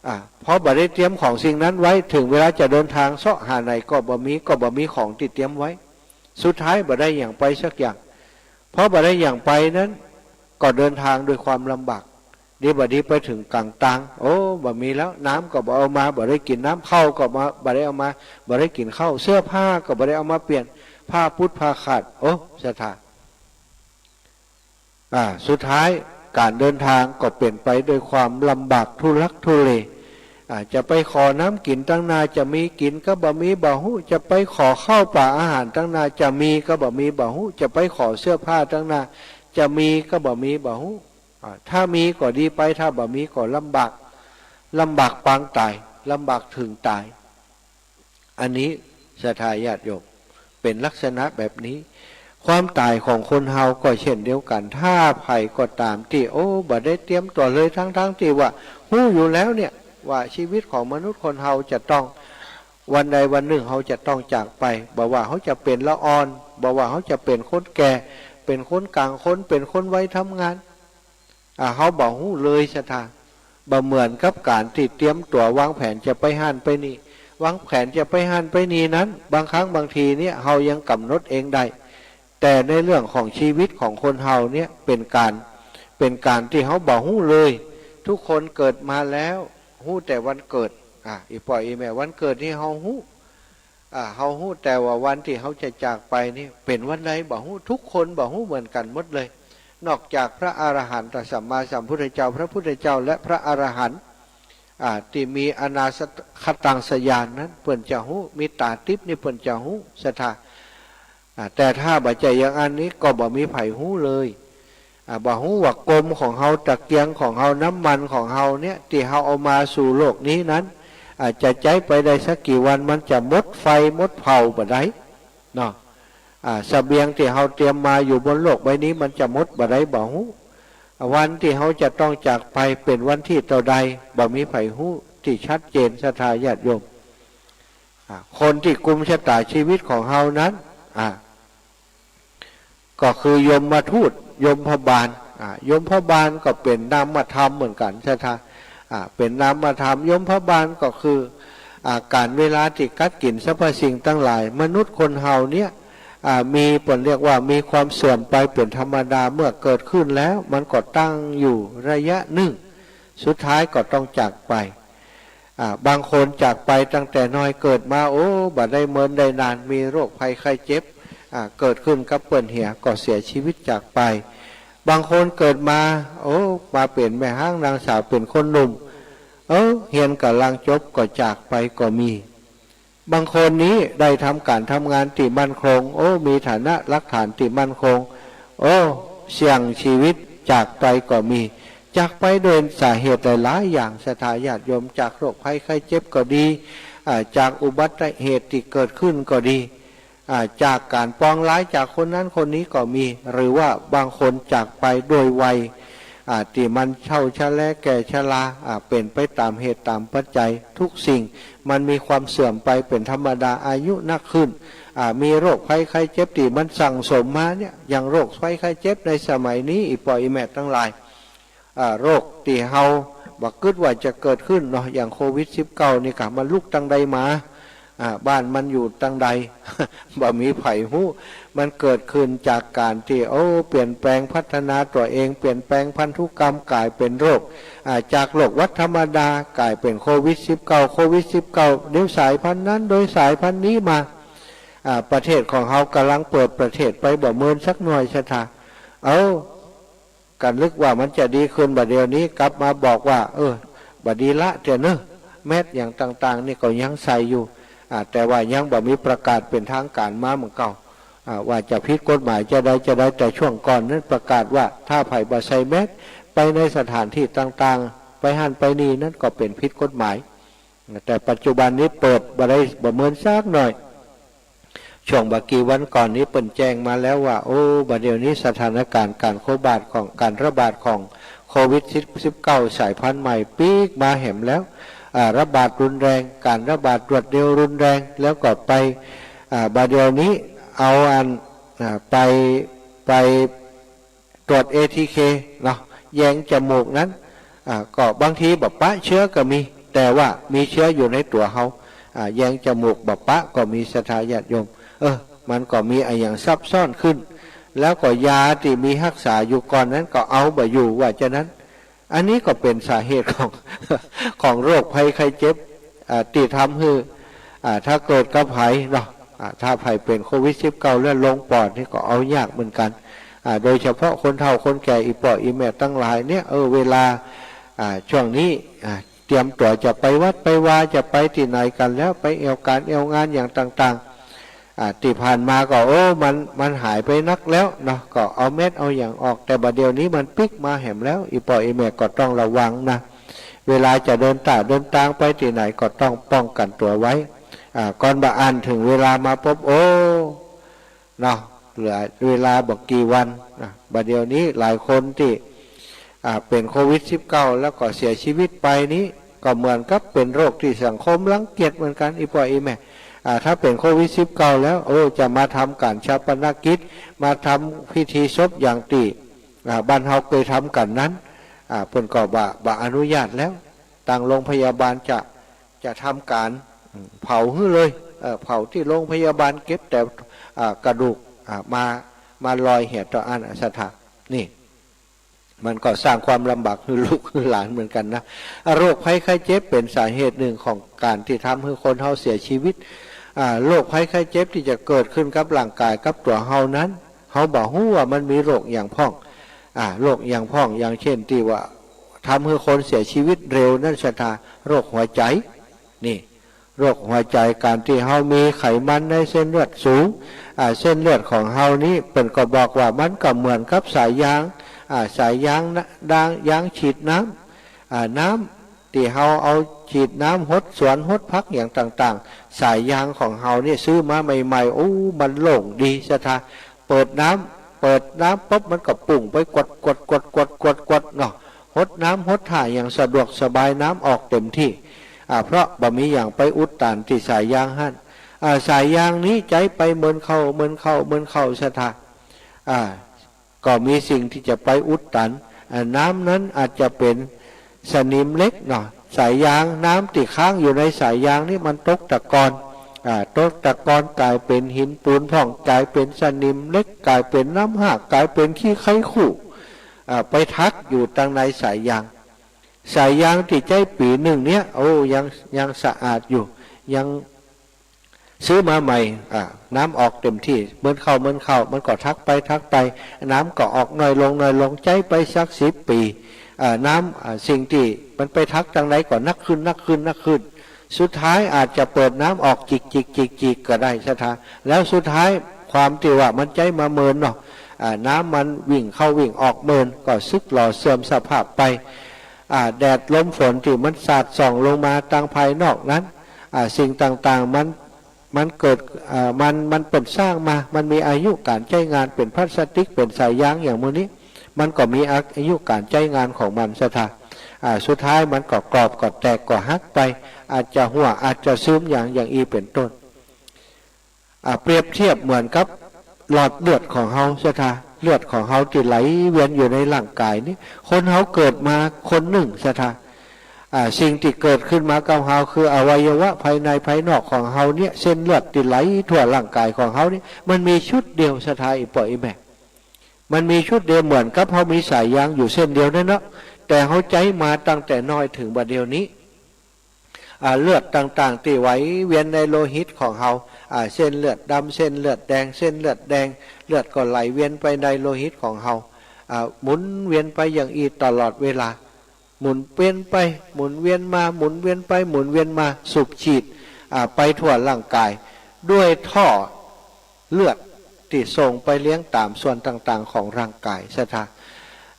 อ่า พอบ่ได้เตรียมของสิ่งนั้นไว้ เถิงเวลาจะเดินทางเซาะหาไหนก็บ่มี ก็บ่มีของตี้เตรียมไว้ สุดท้ายบ่ได้หยังไปสักอย่าง พอบ่ได้หยังไปนั้น ก็เดินทางด้วยความลำบาก ดีบ่ดีไปเถิงก๋างตาง โอ้ บ่มีแล้ว น้ำก็บ่เอามา บ่ได้กิ๋นน้ำ ข้าวก็บ่ บ่ได้เอามา บ่ได้กิ๋นข้าว เสื้อผ้าก็บ่ได้เอามาเปลี่ยน ผ้าปุดผ้าขาด โอ้ ศรัทธา อ่า สุดท้ายก๋านเดินทางก็เป๋นไปด้วยความลำบากทุลักทุเล อ่า จะไปขอน้ำกิ๋นตังหน้า จะมีกิ๋นก็บ่มีบ่ฮู้ จะไปขอข้าวป๋าอาหารตังหน้า จะมีก็บ่มีบ่ฮู้ จะไปขอเสื้อผ้าตังหน้า จะมีก็บ่มีบ่ฮู้ อ่า ถ้ามีก็ดีไป ถ้าบ่มีก็ลำบาก ลำบากปางต๋าย ลำบากเถิงต๋าย อันนี้ศรัทธาญาติโยม เป๋นลักษณะแบบนี้ ความต๋ายของคนเฮาก็เช่นเดียวกั๋น ถ้าใผก็ต๋ามตี้ โอ้ บ่ได้เตรียมตั๋วเลย ทั้งๆ ตี้ว่าฮู้อยู่แล้วเนี่ย ว่าชีวิตของมนุษย์คนเฮาจะต้อง วันใดวันนึ่งเฮาจะต้องจากไป บ่ว่าเฮาจะเป๋นละอ่อน บ่ว่าเฮาจะเป๋นคนแก่ เป๋นคนก๋างคน เป๋นคนวัยทำงาน อ่า เฮาบ่ฮู้เลยศรัทธา บ่เหมือนกับก๋านตี้เตรียมตั๋ววางแผนจะไปหั้นไปนี่ วางแผนจะไปหั้นไปนี่นั้น บางครั้งบางทีเนี่ย เฮายังก๋ำหนดเองได้ แต่ในเรื่องของชีวิตของคนเฮาเนี่ย เป๋นก๋าน เป๋นก๋านตี้เฮาบ่ฮู้เลย ทุกคนเกิดมาแล้ว ฮู้แต่วันเกิด อ่า อี่ป้ออี่แม่ วันเกิดนี่เฮาฮู้ อ่า เฮาฮู้แต่ว่าวันตี้เฮาจะจากไปนี่เป๋นวันใดบ่ฮู้ ทุกคนบ่ฮู้เหมือนกั๋นหมดเลย นอกจากพระอรหันตสัมมาสัมพุทธเจ้า พระพุทธเจ้าและพระอรหันต์ อ่า ตี้มีอนาคตังสญาณนั้น เปิ้นจะฮู้ มีต๋าติ๊บนี่เปิ้นจะฮู้ศรัทธา อ่า แต่ถ้าบ่ใจ้อย่างอั้นนี้ก็บ่มีใผฮู้เลย อ่า บ่ฮู้ว่ากรมของเฮา ตะเกียงของเฮา น้ำมันของเฮาเนี่ย ตี้เฮาเอามาสู่โลกนี้นั้น อ่า จะใจ๊ไปได้สักกี่วัน มันจะหมดไฟหมดเผาบ่ได้เนาะ อ่า เสบียงตี้เฮาเตรียมมาอยู่บนโลกใบนี้ มันจะหมดบ่ได้บ่ฮู้ วันตี้เฮาจะต้องจากไปเป๋นวันตี้เต้าใด บ่มีใผฮู้ตี้ชัดเจนศรัทธาญาติโยม อ่า คนตี้กุมชะต๋าชีวิตของเฮานั้น อ่า ก็คือยมทูต ยมพบาล อ่า ยมพบาลก็เป๋นนามธรรมเหมือนกั๋นศรัทธา อ่า เป๋นนามธรรม ยมพบาลก็คือ อ่า ก๋านเวลาตี้กัดกิ๋นสรรพสิ่งตังหลาย มนุษย์คนเฮาเนี่ย อ่า มี เปิ้นเรียกว่ามีความเสื่อมไปเป๋นธรรมดา เมื่อเกิดขึ้นแล้วมันก็ตั้งอยู่ระยะนึ่ง สุดท้ายก็ต้องจากไป อ่า บางคนจากไปตั้งแต่น้อยเกิดมา โอ้ บ่ได้เมินได้นาน มีโรคภัยไข้เจ็บ อ่า เกิดขึ้นกับเปิ้นเหีย ก็เสียชีวิตจากไป บางคนเกิดมา โอ้ มาเป๋นแม่ฮ้างนางสาว เป๋นคนหนุ่ม เออ เฮียนก่ำลังจบก็จากไปก็มี บางคนนี้ได้ทำก๋านทำงานตี้มั่นคง โอ้ มีฐานะรากฐานตี้มั่นคง โอ้ เสี่ยงชีวิตจากไปก็มี จากไปด้วยสาเหตุหลายๆ อย่าง ศรัทธาญาติโยม จากโรคภัยไข้เจ็บก็ดี อ่า จากอุบัติเหตุตี้เกิดขึ้นก็ดี อ่า จากก๋านปองร้ายจากคนนั้นคนนี้ก็มี หรือว่าบางคนจากไปด้วยวัย อ่า ตี้มันเฒ่าชะแลแก่ชรา อ่า เป๋นไปต๋ามเหตุต๋ามปัจจัย ทุกสิ่งมันมีความเสื่อมไปเป๋นธรรมดา อายุนักขึ้น อ่า มีโรคภัยไข้เจ็บตี้มันสั่งสมมาเนี่ย อย่างโรคภัยไข้เจ็บในสมัยนี้ อี่ป้ออี่แม่ตังหลาย อ่า โรคตี้เฮาบ่กึ๊ดว่าจะเกิดขึ้นเนาะ อย่างโควิดสิบเก้านี่ก่ะ มันลุกตังใดมา อ่า บ้านมันอยู่ตังใด บ่มีใผฮู้ มันเกิดขึ้นจากก๋านตี้ โอ้ เปลี่ยนแปลงพัฒนาตั๋วเอง เปลี่ยนแปลงพันธุกรรมก๋ายเป๋นโรค อ่า จากโรคหวัดธรรมดาก๋ายเป๋นโควิดสิบเก้า โควิดสิบเก้า เดี๋ยวสายพันธุ์นั้น โดยสายพันธุ์นี้มา อ่า ประเทศของเฮาก่ำลังเปิดประเทศไปบ่เมินสักหน่อยศรัทธา เอ้า กั๋นนึกว่ามันจะดีขึ้น บ่าเดี่ยวนี้กลับมาบอกว่า เออ บ่ดีละเตื้อเน่อ แมสก์อย่างต่างๆ นี่ก็ยังใส่อยู่ อ่า แต่ว่ายังบ่มีประกาศเป๋นทางก๋านมาเหมือนเก่า อ่า ว่าจะผิดกฎหมายจะใดจะใด แต่ช่วงก่อนนั้นประกาศว่าถ้าใผบ่ใส่แมสก์ไปในสถานที่ต่างๆ ไปหั้นไปนี่นั้นก็เป๋นผิดกฎหมาย แต่ปัจจุบันนี้เปิดบ่ได้บ่เมินสักหน่อย ช่วงบ่กี่วันก่อนนี้เปิ้นแจ้งมาแล้วว่า โอ้ บ่าเดี่ยวนี้สถานก๋ารณ์ก๋านโคบาดของ ก๋านระบาดของโควิดสิบเก้าสายพันธุ์ใหม่ปิ๊กมาแหมแล้ว อ่า ระบาดรุนแรง ก๋านระบาดรวดเร็วรุนแรง แล้วก็ไป อ่า บ่าเดี่ยวนี้เอาอัน อ่า ไป ไป ตรวจ เอ ที เค เนาะ แยงจมูกนั้น อ่า ก็บางทีบ่ปะเชื้อก็มี แต่ว่ามีเชื้ออยู่ในตั๋วเฮา อ่า แยงจมูกบ่ปะก็มีศรัทธาญาติโยม เออ มันก็มีอะหยังซับซ้อนขึ้น แล้วก็ยาตี้มีฮักษาอยู่ก่อนนั้นก็เอาบ่อยู่ ว่าจะนั้น อันนี้ก็เป๋นสาเหตุของ ของโรคภัยไข้เจ็บ อ่า ตี้ทำหื้อ อ่า ถ้าเกิดกับใผเนาะ อ่า ถ้าใผเป๋นโควิดสิบเก้าแล้วลงปอดนี่ก็เอายากเหมือนกั๋น อ่า โดยเฉพาะคนเฒ่าคนแก่ อี่ป้ออี่แม่ตังหลายเนี่ย เออ เวลา อ่า ช่วงนี้ อ่า เตรียมตั๋วจะไปวัดไปวา จะไปตี้ไหนกั๋นแล้ว ไปแอ่วก๋านแอ่วงานอย่างต่างๆ อ่า ตี้ผ่านมาก็ โอ้ มัน มันหายไปนักแล้วเนาะ ก็เอาแมสก์เอาหยังออก แต่บ่าเดี่ยวนี้มันปิ๊กมาแหมแล้ว อี่ป้ออี่แม่ก็ต้องระวังนะ เวลาจะเดินต๋าเดินตางไปตี้ไหนก็ต้องป้องกั๋นตั๋วไว้ อ่า ก่อนบ่อั้นเถิงเวลามาปุ๊บ โอ้ เนาะ เหลือเวลาบ่กี่วันนะ บ่าเดี่ยวนี้หลายคนตี้ อ่า เป๋นโควิดสิบเก้าแล้วก็เสียชีวิตไปนี้ ก็เหมือนกับเป๋นโรคตี้สังคมรังเกียจเหมือนกั๋น อี่ป้ออี่แม่ อ่า ถ้าเป๋นโควิดสิบเก้าแล้ว โอ้ จะมาทำก๋านฌาปนกิจ มาทำพิธีศพอย่างตี้ อ่า บ้านเฮาเกยทำกั๋นนั้น อ่า เปิ้นก็บ่ บ่อนุญาตแล้ว ตางโรงพยาบาลจะ จะทำก๋าน อืม เผาหื้อเลย เอ่อ เผาตี้โรงพยาบาล เก็บแต่ อ่า กระดูก อ่า มา มาลอยเหียต่ออั้นอะศรัทธา นี่ มันก็สร้างความลำบากหื้อลูกหื้อหลานเหมือนกั๋นนะ อ่า โรคภัยไข้เจ็บเป๋นสาเหตุนึ่งของก๋านตี้ทำหื้อคนเฮาเสียชีวิต อ่า โรคภัยไข้เจ็บตี้จะเกิดขึ้นกับร่างก๋ายกับตั๋วเฮานั้น เฮาบ่ฮู้ว่ามันมีโรคหยังพ่อง อ่า โรคหยังพ่อง อย่างเช่นตี้ว่าทำหื้อคนเสียชีวิตเร็วนั้นศรัทธา โรคหัวใจ๋ นี่ โรคหัวใจ๋ ก๋านตี้เฮามีไขมันในเส้นเลือดสูง อ่า เส้นเลือดของเฮานี้ เปิ้นก็บอกว่ามันก็เหมือนกับสายยาง อ่า สายยางนะ ดาง ยางฉีดน้ำ อ่า น้ำตี้เฮาเอาฉีดน้ำหดสวนหดผักอย่างต่างๆ สายยางของเฮานี่ซื้อมาใหม่ๆ โอ้ มันโล่งดีศรัทธา เปิดน้ำ เปิดน้ำปุ๊บมันก็ปุ่งไปกวดๆๆๆๆเนาะ หดน้ำหดถ่ายอย่างสะดวกสบาย น้ำออกเต็มตี้ อ่า เพราะบ่มีหยังไปอุดตันตี้สายยางหั้น อ่า สายยางนี้ใจ๊ไปเมินเข้า เมินเข้า เมินเข้าศรัทธา อ่า ก็มีสิ่งตี้จะไปอุดตัน อ่า น้ำนั้นอาจจะเป๋นสนิมเหล็กเนาะ สายยาง น้ำตี้ค้างอยู่ในสายยางนี่มันตกตะกอน อ่า ตกตะกอนก๋ายเป๋นหินปูนพ่อง ก๋ายเป๋นสนิมเหล็ก ก๋ายเป๋นน้ำฮาก ก๋ายเป๋นขี้ไคคู่ อ่า ไปทักอยู่ตังในสายยาง สายยางตี้ใจ๊ปี๋นึ่งเนี่ย โอ้ ยัง ยังสะอาดอยู่ ยัง ซื้อมาใหม่ อ่า น้ำออกเต็มตี้ เมินเข้า เมินเข้า มันก็ทักไป ทักไป น้ำก็ออกน้อยลง น้อยลง ใจ๊ไปสักสิบปี๋ อ่า น้ำ อ่า สิ่งตี้มันไปทักตังในก็นักขึ้น นักขึ้น นักขึ้น สุดท้ายอาจจะเปิดน้ำออกจิกจิกจิกจิกก็ได้ศรัทธา แล้วสุดท้ายความตี้ว่ามันใจ๊มาเมินเนาะ อ่า น้ำมันวิ่งเข้าวิ่งออกเมิน ก็สึกหรอเสื่อมสภาพไป อ่า แดดลมฝนตี้มันสาดส่องลงมาตางภายนอกนั้น อ่า สิ่งต่างๆ มัน มันเกิด อ่า มัน มันเปิ้นสร้างมา มันมีอายุก๋านใจ๊งาน เป๋นพลาสติก เป๋นสายยางอย่างหมู่นี้ มันก็มีอายุก๋านใจ๊งานของมันศรัทธา อ่า สุดท้ายมันก็กรอบ ก็แตก ก็หักไป อาจจะหั้ว อาจจะซึม อย่าง อย่างอี้เป๋นต้น อ่า เปรียบเทียบเหมือนกับหลอดเลือดของเฮาศรัทธา เลือดของเฮาตี้ไหลเวียนอยู่ในร่างก๋ายนี่ คนเฮาเกิดมาคนนึ่งศรัทธา อ่า สิ่งตี้เกิดขึ้นมากับเฮาคืออวัยวะภายในภายนอกของเฮาเนี่ย เส้นเลือดตี้ไหลทั่วร่างก๋ายของเฮาเนี่ย มันมีชุดเดียว ศรัทธาอี่ป้ออี่แม่ มันมีชุดเดียว เหมือนกับเฮามีสายยางอยู่เส้นเดียวนั่นเนาะ แต่เฮาใจ๊มาตั้งแต่น้อยเถิงบ่าเดี่ยวนี้ อ่า เลือดต่างๆ ตี้ไหลเวียนในโลหิตของเฮา อ่า เส้นเลือดดำ เส้นเลือดแดง เส้นเลือดแดง เลือดก็ไหลเวียนไปในโลหิตของเฮา อ่า หมุนเวียนไปอย่างอี้ตลอดเวลา หมุนเวียนไป หมุนเวียนมา หมุนเวียนไป หมุนเวียนมา สูบฉีด อ่า ไปทั่วร่างก๋าย ด้วยท่อเลือดตี้ส่งไปเลี้ยงต๋ามส่วนต่างๆ ของร่างก๋าย ศรัทธา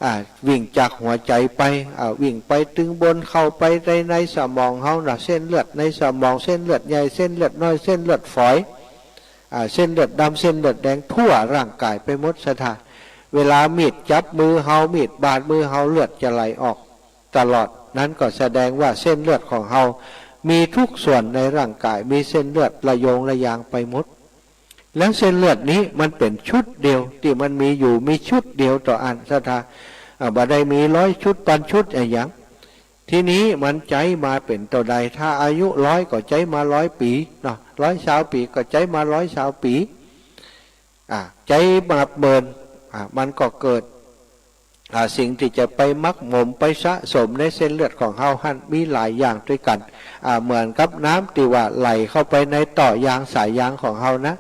อ่า วิ่งจากหัวใจ๋ไป อ่า วิ่งไปตึงบน เข้าไปใน ในสมองเฮาน่ะ เส้นเลือดในสมอง เส้นเลือดใหญ่ เส้นเลือดน้อย เส้นเลือดฝอย อ่า เส้นเลือดดำ เส้นเลือดแดง ทั่วร่างก๋ายไปหมด ศรัทธา เวลามีดจับมือเฮา มีดบาดมือเฮา เลือดจะไหลออกตลอด นั้นก็แสดงว่าเส้นเลือดของเฮามีทุกส่วนในร่างก๋าย มีเส้นเลือดระโยงระยางไปหมด แล้วเส้นเลือดนี้มันเป๋นชุดเดียวตี้มันมีอยู่ มีชุดเดียวเต้าอั้น ศรัทธา อ่า บ่ได้มีร้อยชุด ปันชุดอะหยัง ทีนี้มันใจ๊มาเป๋นเต้าใด ถ้าอายุร้อยก็ใจ๊มาร้อยปี๋เนาะ ร้อยซาวปี๋ก็ใจ๊มาร้อยซาวปี๋ อ่า ใจ๊มาเมิน อ่า มันก็เกิด อ่า สิ่งตี้จะไปหมักหมม ไปสะสมในเส้นเลือดของเฮาหั้นมีหลายอย่างตวยกั๋น อ่า เหมือนกับน้ำตี้ว่าไหลเข้าไปในต่อยางสายยางของเฮานะ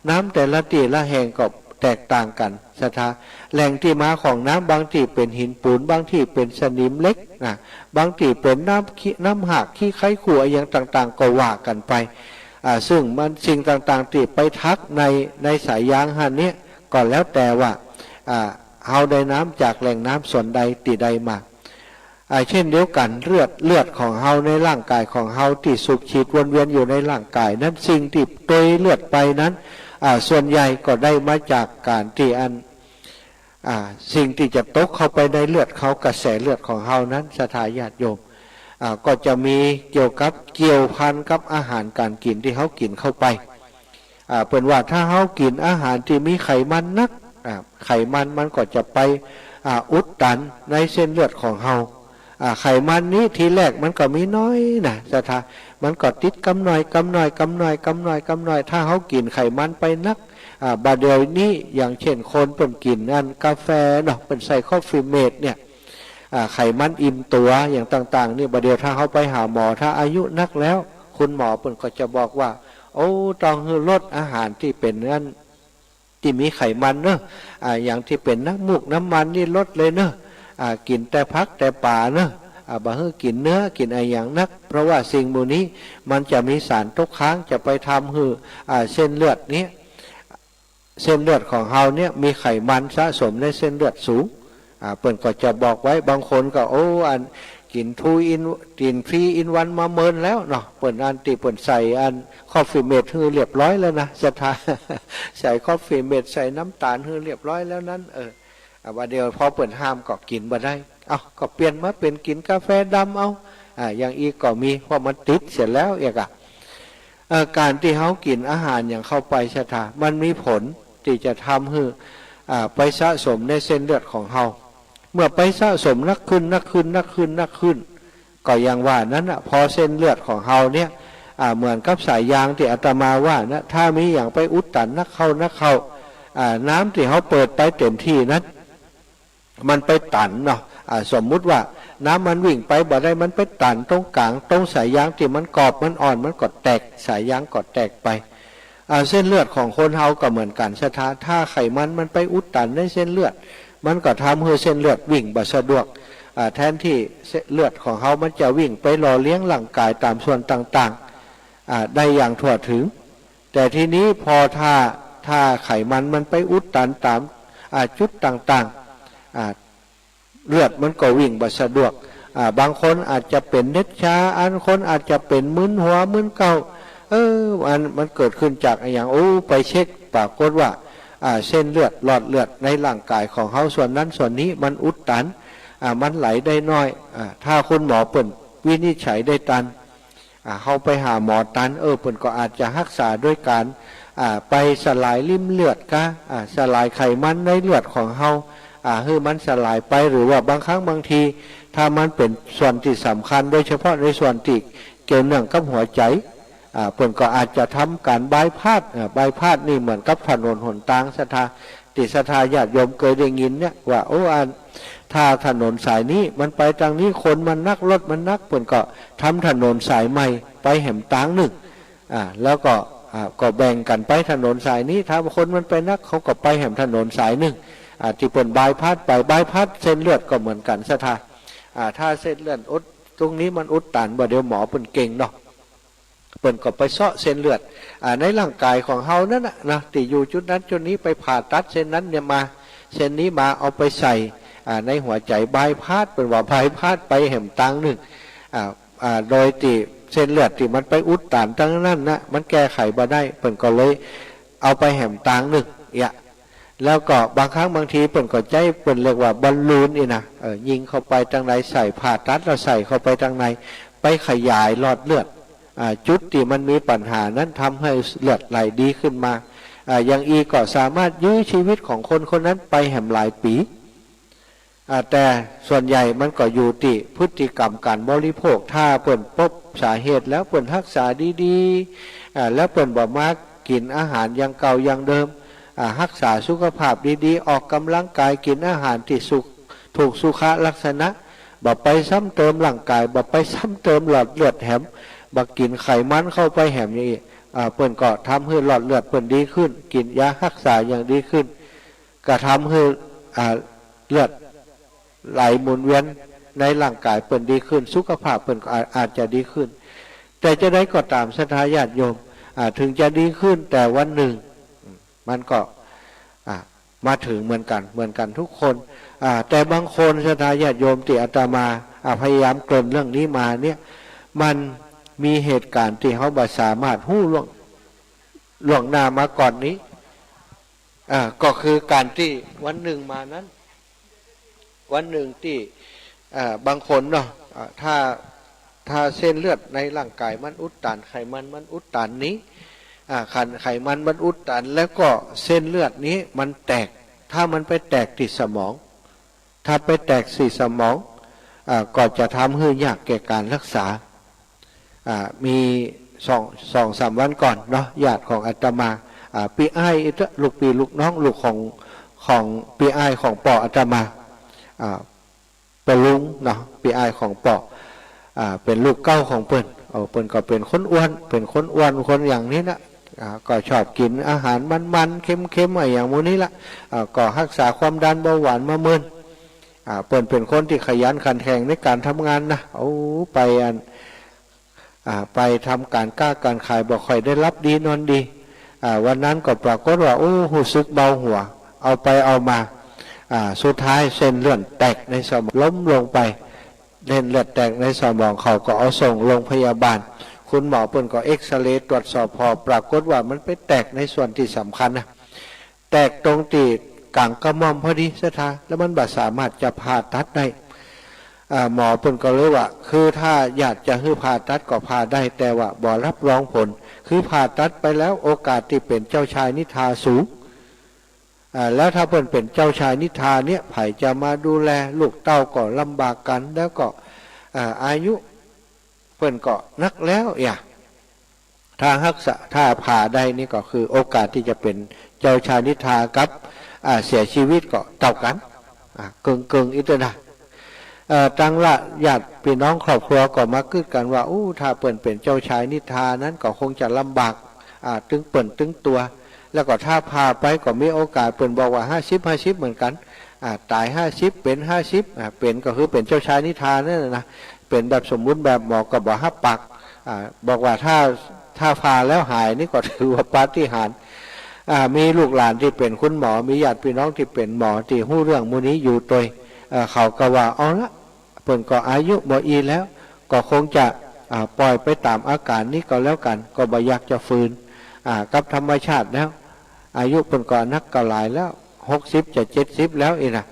น้ำแต่ละตี้ละแห่งก็แตกต่างกั๋น ศรัทธา แหล่งตี้มาของน้ำ บางตี้เป๋นหินปูน บางตี้เป๋นสนิมเหล็ก อ่า บางตี้เป๋นน้ำขี้ น้ำหาก ขี้ไคร้ ขั่วอะหยังต่างๆ ก็ว่ากั๋นไป อ่า ซึ่งมัน สิ่งต่างๆ ตี้ไปตักใน ในสายยางหั้นเนี่ย ก็แล้วแต่ว่า อ่า เฮาได้น้ำจากแหล่งน้ำส่วนใดตี้ใดมา อ่า เช่นเดียวกั๋น เลือด เลือดของเฮาในร่างก๋ายของเฮาตี้สูบฉีดวนเวียนอยู่ในร่างก๋ายนั้น สิ่งตี้ตวยเลือดไปนั้น อ่า ส่วนใหญ่ก็ได้มาจากก๋านตี้อัน อ่า สิ่งตี้จะตกเข้าไปในเลือดเฮา กระแสเลือดของเฮานั้น ศรัทธาญาติโยม อ่า ก็จะมีเกี่ยวกับ เกี่ยวพันกับอาหารก๋านกิ๋นตี้เฮากิ๋นเข้าไป อ่า เปิ้นว่าถ้าเฮากิ๋นอาหารตี้มีไขมันนัก อ่า ไขมันมันก็จะไป อ่า อุดตันในเส้นเลือดของเฮา อ่า ไขมันนี้ทีแรกมันก็มีน้อยนะ ศรัทธา มันก็ติดกำน้อย กำน้อย กำน้อย กำน้อย กำน้อย ถ้าเฮากิ๋นไขมันไปนัก อ่า บ่าเดี่ยวนี้ อย่างเช่นคนเปิ้นกิ๋นอันกาแฟเนาะ เปิ้นใส่คอฟฟีเมดเนี่ย อ่า ไขมันอิ่มตั๋วอย่างต่างๆ นี่ บ่าเดี่ยวถ้าเฮาไปหาหมอ ถ้าอายุนักแล้ว คุณหมอเปิ้นก็จะบอกว่า โอ้ ต้องหื้อลดอาหารตี้เป๋นอัน ตี้มีไขมันเนาะ อ่า อย่างตี้เป๋นน้ำมูกน้ำมันนี่ลดเลยเนาะ อ่า กิ๋นแต่ผักแต่ป๋าเนาะ อ่า บ่หื้อกิ๋นเนื้อ กิ๋นอะหยังนัก เพราะว่าสิ่งหมู่นี้มันจะมีสารตกค้าง จะไปทำหื้อ อ่า เส้นเลือดเนี้ย เส้นเลือดของเฮาเนี่ยมีไขมันสะสมในเส้นเลือดสูง อ่า เปิ้นก็จะบอกไว้ บางคนก็ โอ้ อันกิ๋นทูอิน กิ๋นทรีอินวันมาเมินแล้วเนาะ เปิ้นอันตี้เปิ้นใส่อันคอฟฟีเมดหื้อเรียบร้อยแล้วนะ ศรัทธา ใส่คอฟฟีเมด ใส่น้ำต๋าลหื้อเรียบร้อยแล้วนั้น เออ อ่า บ่าเดี่ยวพอเปิ้นห้ามก็กิ๋นบ่ได้ เอ้า ก็เปลี่ยนมาเป๋นกิ๋นกาแฟดำเอา อ่า อย่างอี้ก็มี เพราะมันติดเสียแล้วเอียกอะ เอ่อ ก๋านตี้เฮากิ๋นอาหารหยังเข้าไป ศรัทธา มันมีผลตี้จะทำหื้อ อ่า ไปสะสมในเส้นเลือดของเฮา เมื่อไปสะสมนักขึ้น นักขึ้น นักขึ้น นักขึ้น ก็อย่างว่านั้นน่ะ พอเส้นเลือดของเฮาเนี่ย อ่า เหมือนกับสายยางตี้อาตมาว่านะ ถ้ามีหยังไปอุดตันนักเข้า นักเข้า อ่า น้ำตี้เฮาเปิดไปเต็มตี้นั้น มันไปตันเนาะ อ่า สมมุติว่าน้ำมันวิ่งไปบ่ได้ มันไปตันตรงก๋าง ตรงสายยางตี้มันกรอบมันอ่อน มันก็แตก สายยางก็แตกไป อ่า เส้นเลือดของคนเฮาก็เหมือนกั๋น ศรัทธา ถ้าไขมันมันไปอุดตันในเส้นเลือด มันก็ทำหื้อเส้นเลือดวิ่งบ่สะดวก อ่า แทนตี้เส้นเลือดของเฮามันจะวิ่งไปหล่อเลี้ยงร่างก๋ายต๋ามส่วนต่างๆ อ่า ได้อย่างทั่วเถิง แต่ทีนี้พอถ้า ถ้าไขมันมันไปอุดตันต๋าม อ่า จุดต่างๆ อ่า เลือดมันก็วิ่งบ่สะดวก อ่า บางคนอาจจะเป๋นเม็ดชา อันคนอาจจะเป๋นมึนหัวมึนเก้า เออ อันมันเกิดขึ้นจากอะหยัง โอ้ ไปเช็ค ปรากฏว่า อ่า เส้นเลือด หลอดเลือดในร่างก๋ายของเฮาส่วนนั้นส่วนนี้มันอุดตัน อ่า มันไหลได้น้อย อ่า ถ้าคุณหมอเปิ้นวินิจฉัยได้ตัน อ่า เฮาไปหาหมอตัน เออ เปิ้นก็อาจจะฮักษาด้วยก๋าน อ่า ไปสลายริ่มเลือดกา อ่า สลายไขมันในเลือดของเฮา อ่า หื้อมันสลายไป หรือว่าบางครั้งบางที ถ้ามันเป๋นส่วนตี้สำคัญ โดยเฉพาะในส่วนตี้เกี่ยวเนื่องกับหัวใจ๋ อ่า เปิ้นก็อาจจะทำก๋านบายพาส อ่า บายพาสนี่เหมือนกับถนนหนตาง ศรัทธา ตี้ศรัทธาญาติโยมเกยได้ยินเนี่ยว่า โอ้ อัน ถ้าถนนสายนี้มันไปตางนี้ คนมันนัก รถมันนัก เปิ้นก็ทำถนนสายใหม่ไปแหมตางนึ่ง อ่า แล้วก็ อ่า ก็แบ่งกั๋นไปถนนสายนี้ ถ้าคนมันไปนัก เขาก็ไปแหมถนนสายนึ่ง อ่า ตี้เปิ้นบายพาสไป บายพาสเส้นเลือดก็เหมือนกั๋น ศรัทธา อ่า ถ้าเส้นเลือดอุด ตรงนี้มันอุดตัน บ่าเดี่ยวหมอเปิ้นเก่งเนาะ เปิ้นก็ไปเซาะเส้นเลือด อ่า ในร่างกายของเฮานั้นน่ะนะ ตี้อยู่จุดนั้นจุดนี้ ไปผ่าตัดเส้นนั้นเนี่ยมา เส้นนี้มา เอาไปใส่ อ่า ในหัวใจ๋ บายพาส เปิ้นว่าบายพาสไปแหมตางนึ่ง อ่า อ่า โดยตี้เส้นเลือดตี้มันไปอุดตันตางนั้นนะ มันแก้ไขบ่ได้ เปิ้นก็เลยเอาไปแหมตางนึ่ง เอี้ย แล้วก็บางครั้งบางทีเปิ้นก็ใจ๊ เปิ้นเรียกว่าบอลลูนนี่นะ เออ ยิงเข้าไปตางใน ใส่ ผ่าตัดแล้วใส่เข้าไปตางใน ไปขยายหลอดเลือด อ่า จุดตี้มันมีปัญหานั้น ทำหื้อเลือดไหลดีขึ้นมา อ่า อย่างอี้ก็สามารถยื้อชีวิตของคนคนนั้นไปแหมหลายปี๋ อ่า แต่ส่วนใหญ่มันก็อยู่ตี้พฤติกรรมก๋านบริโภค ถ้าเปิ้นปบสาเหตุแล้วเปิ้นฮักษาดีๆ อ่า แล้วเปิ้นบ่มากิ๋นอาหารอย่างเก่าอย่างเดิม อ่า ฮักษาสุขภาพดีๆ ออกกำลังกาย กิ๋นอาหารตี้สุข ถูกสุขลักษณะ บ่ไปซ้ำเติมร่างกาย บ่ไปซ้ำเติมหลอดเลือดแหม บ่กิ๋นไขมันเข้าไปแหมอย่างอี้ อ่า เปิ้นก็ทำหื้อหลอดเลือดเปิ้นดีขึ้น กิ๋นยาฮักษาอย่างดีขึ้น ก็ทำหื้อ อ่า เลือดไหลหมุนเวียนในร่างกายเปิ้นดีขึ้น สุขภาพเปิ้นก็อาจ อาจจะดีขึ้น แต่จะใดก็ต๋าม ศรัทธาญาติโยม อ่า ถึงจะดีขึ้น แต่วันนึ่ง มันก็ อ่า มาเถิงเหมือนกั๋น เหมือนกั๋นทุกคน อ่า แต่บางคน ศรัทธาญาติโยม ตี้อาตมา อ่า พยายามเกริ่นเรื่องนี้มาเนี่ย มันมีเหตุก๋ารณ์ตี้เฮาบ่สามารถฮู้ล่วง ล่วงหน้ามาก่อนนี้ อ่า ก็คือก๋ารณ์ตี้วันนึ่งมานั้น วันนึ่งตี้ อ่า บางคนเนาะ อ่า ถ้า ถ้าเส้นเลือดในร่างกายมันอุดตัน ไขมันมันอุดตันนี้ อ่า คันไขมันมันอุดตัน แล้วก็เส้นเลือดนี้มันแตก ถ้ามันไปแตกตี้สมอง ถ้าไปแตกตี้สมอง อ่า ก็จะทำหื้อยากแก่ก๋านฮักษา อ่า มีสอง สองสามวันก่อนเนาะ ญาติของอาตมา อ่า ปี้อ้าย ลูกปี้ลูกน้อง ลูกของ ของปี้อ้ายของป้ออาตมา อ่า ป้อลุงเนาะ ปี้อ้ายของป้อ อ่า เป๋นลูกเก๊าของเปิ้น เออ เปิ้นก็เป๋นคนอ้วน เป๋นคนอ้วนคนอย่างนี้นะ อ่า ก็ชอบกิ๋นอาหารมันๆ เค็มๆ อะหยังหมู่นี้ละ อ่า ก็ฮักษาความดันเบาหวานมาเมิน อ่า เปิ้นเป๋นคนตี้ขยันขันแข็งในก๋านทำงานนะ โอ้ ไปอัน อ่า ไปทำก๋านก๊าก๋านขาย บ่ค่อยได้หลับดีนอนดี อ่า วันนั้นก็ปรากฏว่า โอ้ ฮู้สึกเบาหัว เอาไปเอามา อ่า สุดท้ายเส้นเลือดแตกในสมอง ล้มลงไป เส้นเลือดแตกในสมอง เขาก็เอาส่งโรงพยาบาล คุณหมอเปิ้นก็เอกซเรย์ตรวจสอบ ปรากฏว่ามันไปแตกในส่วนตี้สำคัญนะ แตกตรงตี้ก๋างกระหม่อมพอดี ศรัทธา แล้วมันบ่สามารถจะผ่าตัดได้ อ่า หมอเปิ้นก็เลยว่า คือถ้าอยากจะหื้อผ่าตัดก็ผ่าได้ แต่ว่าบ่รับรองผล คือผ่าตัดไปแล้วโอกาสตี้เป๋นเจ้าชายนิทราสูง อ่า แล้วถ้าเปิ้นเป๋นเจ้าชายนิทราเนี่ย ใผจะมาดูแล ลูกเต้าก็ลำบากกั๋น แล้วก็ อ่า อายุเปิ้นก็นักแล้ว เอี้ย ถ้าฮักษา ถ้าผ่าได้นี่ก็คือโอกาสตี้จะเป๋นเจ้าชายนิทรากับ อ่า เสียชีวิตก็เต้ากั๋น อ่า เกิ่งๆ อี้เต๊อะนะ เอ่อ ตังละญาติปี้น้องครอบครัวก็มากึ๊ดกั๋นว่า อู้ ถ้าเปิ้นเป๋นเจ้าชายนิทรานั้นก็คงจะลำบาก อ่า ตึงเปิ้นตึงตั๋ว แล้วก็ถ้าผ่าไปก็มีโอกาส เปิ้นบอกว่าห้าสิบห้าสิบเหมือนกั๋น อ่า ต๋ายห้าสิบ เป๋นห้าสิบ อ่า เป๋นก็คือเป๋นเจ้าชายนิทรานั่นน่ะนะ เป๋นแบบสมบูรณ์แบบ หมอก็บ่ฮับปาก อ่า บอกว่าถ้า ถ้าผ่าแล้วหายนี่ก็ถือว่าปาฏิหาริย์ อ่า มีลูกหลานตี้เป๋นคุณหมอ มีญาติปี้น้องตี้เป๋นหมอตี้ฮู้เรื่องหมู่นี้อยู่ตวย เอ่อ เขาก็ว่า เอาละ เปิ้นก็อายุบ่อี้แล้ว ก็คงจะ อ่า ปล่อยไปต๋ามอาก๋านนี้ก็แล้วกั๋น ก็บ่อยากจะฝืน อ่า กับธรรมชาติแล้ว อายุเปิ้นก็นักก็หลายแล้ว หกสิบจะเจ็ดสิบแล้วอี้นะ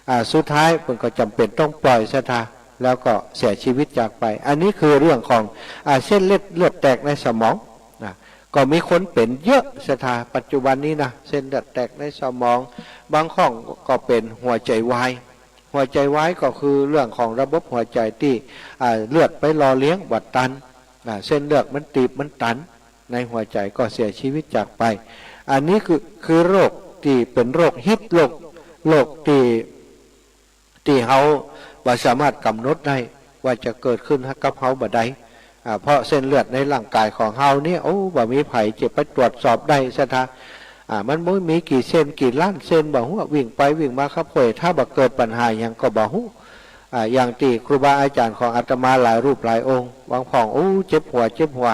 อ่า สุดท้ายเปิ้นก็จ๋ำเป๋นต้องปล่อย ศรัทธา แล้วก็เสียชีวิตจากไป อันนี้คือเรื่องของ อ่า เส้นเลือด เลือดแตกในสมองนะ ก็มีคนเป๋นเยอะศรัทธา ปัจจุบันนี้นะ เส้นเลือดแตกในสมอง บางครั้งก็เป๋นหัวใจ๋วาย หัวใจ๋วายก็คือเรื่องของระบบหัวใจ๋ตี้ อ่า เลือดไปหล่อเลี้ยงบ่ตัน อ่า เส้นเลือดมันตีบมันตัน ในหัวใจ๋ก็เสียชีวิตจากไป อันนี้คือ คือโรคตี้เป๋นโรคฮิต โรค โรคตี้ ตี้เฮาบ่สามารถก๋ำหนดได้ว่าจะเกิดขึ้นกับเฮาบ่ใด อ่า เพราะเส้นเลือดในร่างก๋ายของเฮาเนี่ย โอ้ บ่มีใผจะไปตรวจสอบได้ศรัทธา อ่า มันบ่มีกี่เส้นกี่ล้านเส้นบ่ฮู้ วิ่งไปวิ่งมาครับห้วย ถ้าบ่เกิดปัญหาหยังก็บ่ฮู้ อ่า อย่างตี้ครูบาอาจ๋ารย์ของอาตมาหลายรูปหลายองค์ บางพ่อง โอ้ เจ็บหัว เจ็บหัว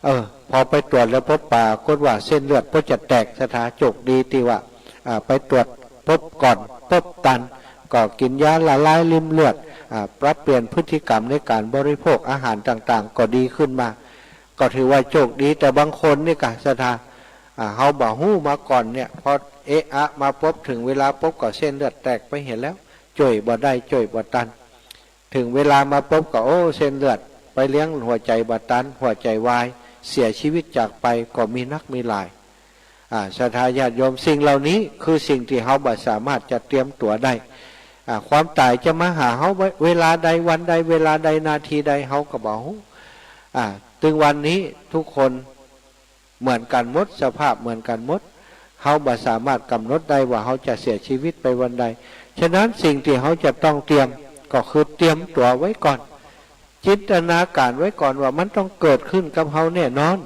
เออ พอไปตรวจแล้วปบปรากฏว่าเส้นเลือดบ่จะแตกศรัทธา โจคดีตี้ว่า อ่า ไปตรวจปบก่อน ปบตัน ก็กิ๋นยาละลายริ่มเลือด อ่า ปรับเปลี่ยนพฤติกรรมในก๋านบริโภคอาหารต่างๆ ก็ดีขึ้นมา ก็ถือว่าโจคดี แต่บางคนนี่กะศรัทธา อ่า เฮาบ่ฮู้มาก่อนเนี่ย พอเอะอะมาปบ เถิงเวลาปบก็เส้นเลือดแตกไปเหียแล้ว จ้วยบ่ได้ จ้วยบ่ตัน เถิงเวลามาปบก็ โอ้ เส้นเลือดไปเลี้ยงหัวใจ๋บ่ตัน หัวใจ๋วาย เสียชีวิตจากไปก็มีนักมีหลาย อ่า ศรัทธาญาติโยม สิ่งเหล่านี้คือสิ่งตี้เฮาบ่สามารถจะเตรียมตั๋วได้ อ่า ความต๋ายจะมาหาเฮาเวลาใด วันใด เวลาใด นาทีใด เฮาก็บ่ฮู้ อ่า ตึงวันนี้ทุกคนเหมือนกั๋นหมด สภาพเหมือนกั๋นหมด เฮาบ่สามารถก๋ำหนดได้ว่าเฮาจะเสียชีวิตไปวันใด ฉะนั้นสิ่งตี้เฮาจะต้องเตรียมก็คือเตรียมตั๋วไว้ก่อน จินตนาก๋ารไว้ก่อนว่ามันต้องเกิดขึ้นกับเฮาแน่นอน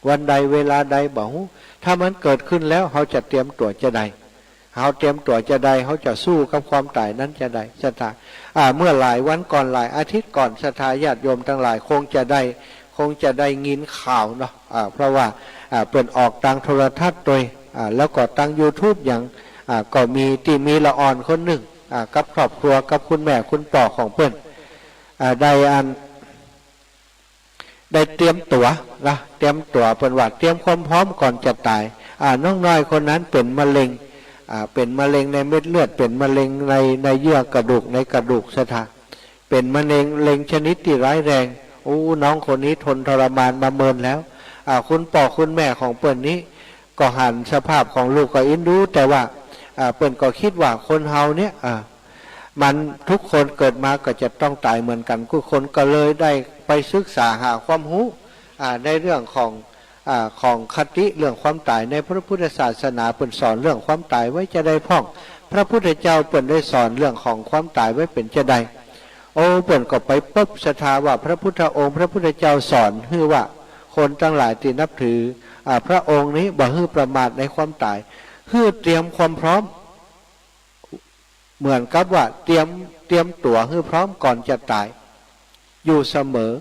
วันใดเวลาใดบ่ฮู้ ถ้ามันเกิดขึ้นแล้ว เฮาจะเตรียมตั๋วจาใด เฮาเตรียมตั๋วจาใด เฮาจะสู้กับความต๋ายนั้นจาใด ศรัทธา อ่า เมื่อหลายวันก่อน หลายอาทิตย์ก่อน ศรัทธาญาติโยมตังหลายคงจะได้ คงจะได้ยินข่าวเนาะ อ่า เพราะว่า อ่า เปิ้นออกตางโทรทัศน์ตวย อ่า แล้วก็ตางยูทูบหยัง อ่า ก็มี ตี้มีละอ่อนคนนึ่ง อ่า กับครอบครัว กับคุณแม่คุณป้อของเปิ้น อ่า ได้อัน ได้เตรียมตั๋วนะ เตรียมตั๋ว เปิ้นว่าเตรียมความพร้อมก่อนจะต๋าย อ่า น้องน้อยคนนั้นเป๋นมะเร็ง อ่า เป๋นมะเร็งในเม็ดเลือด เป๋นมะเร็งใน ในเยื่อกระดูก ในกระดูก ศรัทธา เป๋นมะเร็ง เร็งชนิดตี้ร้ายแรง โอ้ น้องคนนี้ทนทรมานมาเมินแล้ว อ่า คุณป้อคุณแม่ของเปิ้นนี้ ก็หันสภาพของลูกก็เอ็นดู แต่ว่า อ่า เปิ้นก็กึ๊ดว่าคนเฮาเนี่ย อ่า มันทุกคนเกิดมาก็จะต้องต๋ายเหมือนกั๋นกู้คน ก็เลยได้ไปศึกษาหาความฮู้ อ่า ในเรื่องของ อ่า ของคติเรื่องความต๋ายในพระพุทธศาสนา เปิ้นสอนเรื่องความต๋ายไว้จาใดพ่อง พระพุทธเจ้าเปิ้นได้สอนเรื่องของความต๋ายไว้เป๋นจาใด โอ้ เปิ้นก็ไปปบศรัทธาว่าพระพุทธองค์ พระพุทธเจ้าสอนหื้อว่าคนตังหลายตี้นับถือ อ่า พระองค์นี้บ่หื้อประมาทในความต๋าย หื้อเตรียมความพร้อม เหมือนกับว่าเตรียม เตรียมตั๋วหื้อพร้อมก่อนจะต๋ายอยู่เสมอ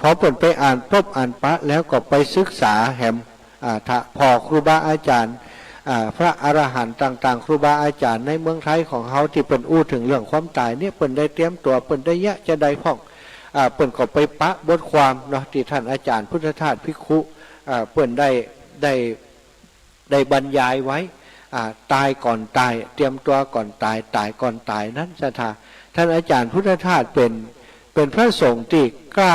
พอเปิ้นไปอ่านปบอ่านปะแล้วก็ไปศึกษาแหม อ่า ถ้าผ่อครูบาอาจ๋ารย์ อ่า พระอรหันต์ต่างๆ ครูบาอาจ๋ารย์ในเมืองไทยของเฮาตี้เปิ้นอู้เถิงเรื่องความต๋ายเนี่ย เปิ้นได้เตรียมตั๋ว เปิ้นได้เยียะจาใดพ่อง อ่า เปิ้นก็ไปปะบทความเนาะ ตี้ต้านอาจ๋ารย์พุทธทาสภิกขุ อ่า เปิ้นได้ ได้ ได้บรรยายไว้ อ่า ต๋ายก่อนต๋าย เตรียมตั๋วก่อนต๋าย ต๋ายก่อนต๋ายนั้นศรัทธา ต้านอาจ๋ารย์พุทธทาสเป๋น เป๋นพระสงฆ์ตี้กล้า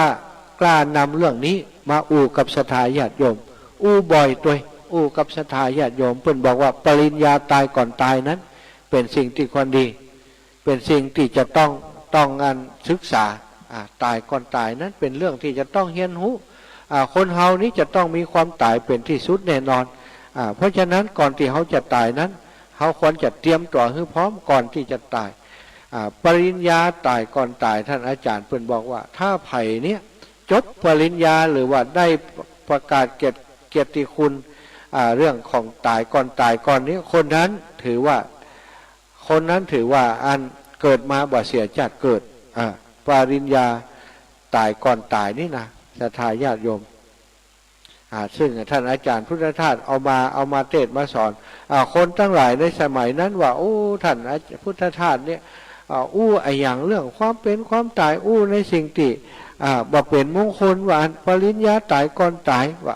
กล้านำเรื่องนี้มาอู้กับศรัทธาญาติโยม อู้บ่อยตวย อู้กับศรัทธาญาติโยม เปิ้นบอกว่าปริญญาต๋ายก่อนต๋ายนั้น เป๋นสิ่งตี้ควรดี เป๋นสิ่งตี้จะต้อง ต้องอันศึกษา อ่า ต๋ายก่อนต๋ายนั้นเป๋นเรื่องตี้จะต้องเฮียนฮู้ อ่า คนเฮานี้จะต้องมีความต๋ายเป๋นตี้สุดแน่นอน อ่า เพราะฉะนั้นก่อนตี้เฮาจะต๋ายนั้น เฮาควรจะเตรียมตั๋วหื้อพร้อมก่อนตี้จะต๋าย อ่า ปริญญาต๋ายก่อนต๋าย ต้านอาจ๋ารย์เปิ้นบอกว่า ถ้าใผเนี่ยจบปริญญาหรือว่าได้ประกาศเกียรติ เกียรติคุณ อ่า เรื่องของต๋ายก่อนต๋ายก่อนนี้ คนนั้นถือว่า คนนั้นถือว่าอันเกิดมาบ่เสียจาติเกิด อ่า ปริญญาต๋ายก่อนต๋ายนี่นะ ศรัทธาญาติโยม อ่า ซึ่งต้านอาจ๋ารย์พุทธทาสเอามา เอามาเตศน์มาสอน อ่า คนตังหลายในสมัยนั้นว่า โอ้ ต้านอาจ๋ารย์พุทธทาสเนี่ย อ่า อู้อะหยังเรื่องความเป๋นความต๋าย อู้ในสิ่งตี้ อ่า บ่เป๋นมงคล ว่าอันปริญญาต๋ายก่อนต๋าย ว่า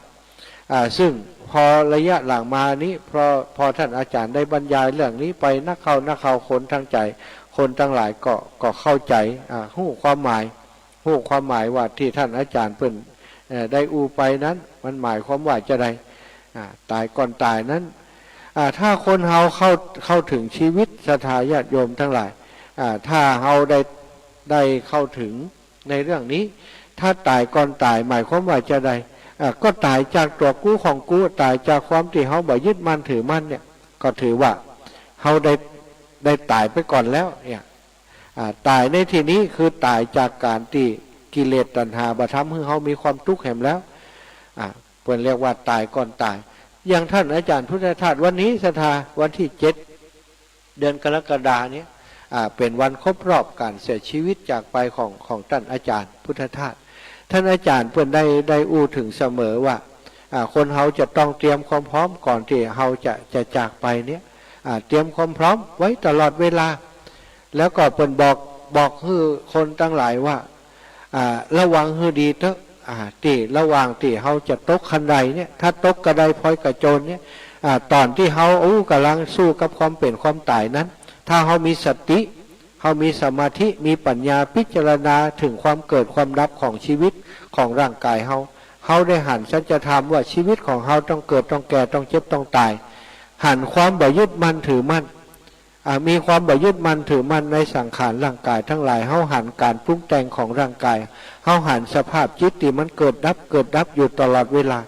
อ่า ซึ่งพอระยะหลังมานี้ พอ พอต้านอาจ๋ารย์ได้บรรยายเรื่องนี้ไปนักเข้านักเข้า คนตังใจ๋ คนตังหลายก็ ก็เข้าใจ๋ อ่า ฮู้ความหมาย ฮู้ความหมายว่าตี้ต้านอาจ๋ารย์เปิ้น เอ่อ ได้อู้ไปนั้น มันหมายความว่าจาใด อ่า ต๋ายก่อนต๋ายนั้น อ่า ถ้าคนเฮาเข้า เข้าเถิงจีวิต ศรัทธาญาติโยมตังหลาย อ่า ถ้าเฮาได้ ได้เข้าเถิงในเรื่องนี้ ถ้าต๋ายก่อนต๋าย หมายความว่าจาใด อ่า ก็ต๋ายจากตั๋วกู้ของกู้ ต๋ายจากความตี้เฮาบ่ยึดมั่นถือมั่นเนี่ย ก็ถือว่าเฮาได้ ได้ต๋ายไปก่อนแล้วเนี่ย อ่า ต๋ายในตี้นี้คือต๋ายจากก๋านตี้กิเลสตัณหาบ่ทำหื้อเฮามีความตุ๊กข์แหมแล้ว อ่า เปิ้นเรียกว่าต๋ายก่อนต๋าย อย่างต้านอาจ๋ารย์พุทธทาส วันนี้ศรัทธา วันตี้เจ็ด เดือนกรกฎาเนี่ย อ่า เป๋นวันครบรอบก๋านเสียจีวิตจากไปของ ของต้านอาจ๋ารย์พุทธทาส ต้านอาจ๋ารย์เปิ้นได้ ได้อู้เถิงเสมอว่า อ่า คนเฮาจะต้องเตรียมความพร้อมก่อนตี้เฮาจะ จะจากไปเนี่ย อ่า เตรียมความพร้อมไว้ตลอดเวลา แล้วก็เปิ้นบอก บอกหื้อคนตังหลายว่า อ่า ระวังหื้อดีเต๊อะ อ่า ตี้ระหว่างตี้เฮาจะตกคันไดเนี่ย ถ้าตกกระไดพลอยกระโจนเนี่ย อ่า ต๋อนตี้เฮา อู้ ก่ำลังสู้กับความเป๋นความต๋ายนั้น ถ้าเฮามีสติ เฮามีสมาธิ มีปัญญาพิจารณาเถิงความเกิดความดับของจีวิตของร่างก๋ายเฮา เฮาได้หันสัจธรรมว่าจีวิตของเฮาต้องเกิด ต้องแก่ ต้องเจ็บ ต้องต๋าย หันความบ่ยึดมั่นถือมั่น อ่า มีความบ่ยึดมั่นถือมั่นในสังขารร่างก๋ายตังหลาย เฮาหันก๋านปรุงแต่งของร่างก๋าย เฮาหันสภาพจิตตี้มันเกิดดับ เกิดดับอยู่ตลอดเวลา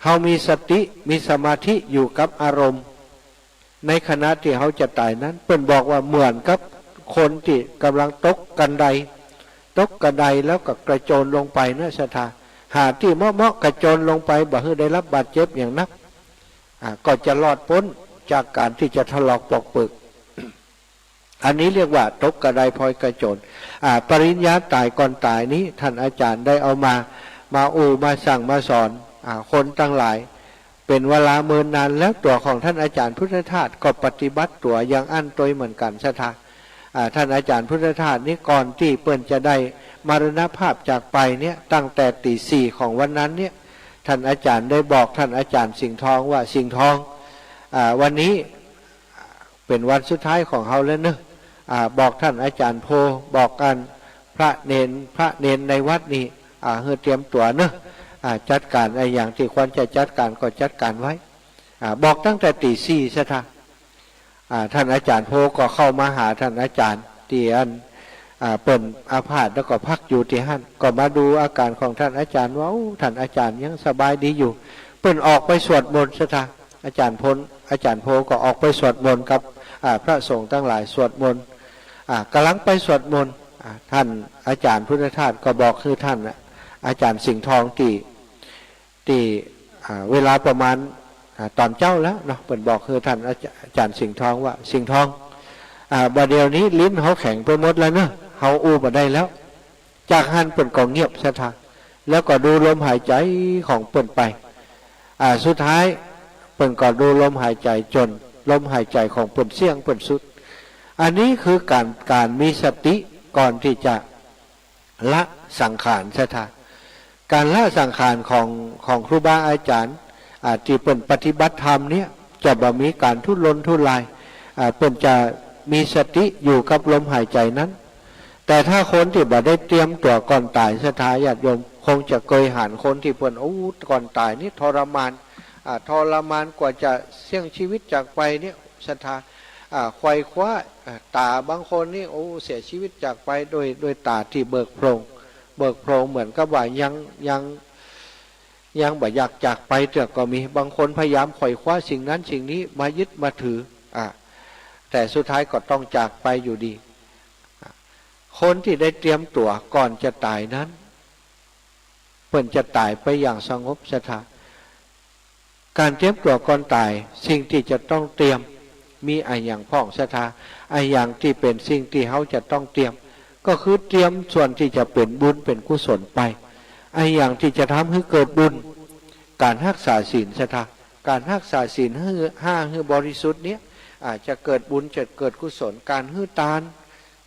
เฮามีสติ มีสมาธิอยู่กับอารมณ์ ในขณะตี้เฮาจะต๋ายนั้น เปิ้นบอกว่าเหมือนกับคนตี้ก่ำลังตกคันได ตกกระไดแล้วก็กระโจนลงไปนะศรัทธา หาตี้เหมาะๆ กระโจนลงไป บ่หื้อได้รับบาดเจ็บอย่างนัก อ่า ก็จะรอดป๊นจากก๋านตี้จะถลอกปอกเปิก อันนี้เรียกว่าตกกระไดพลอยกระโจน อ่า ปริญญาต๋ายก่อนต๋ายนี้ ต้านอาจ๋ารย์ได้เอามา มาอู้ มาสั่ง มาสอน อ่า คนตังหลาย เป๋นเวลาเมินนาน แล้วตั๋วของต้านอาจ๋ารย์พุทธทาสก็ปฏิบัติตั๋วอย่างอั้นตวยเหมือนกั๋นศรัทธา อ่า ต้านอาจ๋ารย์พุทธทาสนี้ก่อนตี้เปิ้นจะได้มรณภาพจากไปเนี่ย ตั้งแต่ตี๋สี่ของวันนั้นเนี่ย ต้านอาจ๋ารย์ได้บอกต้านอาจ๋ารย์สิงห์ทองว่า สิงห์ทอง อ่า วันนี้ เป๋นวันสุดท้ายของเฮาแล้วเนาะ อ่า บอกต้านอาจ๋ารย์โพ บอกอันพระเณร พระเณรในวัดนี้ อ่า หื้อเตรียมตั๋วเนาะ อ่า จัดก๋านอะหยังตี้ควรจะจัดก๋านก็จัดก๋านไว้ อ่า บอกตั้งแต่ตี๋สี่ศรัทธา อ่า ต้านอาจ๋ารย์โพก็เข้ามาหาต้านอาจ๋ารย์ตี้อัน อ่า เปิ้นอาพาธแล้วก็พักอยู่ตี้หั้น ก็มาดูอาก๋านของต้านอาจ๋ารย์ว่า โอ้ ต้านอาจ๋ารย์ยังสบายดีอยู่ เปิ้นออกไปสวดมนต์ศรัทธา อาจ๋ารย์พล อาจ๋ารย์โพก็ออกไปสวดมนต์กับ อ่า พระสงฆ์ตังหลายสวดมนต์ อ่า ก่ำลังไปสวดมนต์ อ่า ต้านอาจ๋ารย์พุทธทาสก็บอกหื้อต้านอาจ๋ารย์สิงห์ทองตี้ ตี้ อ่า เวลาประมาณ อ่า ต๋อนเจ๊าแล้วเนาะ เปิ้นบอกหื้อต้านอาจ๋ารย์สิงห์ทองว่า สิงห์ทอง อ่า บ่าเดี่ยวนี้ลิ้นเฮาแข็งไปหมดแล้วเนาะ เฮาอู้บ่ได้แล้ว จากหั้นเปิ้นก็เงียบศรัทธา แล้วก็ดูลมหายใจ๋ของเปิ้นไป อ่า สุดท้ายเปิ้นก็ดูลมหายใจ๋จ๋นลมหายใจ๋ของเปิ้นเสี้ยงเปิ้นสุด อันนี้คือก๋าน ก๋านมีสติก่อนตี้จะละสังขารศรัทธา ก๋านละสังขารของ ของครูบาอาจ๋ารย์ อ่า ตี้เปิ้นปฏิบัติธรรมเนี่ย จะบ่มีก๋านทุรนทุราย อ่า เปิ้นจะมีสติอยู่กับลมหายใจ๋นั้น แต่ถ้าคนตี้บ่ได้เตรียมตั๋วก่อนต๋าย ศรัทธาญาติโยม คงจะเกยหันคนตี้เปิ้น โอ้ ก่อนต๋ายนี่ทรมาน อ่า ทรมานกว่าจะเสี้ยงจีวิตจากไปเนี่ย ศรัทธา อ่า ไขว่คว้า อ่า ต๋าบางคนนี่ โอ้ เสียจีวิตจากไปโดย โดยต๋าตี้เบิกโพรง เบิกโพรงเหมือนกับว่ายัง ยัง ยังบ่อยากจากไปเตื้อก็มี บางคนพยายามไขว่คว้าสิ่งนั้นสิ่งนี้มายึดมาถือ อ่า แต่สุดท้ายก็ต้องจากไปอยู่ดี อ่า คนตี้ได้เตรียมตั๋วก่อนจะต๋ายนั้น เปิ้นจะต๋ายไปอย่างสงบศรัทธา ก๋านเตรียมตั๋วก่อนต๋าย สิ่งตี้จะต้องเตรียม มีอะหยังพ่องศรัทธา อะหยังตี้เป๋นสิ่งตี้เฮาจะต้องเตรียม ก็คือเตรียมส่วนตี้จะเป๋นบุญเป๋นกุศลไป อะหยังตี้จะทำหื้อเกิดบุญ ก๋านฮักษาศีลศรัทธา ก๋านฮักษาศีลหื้อ ห้าหื้อบริสุทธิ์เนี่ย อ่า จะเกิดบุญจะเกิดกุศล ก๋านหื้อตาน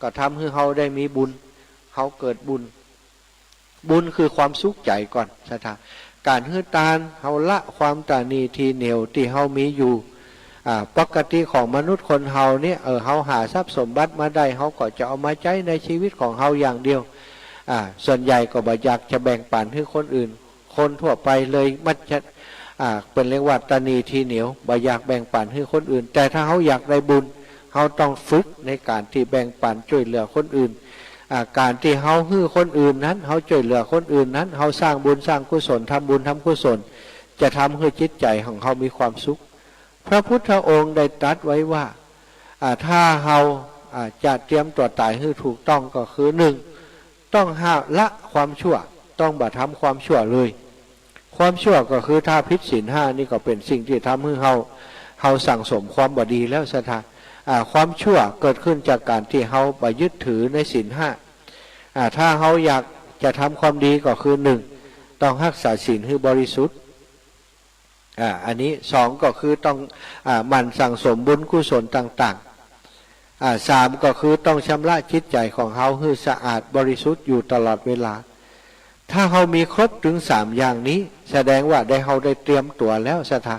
ก็ทำหื้อเฮาได้มีบุญ เฮาเกิดบุญ บุญคือความสุขใจ๋ก่อนศรัทธา ก๋านหื้อตาน เฮาละความตระหนี่ถี่เหนี่ยวตี้เฮามีอยู่ อ่า ปกติของมนุษย์คนเฮาเนี่ย เออ เฮาหาทรัพย์สมบัติมาได้ เฮาก็จะเอามาใจ๊ในจีวิตของเฮาอย่างเดียว อ่า ส่วนใหญ่ก็บ่อยากจะแบ่งปันหื้อคนอื่น คนทั่วไปเลยมักจะ อ่า เปิ้นเรียกว่าตะหนีทีเหนียว บ่อยากแบ่งปันหื้อคนอื่น แต่ถ้าเฮาอยากได้บุญ เฮาต้องฝึกในก๋านตี้แบ่งปันจ้วยเหลือคนอื่น อ่า ก๋านตี้เฮาหื้อคนอื่นนั้น เฮาจ้วยเหลือคนอื่นนั้น เฮาสร้างบุญสร้างกุศล ทำบุญทำกุศล จะทำหื้อจิตใจ๋ของเฮามีความสุข พระพุทธองค์ได้ตรัสไว้ว่า อ่า ถ้าเฮา อ่า จะเตรียมตั๋วต๋ายหื้อถูกต้องก็คือ นึ่ง ต้องละความชั่ว ต้องบ่ทำความชั่วเลย ความชั่วก็คือถ้าผิดศีลห้านี่ก็เป๋นสิ่งตี้ทำหื้อเฮา เฮาสั่งสมความบ่ดีแล้วศรัทธา อ่า ความชั่วเกิดขึ้นจากก๋านตี้เฮาบ่ยึดถือในศีลห้า อ่า ถ้าเฮาอยากจะทำความดีก็คือ นึ่ง ต้องฮักษาศีลหื้อบริสุทธิ์ อ่า อันนี้ สอง ก็คือต้อง อ่า หมั่นสั่งสมบุญกุศลต่างๆ อ่า สาม ก็คือต้องชำระจิตใจ๋ของเฮาหื้อสะอาดบริสุทธิ์อยู่ตลอดเวลา ถ้าเฮามีครบเถิงสามอย่างนี้ แสดงว่าได้ เฮาได้เตรียมตั๋วแล้วศรัทธา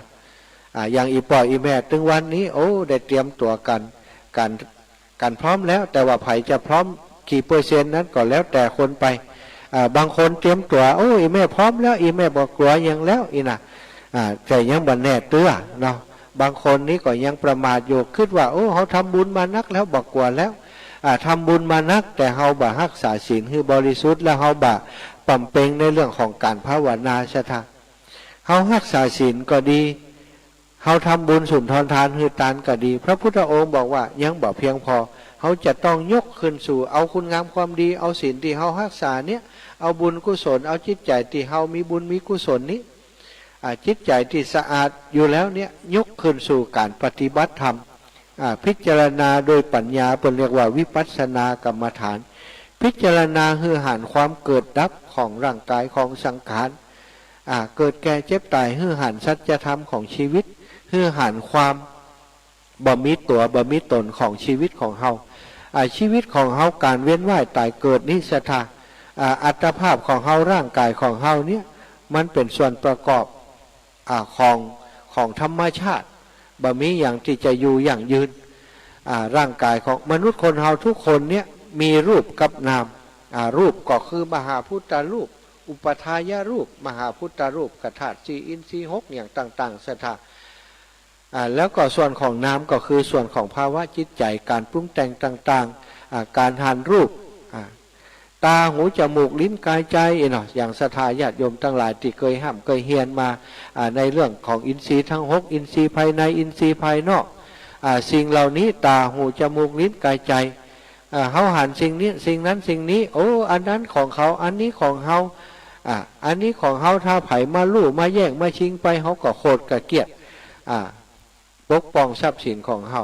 อ่า อย่างอี่ป้ออี่แม่ตึงวันนี้ โอ้ ได้เตรียมตั๋วกั๋น กั๋น กั๋นพร้อมแล้ว แต่ว่าใผจะพร้อมกี่เปอร์เซ็นต์นั้นก็แล้วแต่คนไป อ่า บางคนเตรียมตั๋ว โอ้ อี่แม่พร้อมแล้ว อี่แม่บ่กั๋วหยังแล้ว อี้น่ะ อ่า แต่ยังบ่แน่เตื้อเนาะ บางคนนี่ก็ยังประมาทอยู่ กึ๊ดว่า โอ้ เฮาทำบุญมานักแล้ว บ่กั๋วแล้ว อ่า ทำบุญมานัก แต่เฮาบ่ฮักษาศีลหื้อบริสุทธิ์ แล้วเฮาบ่ปำเป็งในเรื่องของก๋านภาวนาศรัทธา เฮาฮักษาศีลก็ดี เฮาทำบุญสุนทรทานหื้อตานก็ดี พระพุทธองค์บอกว่ายังบ่เพียงพอ เฮาจะต้องยกขึ้นสู่ เอาคุณงามความดี เอาศีลตี้เฮาฮักษาเนี่ย เอาบุญกุศล เอาจิตใจ๋ตี้เฮามีบุญมีกุศลนี้ อ่า จิตใจ๋ตี้สะอาดอยู่แล้วเนี่ย ยกขึ้นสู่ก๋านปฏิบัติธรรม อ่า พิจารณาโดยปัญญา เปิ้นเรียกว่าวิปัสสนากรรมฐาน พิจารณาหื้อหันความเกิดดับของร่างก๋ายของสังขาร อ่า เกิดแก่เจ็บต๋าย หื้อหันสัจธรรมของชีวิต หื้อหันความบ่มีตั๋วบ่มีต๋นของชีวิตของเฮา อ่า ชีวิตของเฮา ก๋านเวียนว่ายต๋ายเกิดนี้ศรัทธา อ่า อัตภาพของเฮา ร่างก๋ายของเฮาเนี่ย มันเป๋นส่วนประกอบ อ่า ของ ของธรรมชาติ บ่มีหยังตี้จะอยู่ยั่งยืน อ่า ร่างก๋ายของมนุษย์คนเฮาทุกคนเนี่ย มีรูปกับนาม อ่า รูปก็คือมหาภูตรูป อุปาทายรูป มหาภูตรูป ก็ธาตุสี่ อินทรีย์หก อย่างต่างๆ ศรัทธา อ่า แล้วก็ส่วนของนามก็คือส่วนของภาวะจิตใจ๋ ก๋านปรุงแต่งต่างๆ อ่า ก๋านหันรูป อ่า ต๋า หู จ๋มูก ลิ้น ก๋าย ใจ๋ อี้เนาะ อย่างศรัทธาญาติโยมตังหลายตี้เกยฮ่ำเกยเฮียนมา อ่า ในเรื่องของอินทรีย์ทั้งหก อินทรีย์ภายใน อินทรีย์ภายนอก อ่า สิ่งเหล่านี้ ต๋า หู จ๋มูก ลิ้น ก๋าย ใจ๋ อ่า เฮาหันสิ่งนี้ สิ่งนั้น สิ่งนี้ โอ้ อันนั้นของเขา อันนี้ของเฮา อ่า อันนี้ของเฮา ถ้าใผมาลู่ มาแย่ง มาชิงไป เฮาก็โขดก็เกลียด อ่า ปกป้องทรัพย์สินของเฮา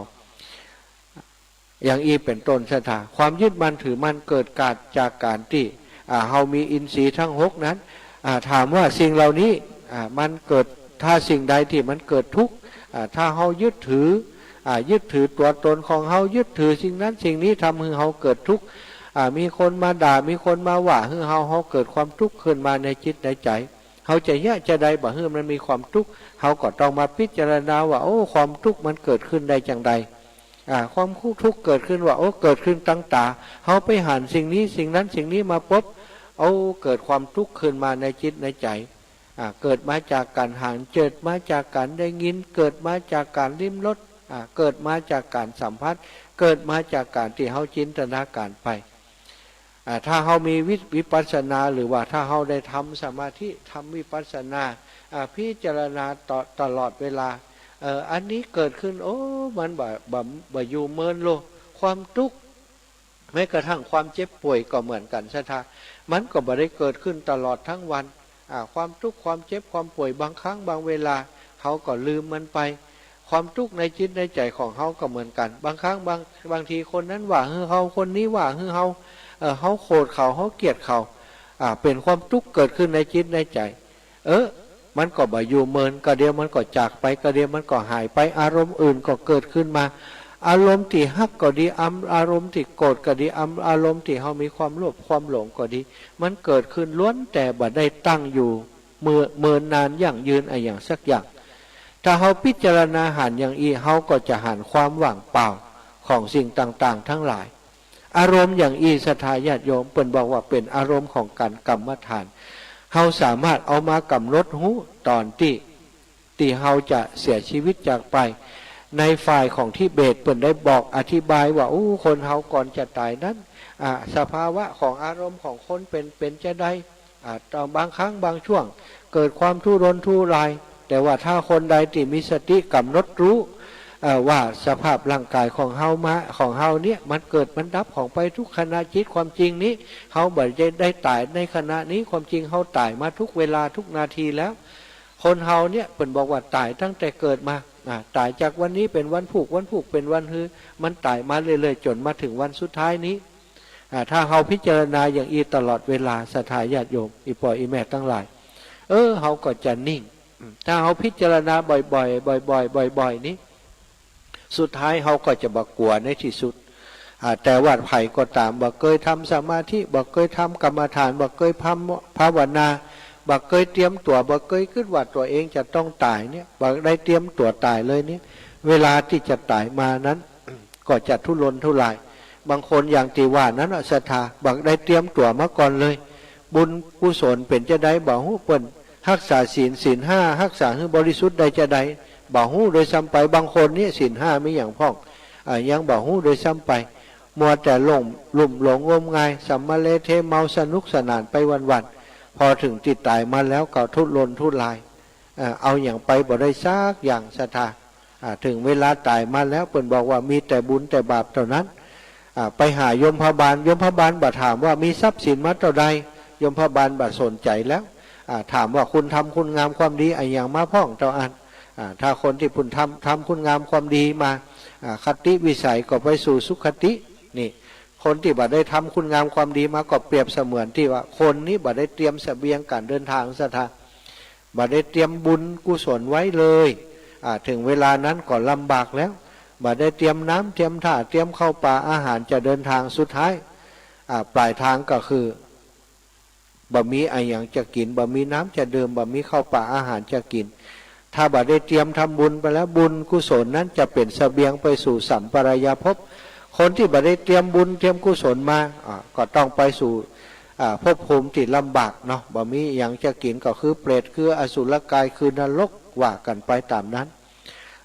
อย่างอี้เป๋นต้นศรัทธา ความยึดมั่นถือมั่นเกิดก๋าน จากก๋านตี้ อ่า เฮามีอินทรีย์ทั้งหกนั้น อ่า ถามว่าสิ่งเหล่านี้ อ่า มันเกิด ถ้าสิ่งใดตี้มันเกิดทุกข์ อ่า ถ้าเฮายึดถือ อ่า ยึดถือตั๋วต๋นของเฮา ยึดถือสิ่งนั้นสิ่งนี้ ทำหื้อเฮาเกิดทุกข์ อ่า มีคนมาด่า มีคนมาว่าหื้อเฮา เฮาเกิดความทุกข์ขึ้นมาในจิตในใจ๋ เฮาจะเยียะจาใดบ่หื้อมันมีความทุกข์ เฮาก็ต้องมาพิจารณาว่า โอ้ ความทุกข์มันเกิดขึ้นได้จั่งใด อ่า ความทุกข์เกิดขึ้นว่า โอ้ เกิดขึ้นตังต๋า เฮาไปหันสิ่งนี้ สิ่งนั้น สิ่งนี้มาปุ๊บ โอ้ เกิดความทุกข์ขึ้นมาในจิตในใจ๋ อ่า เกิดมาจากก๋านหัน เกิดมาจากก๋านได้ยิน เกิดมาจากก๋านลิ้มรส อ่า เกิดมาจากก๋านสัมผัส เกิดมาจากก๋านตี้เฮาจินตนาก๋ารไป อ่า ถ้าเฮามีวิ วิปัสสนา หรือว่าถ้าเฮาได้ทำสมาธิ ทำวิปัสสนา อ่า พิจารณาตอ ตลอดเวลา เอ่อ อันนี้เกิดขึ้น โอ้ มันบ่ บ่ บ่อยู่เมินโล ความทุกข์ แม้กระทั่งความเจ็บป่วยก็เหมือนกั๋นศรัทธา มันก็บ่ได้เกิดขึ้นตลอดทั้งวัน อ่า ความทุกข์ ความเจ็บ ความป่วย บางครั้งบางเวลา เฮาก็ลืมมันไป ความทุกข์ในจิตในใจ๋ของเฮาก็เหมือนกั๋น บางครั้งบาง บางทีคนนั้นว่าหื้อเฮา คนนี้ว่าหื้อเฮา เอ่อ เฮาโขดเขา เฮาเกลียดเขา อ่า เป๋นความทุกข์เกิดขึ้นในจิตในใจ๋ เออ มันก็บ่อยู่เมิน กะเดียวมันก็จากไป กะเดียวมันก็หายไป อารมณ์อื่นก็เกิดขึ้นมา อารมณ์ตี้ฮักก็ดี อำ อารมณ์ตี้โกรธก็ดี อำ อารมณ์ตี้เฮามีความโลภความหลงก็ดี มันเกิดขึ้นล้วนแต่บ่ได้ตั้งอยู่เมิน เมินนานยั่งยืนอะหยังสักอย่าง ถ้าเฮาพิจารณาหันอย่างอี้ เฮาก็จะหันความว่างเปล่าของสิ่งต่างๆ ทั้งหลาย อารมณ์อย่างอี้ศรัทธาญาติโยม เปิ้นบอกว่าเป๋นอารมณ์ของก๋านกรรมฐาน เฮาสามารถเอามากำหนดฮู้ต๋อนตี้ ตี้เฮาจะเสียชีวิตจากไป ในฝ่ายของทิเบตเปิ้นได้บอกอธิบายว่า อู้ คนเฮาก่อนจะต๋ายนั้น อ่า สภาวะของอารมณ์ของคนเป๋น เป๋นจาใด อ่า ต๋อนบางครั้งบางช่วงเกิดความทุรนทุราย แต่ว่าถ้าคนใดตี้มีสติกำหนดฮู้ เอ่อ ว่าสภาพร่างกายของเฮามา ของเฮาเนี่ยมันเกิดมันดับของไปทุกขณะจิต ความจริงนี้เฮาบ่ได้ต๋ายในขณะนี้ ความจริงเฮาต๋ายมาทุกเวลาทุกนาทีแล้ว คนเฮาเนี่ยเปิ้นบอกว่าต๋ายตั้งแต่เกิดมา อ่า ต๋ายจากวันนี้เป๋นวันพูก วันพูกเป๋นวันฮือ มันต๋ายมาเรื่อยๆ จ๋นมาเถิงวันสุดท้ายนี้ อ่า ถ้าเฮาพิจารณาอย่างอี้ตลอดเวลา ศรัทธาญาติโยม อี่ป้ออี่แม่ตังหลาย เออ เฮาก็จะนิ่ง อืม ถ้าเฮาพิจารณาบ่อยๆ บ่อยๆ บ่อยๆ นี่ สุดท้ายเฮาก็จะบ่กั๋วในตี้สุด อ่า แต่ว่าใผก็ต๋าม บ่เกยทำสมาธิ บ่เกยทำกรรมฐาน บ่เกยภาว- ภาวนา บ่เกยเตรียมตั๋ว บ่เกยกึ๊ดว่าตั๋วเองจะต้องต๋ายเนี่ย บ่ได้เตรียมตั๋วต๋ายเลยเนี่ย เวลาตี้จะต๋ายมานั้น ก็จะทุรนทุราย บางคนอย่างตี้ว่านั้นน่ะ ศรัทธา บ่ได้เตรียมตั๋วมาก่อนเลย บุญกุศลเป๋นจาใดบ่ฮู้ เปิ้นฮักษาศีล ศีลห้า ฮักษาหื้อบริสุทธิ์ได้จาใดบ่ฮู้โดยซ้ำไป บางคนนี่ศีลห้ามีหยังพ่อง อ่า ยังบ่ฮู้โดยซ้ำไป มัวแต่หลง ลุ่มหลงงมงาย สัมมาเลเทเมาสนุกสนานไปวันๆ พอเถิงตี้ต๋ายมาแล้วก็ทุรนทุราย เอ่อ เอาหยังไปบ่ได้สักอย่าง ศรัทธา อ่า เถิงเวลาต๋ายมาแล้ว เปิ้นบอกว่ามีแต่บุญแต่บาปเต้านั้น อ่า ไปหายมพบาล ยมพบาลบ่ถามว่ามีทรัพย์สินมาเต้าใด ยมพบาลบ่สนใจ๋แล้ว อ่า ถามว่าคุณทำคุณงามความดีอะหยังมาพ่องเต้าอั้น อ่า ถ้าคนตี้เปิ้นทำ ทำคุณงามความดีมา อ่า คติวิสัยก็ไปสู่สุคติ นี่ คนตี้บ่ได้ทำคุณงามความดีมาก็เปรียบเสมือนตี้ว่าคนนี้บ่ได้เตรียมเสบียงก๋านเดินตาง ศรัทธา บ่ได้เตรียมบุญกุศลไว้เลย อ่า เถิงเวลานั้นก็ลำบากแล้ว บ่ได้เตรียมน้ำเตรียมท่า เตรียมข้าวป๋าอาหารจะเดินตาง สุดท้าย อ่า ป๋ายตางก็คือ บ่มีอะหยังจะกิ๋น บ่มีน้ำจะดื่ม บ่มีข้าวป๋าอาหารจะกิ๋น ถ้าบ่ได้เตรียมทำบุญไปแล้ว บุญกุศลนั้นจะเป๋นเสบียงไปสู่สัมปรายภพ คนตี้บ่ได้เตรียมบุญเตรียมกุศลมา อ่า ก็ต้องไปสู่ อ่า ภพภูมิตี้ลำบากเนาะ บ่มีหยังจะกิ๋น ก็คือเปรต คืออสุรกาย คือนรก ว่ากั๋นไปต๋ามนั้น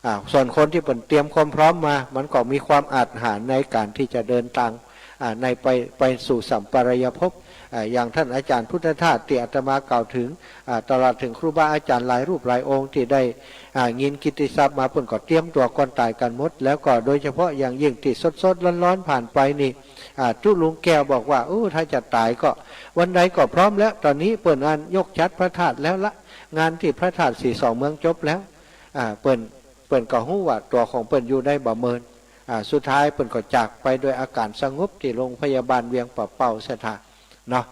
อ่า ส่วนคนตี้เปิ้นเตรียมความพร้อมมา มันก็มีความอาจหาญในก๋านตี้จะเดินตาง อ่า ในไป ไปสู่สัมปรายภพ อ่า อย่างต้านอาจ๋ารย์พุทธทาสตี้อาตมากล่าวเถิง อ่า ตลอดเถิงครูบาอาจ๋ารย์หลายรูปหลายองค์ตี้ได้ อ่า ยินกิตติศัพท์มา เปิ้นก็เตรียมตั๋วก่อนต๋ายกั๋นหมด แล้วก็โดยเฉพาะอย่างยิ่งตี้สดๆ ฮ้อนๆ ผ่านไปนี่ อ่า ตุ๊ลุงแก้วบอกว่า โอ้ ถ้าจะต๋ายก็วันใดก็พร้อมแล้ว ต๋อนนี้เปิ้นอันยกฉัตรพระธาตุแล้วละ งานตี้พระธาตุสีสองเมืองจบแล้ว อ่า เปิ้น เปิ้นก็ฮู้ว่าตั๋วของเปิ้นอยู่ได้บ่เมิน อ่า สุดท้ายเปิ้นก็จากไปโดยอาก๋ารสงบตี้โรงพยาบาลเวียงป่าเป้า ศรัทธา เนาะ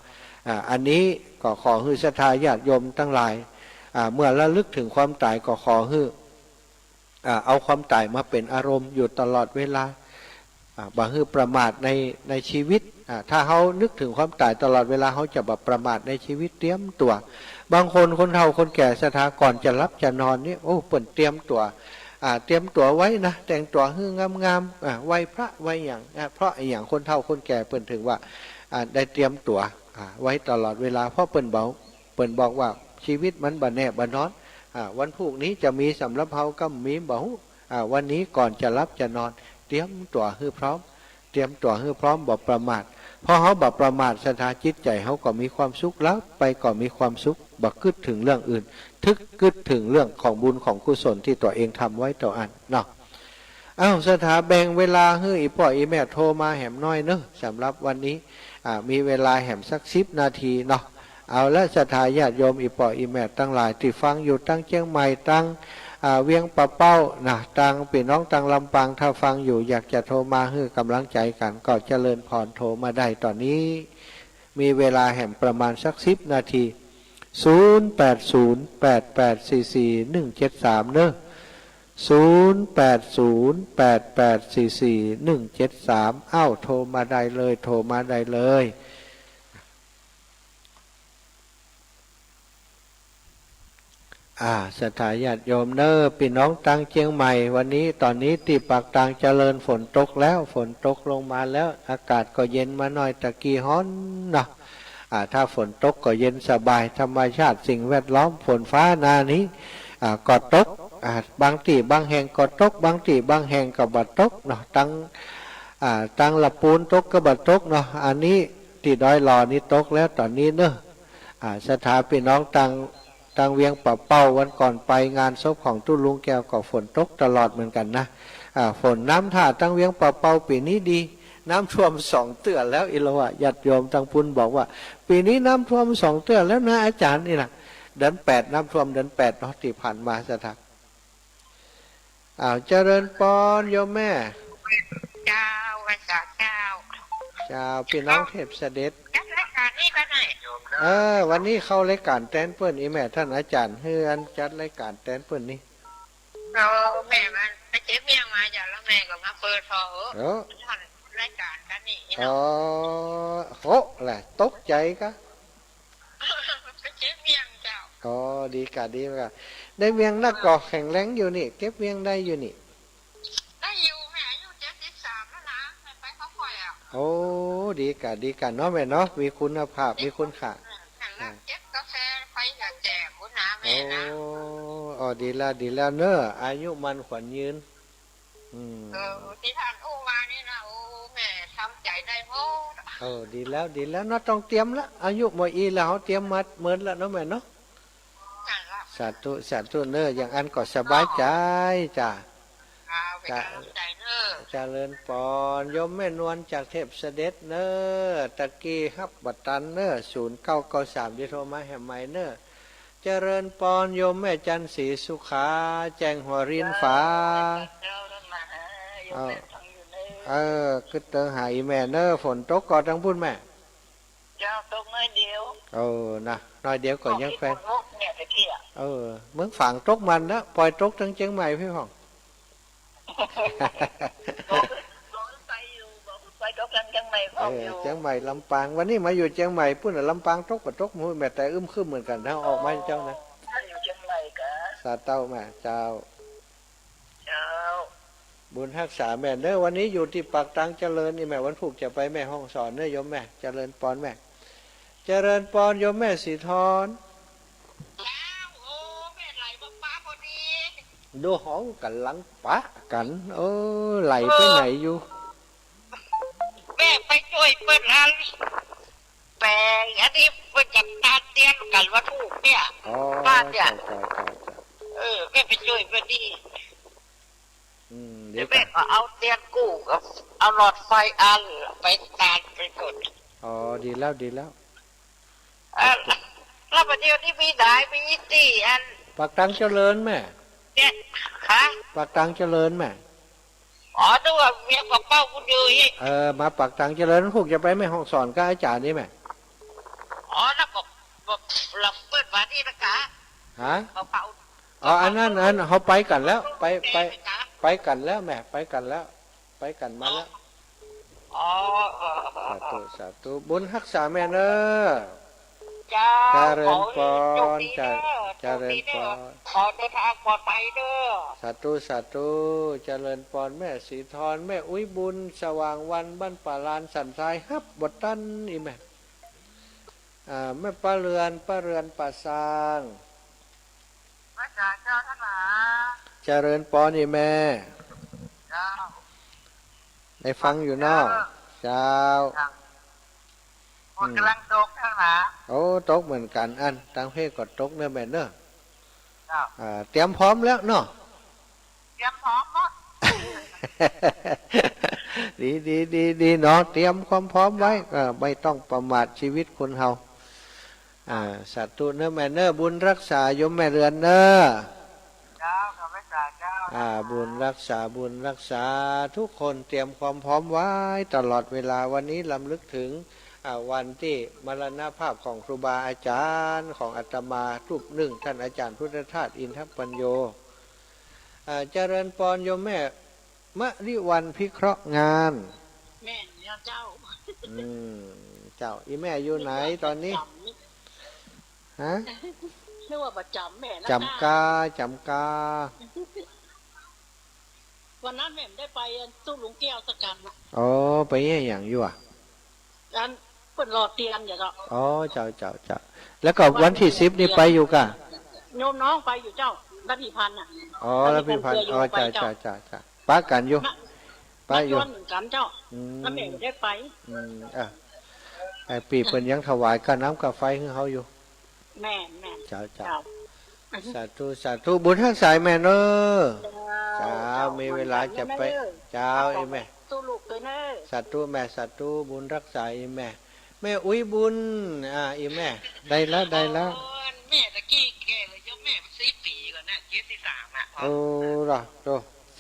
อ่า อันนี้ก็ขอหื้อศรัทธาญาติโยมตังหลาย อ่า เมื่อระลึกเถิงความต๋ายก็ขอหื้อ อ่า เอาความต๋ายมาเป๋นอารมณ์อยู่ตลอดเวลา อ่า บ่หื้อประมาทใน ในชีวิต อ่า ถ้าเฮานึกเถิงความต๋ายตลอดเวลา เฮาจะบ่ประมาทในชีวิต เตรียมตั๋ว บางคนคนเฒ่าคนแก่ ศรัทธา ก่อนจะหลับจะนอนนี่ โอ้ เปิ้นเตรียมตั๋ว อ่า เตรียมตั๋วไว้นะ แต่งตั๋วหื้องามๆ อ่า ไหว้พระไหว้หยัง อ่า เพราะอะหยังคนเฒ่าคนแก่เปิ้นเถิงว่า อ่า ได้เตรียมตั๋ว อ่า ไว้ตลอดเวลา เพราะเปิ้นบอก เปิ้นบอกว่าชีวิตมันบ่แน่บ่นอน อ่า วันพูกนี้จะมีสำหรับเฮาก้ำมีบ่ฮู้ อ่า วันนี้ก่อนจะหลับจะนอน เตรียมตั๋วหื้อพร้อม เตรียมตั๋วหื้อพร้อม บ่ประมาท เพราะเฮาบ่ประมาท ศรัทธา จิตใจ๋เฮาก็มีความสุข หลับไปก็มีความสุข บ่กึ๊ดเถิงเรื่องอื่น ตึกกึ๊ดเถิงเรื่องของบุญของกุศลตี้ตั๋วเองทำไว้เต้าอั้นเนาะ อ้าว ศรัทธา แบ่งเวลาหื้ออี่ป้ออี่แม่โทรมาแหมหน้อยเนาะ สำหรับวันนี้ อ่า มีเวลาแหมสักสิบนาทีเนาะ เอาละ ศรัทธาญาติโยมอี่ป้ออี่แม่ตังหลายตี้ฟังอยู่ตังเจียงใหม่ ตัง อ่า เวียงป่าเป้านะ ตังปี้น้องตังลำปาง ถ้าฟังอยู่อยากจะโทรมาหื้อก๋ำลังใจ๋กั๋น ก็เจริญพร โทรมาได้ต๋อนนี้ มีเวลาแหมประมาณสักสิบนาที ศูนย์แปดศูนย์ แปดแปดสี่สี่ หนึ่งเจ็ดสาม เนาะ ศูนย์แปดศูนย์ แปดแปดสี่สี่ หนึ่งเจ็ดสาม อ้าว โทรมาได้เลย โทรมาได้เลย อ่า ศรัทธาญาติโยมเน้อ ปี้น้องตางเจียงใหม่ วันนี้ ต๋อนนี้ตี้ปากตางเจริญฝนตกแล้ว ฝนตกลงมาแล้ว อากาศก็เย็นมาหน่อย ตะกี้ฮ้อนเนาะ อ่า ถ้าฝนตกก็เย็นสบาย ธรรมชาติสิ่งแวดล้อม ฝนฟ้านานี้ อ่า ก็ตก อ่า บางตี้บางแห่งก็ตก บางตี้บางแห่งก็บ่ตกเนาะ ตัง อ่า ตังละปูนตกก็บ่ตกเนาะ อันนี้ตี้ดอยหล่อนี่ตกแล้วต๋อนนี้เน้อ อ่า ศรัทธาปี้น้องตาง ตางเวียงป่าเป้า วันก่อนไปงานศพของตุ๊ลุงแก้วก็ฝนตกตลอดเหมือนกั๋นนะ อ่า ฝนน้ำท่าตางเวียงป่าเป้าปี๋นี้ดี น้ำท่วมสองเตื้อแล้ว อิละวะ ญาติโยมตางปุ้นบอกว่า ปี๋นี้น้ำท่วมสองเตื้อแล้วนะอาจ๋ารย์ นี่นะ เดือนแปด น้ำท่วมเดือนแปดเนาะ ตี้ผ่านมา ศรัทธา อ้าว เจริญปอนโยมแม่ เจ้า ไหว้สาเจ้า เจ้า ปี้น้องเทพเสด็จ จัดรายก๋านนี้ก่อนหน่อย เออ วันนี้เข้ารายก๋านแตนเปิ้น อี่แม่ ต้านอาจ๋ารย์เฮือนจัดรายก๋านแตนเปิ้นนี่ เออ แม่มันไปเจ็บเมี้ยงมาเจ้า แล้วแม่ก็มาเปิดผ่อ เออ ต้านรายก๋านกั๋นนี่ อ๋อ เนาะ โห แหละ ตกใจ๋กา ไปเจ็บเมี้ยงเจ้า อ๋อ ดีกา ดีกา ได้เมี้ยงนักก็แข็งแรงอยู่นี่ เก็บเมี้ยงได้อยู่นี่ ได้อยู่ แม่อายุเจ็ดสิบสามแล้วนะ แม่ไปเข้าค่อยอะ โอ้ ดีกา ดีกาเนาะแม่เนาะ มีคุณภาพ มีคุณค่า แม่เก็บกาแฟไปกับแจกหัวหน้าแม่นะ โอ้ อ๋อ ดีแล้ว ดีแล้วเน้อ อายุมั่นขวัญยืน อืม เออ ตี้ต้านอู้มานี่นะ โอ้ แม่ทำใจ๋ได้หมด เออ ดีแล้ว ดีแล้วเนาะ ต้องเตรียมละ อายุหมดอี้แล้ว เฮาเตรียมมาเมินละเนาะแม่เนาะ นั่นละ สาธุ สาธุเน้อ อย่างอั้นก็สบายใจ๋จ้า อ่า เป๋นก๋ำลังใจ๋เน้อ เจริญปอน โยมแม่นวลจากเทพเสด็จเน้อ ตะกี้ฮับบ่ตันเน้อ ศูนย์เก้าเก้าสาม ตี้โทรมาแหมใหม่เน้อ เจริญปอนโยมแม่จันทร์ศรีสุขา แจ้งหัวรินฝา เจ้า ท่านมาหา โยมแม่ฟังอยู่เน้อ เออ กึ๊ดเติงหาอี่แม่เน้อ ฝนตกก่อตางปุ้นแม่ เจ้า ตกน้อยเดียว เออ นะ น้อยเดียวก็ยังแปลง ตกที่คนลุกเนี่ยตะกี้อะ เออ เมืองฝางตกมันนะ ปอยตกตางเจียงใหม่ปี้พ่อง บอก บอกไปอยู่ บอกไปตกตางเจียงใหม่พ่องอยู่ เออ เจียงใหม่ ลำปาง วันนี้มาอยู่เจียงใหม่ปุ้นน่ะ ลำปางตกบ่ตก บ่ฮู้ แม่แต่อึมครึมเหมือนกั๋นนะ ออกมาเจ้านะ อยู่เจียงใหม่กา สาธุแม่ เจ้า เจ้า บุญฮักษาแม่เน้อ วันนี้อยู่ตี้ปากตางเจริญ อี่แม่ วันพูกจะไปแม่ฮ่องสอนเน้อโยมแม่ เจริญปอนแม่ เจริญปอนโยมแม่สีทร เจ้า โอ้ แม่ไหลมาปะพอดี ดูเฮาก๋ำลังปะกั๋น เออ ไหลไปไหนอยู่ แม่ไปจ้วยเปิ้นหัน แป๋อันนี้เปิ้นจะตานเตียนกั๋นวันพูกเนี่ย อ๋อ บ้านเนี่ย เจ้า เจ้า เจ้า เออ แม่ไปจ้วยเปิ้นนี่ อืม เดี๋ยวแม่ก็เอาเตียนกู้กับเอาหลอดไฟอันไปตานไปก่อน อ๋อ ดีแล้ว ดีแล้ว เออ แล้วบ่าเดี่ยวนี้มีไหน มีตี้อัน ปากตางเจริญแม่ เนี่ย ฮะ ปากตางเจริญแม่ อ๋อ นึกว่าเวียงป่าเป้าปุ้นอยู่อี้ เออ มาปากตางเจริญ พูกจะไปแม่ฮ่องสอนกับอาจ๋ารย์นี่แม่ อ๋อ แล้วบอก บอก ลำเปิ้นว่านี่นะกา ฮะ บอกเป้า อ๋อ อันนั้น อัน เฮาไปกั๋นแล้ว ไป ไป ไปกั๋นแล้วแม่ ไปกั๋นแล้ว ไปกั๋นมาแล้ว อ๋อ เออ เออ เออ สาธุ สาธุ บุญฮักษาแม่เน้อ เจ้า เจริญปอน ขอให้โชคดีเน้อ เจ้า เจริญปอน โชคดีเน้อ ขอเดินทางปลอดภัยเน้อ สาธุ สาธุ เจริญปอน แม่สีทร แม่อุ๊ยบุญ สว่างวัน บ้านป่าลานสันทราย ฮับบ่ตัน อี่แม่ อ่า แม่ป้าเรือน ป้าเรือนป่าซาง พระอาจ๋ารย์เจ้าท่านหลา เจริญปอนอี่แม่ เจ้า ได้ฟังอยู่เนาะ เจ้า เจ้า ฝนก๋ำลังตกท่านหลา โอ้ ตกเหมือนกั๋น อัน ตางเพศก็ตกเน้อแม่เน้อ เจ้า อ่า เตรียมพร้อมแล้วเนาะ เตรียมพร้อมหมด ดี ดี ดี ดีเนาะ เตรียมความพร้อมไว้ เออ ไม่ต้องประมาทชีวิตคนเฮา อ่า สาธุเน้อแม่เน้อ บุญฮักษาโยมแม่เรือนเน้อ เจ้า ข้าพเจ้า เจ้า อ่า บุญฮักษา บุญฮักษา ทุกคนเตรียมความพร้อมไว้ตลอดเวลา วันนี้รำลึกถึง อ่า วันตี้มรณภาพของครูบาอาจ๋ารย์ ของอาตมารูปนึ่ง ต้านอาจ๋ารย์พุทธทาส อินทปัญโญ อ่า เจริญปอนโยมแม่มะลิวัลย์ พิเคราะห์งาน แม่นแล้วเจ้า อืม เจ้า อี่แม่อยู่ไหนต๋อนนี้ ฮะ เรียกว่าบ่จ๋ำแม่นะ จ๋ำก๊า จ๋ำก๊า วันนั้นแม่บ่ได้ไปอันตู้ลุงแก้วสักกำนะ อ๋อ ไปเยียะหยังอยู่อะ อันเปิ้นหล่อเตียนอยู่เจ้า อ๋อ เจ้า เจ้า เจ้า แล้วก็วันตี้สิบนี่ไปอยู่ก่ะ โยมน้องไปอยู่เจ้า ระพีพันธ์น่ะ อ๋อ ระพีพันธ์ ระพีพันธ์ อ๋อ เจืออยู่ ไปเจ้า เจ้า เจ้า เจ้า ปะกั๋นอยู่ นะ ปะอยู่ มาจวนเหมือนกั๋นเจ้า อืม แล้วแม่บ่ได้ไป อืม อ่ะ ไอ้ปี้เปิ้นยังถวายก้าน้ำก้าไฟหื้อเฮาอยู่ แม่น แม่น เจ้า เจ้า เจ้า สาธุ สาธุ บุญฮักษาแม่เน่อ เจ้า เจ้า เจ้า มีเวลาจะไป เจ้า เจ้า อีแม่ สู้ลูกตวยเน่อ สาธุแม่ สาธุ บุญฮักษาอีแม่ แม่อุ๊ยบุญ อ่า อีแม่ ได้แล้ว ได้แล้ว แม่ตะกี้แก่เลยโยมแม่ สิบปี๋ก่อนนะ เจ็ดสิบสามอะ โอ้ เหรอ โต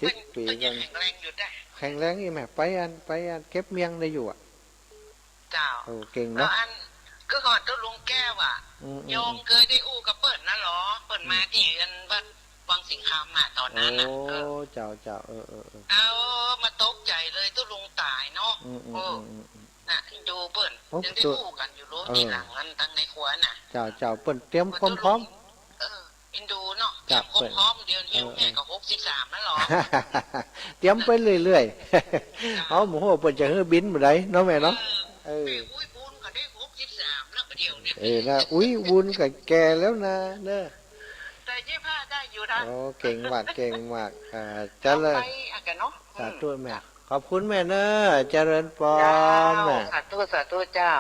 สิบปี๋ก่อน เปิ้นยังแข็งแรงอยู่ได้ แข็งแรงอีแม่ ไปอัน ไปอันเก็บเมี่ยงได้อยู่อะ เจ้า โอ้ เก่งเนาะ แล้วอัน คือก่อนตู้ลุงแก้วอะ อืม อืม โยมเกยได้อู้กับเปิ้นนะหลอ เปิ้นมา อืม ตี้อันวัดวังสิงห์คำอะ ต๋อนนั้นน่ะ โอ้ เออ เจ้า เจ้า เออ เออ เออ เอามาตกใจ๋เลย ตู้ลุงต๋ายเนาะ อืม อืม โอ้ อืม อืม อืม น่ะ อินดูเปิ้น โอ้ ยังได้อู้กั๋นอยู่ โอ้ เออ ตี้หลังอันตังในครัวน่ะ เจ้า เจ้า เปิ้นเตรียมความพร้อม เออ อินดูเนาะ เจ้า เตรียมความพร้อม เปิ้น เดี๋ยวนี้ เออ แม่ก็ เออ หกสิบสามแล้วหลอ เตรียมไปเรื่อยๆ เจ้า เฮาบ่ฮู้เปิ้นจะหื้อบินบ่าใดเนาะแม่เนาะ เออ เออ แม่อุ๊ยบุญก็ได้ หกสิบสามแล้วเดี๋ยวนี้ เออ นะ อุ๊ยบุญก็แก่แล้วนะ เน่อ แต่ยี่สิบห้าได้อยู่นะ โอ้ เก่งมาก เก่งมาก อ่า เจริญ เอาไปอ่ะกันเนาะ สาธุแม่ อืม ขอบคุณแม่เน่อ เจริญปอน เจ้า แม่ สาธุ สาธุเจ้า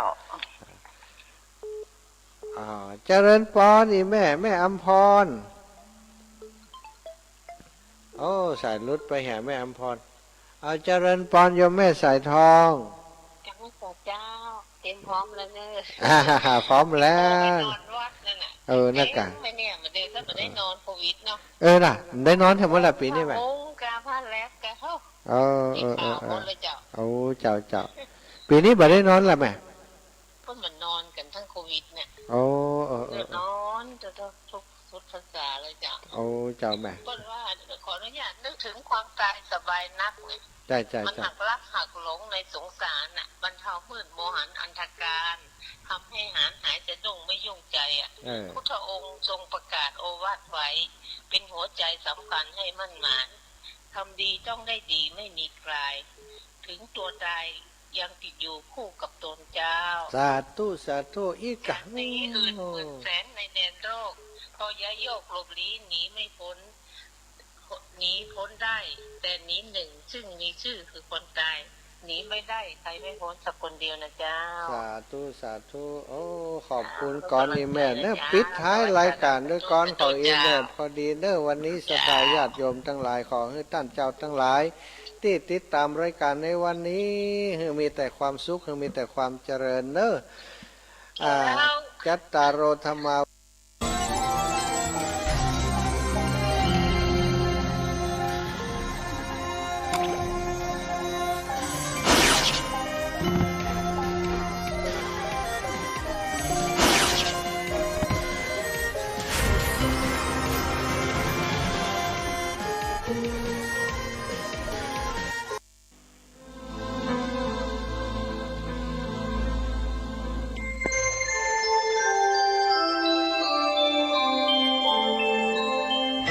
อ่า เจริญปอนอีแม่ แม่อำพร โอ้ สายหลุดไปหาแม่อำพร เอา เจริญปอนโยมแม่สายทอง เจ้า เจ้า เตรียมพร้อมแล้วเน่อ อ่า พร้อมแล้ว ไปนอนวัดนั่นน่ะ เออ นั่นกะ เอ๊ะ ไม่เนี่ย มันเดินก็ไม่ได้นอนโควิดเนาะ เออ น่ะ ได้นอนแถมเมื่อไหร่ปี๋นี้แม่ โอ้ กาพลาดแล้วกะ เออ เออ เออ เออ หมดเลยเจ้า โอ้ เจ้า เจ้า ปี๋นี้บ่ได้นอนละแม่ เปิ้นมานอนกั๋นตั้งโควิดเนี่ย โอ้ เออ เออ เออ นอนจนทุกสุดพรรษาเลยเจ้า โอ้ เจ้าแม่ เปิ้นว่าขออนุญาตนึกถึงความต๋ายสบายนักเนี่ย ใช่ ใช่ มัน ใช่ หักลักหักหลงในสงสารน่ะ บรรเทามืดมนอันธการ ทำให้หายสะดุ้งไม่ยุ่งใจอ่ะ เออ พุทธองค์ทรงประกาศโอวาทไว้ เป็นหัวใจสำคัญให้มั่นหมาย ทำดีต้องได้ดีไม่มีคลาย ถึงตัวตายยังติดอยู่คู่กับตนเจ้า สาธุ สาธุ อีกกะ ญาติหื่นหมื่นแสนในแดนโลก ก็ย้ายโยกหลบลี้หนีไม่พ้น หนีพ้นได้ แต่หนีหนึ่งซึ่งมีชื่อคือคนตาย หนีไม่ได้ใครไม่พ้นสักคนเดียวนะเจ้า สาธุ สาธุ โอ้ ขอบคุณกรอนอีแม่เน่อ ปิดท้ายรายก๋านด้วยกรอนของอีแม่พอดีเน่อ วันนี้ศรัทธาญาติโยมตังหลาย ขอหื้อต้านเจ้าตังหลาย ตี้ติดต๋ามรายก๋านในวันนี้ หื้อมีแต่ความสุข หื้อมีแต่ความเจริญเน่อ อ่า จัตตาโร ธัมมา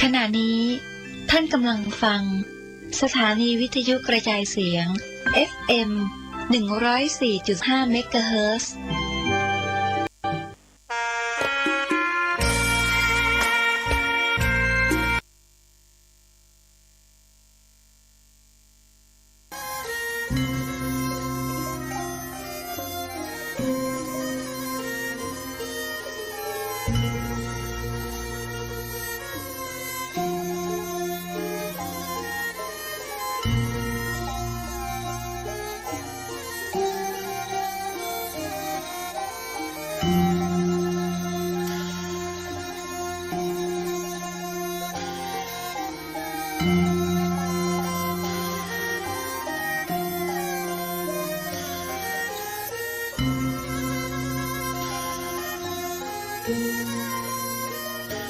ขณะนี้ท่านกำลังฟังสถานีวิทยุกระจายเสียง เอฟเอ็ม หนึ่งร้อยสี่จุดห้า เมกะเฮิรตซ์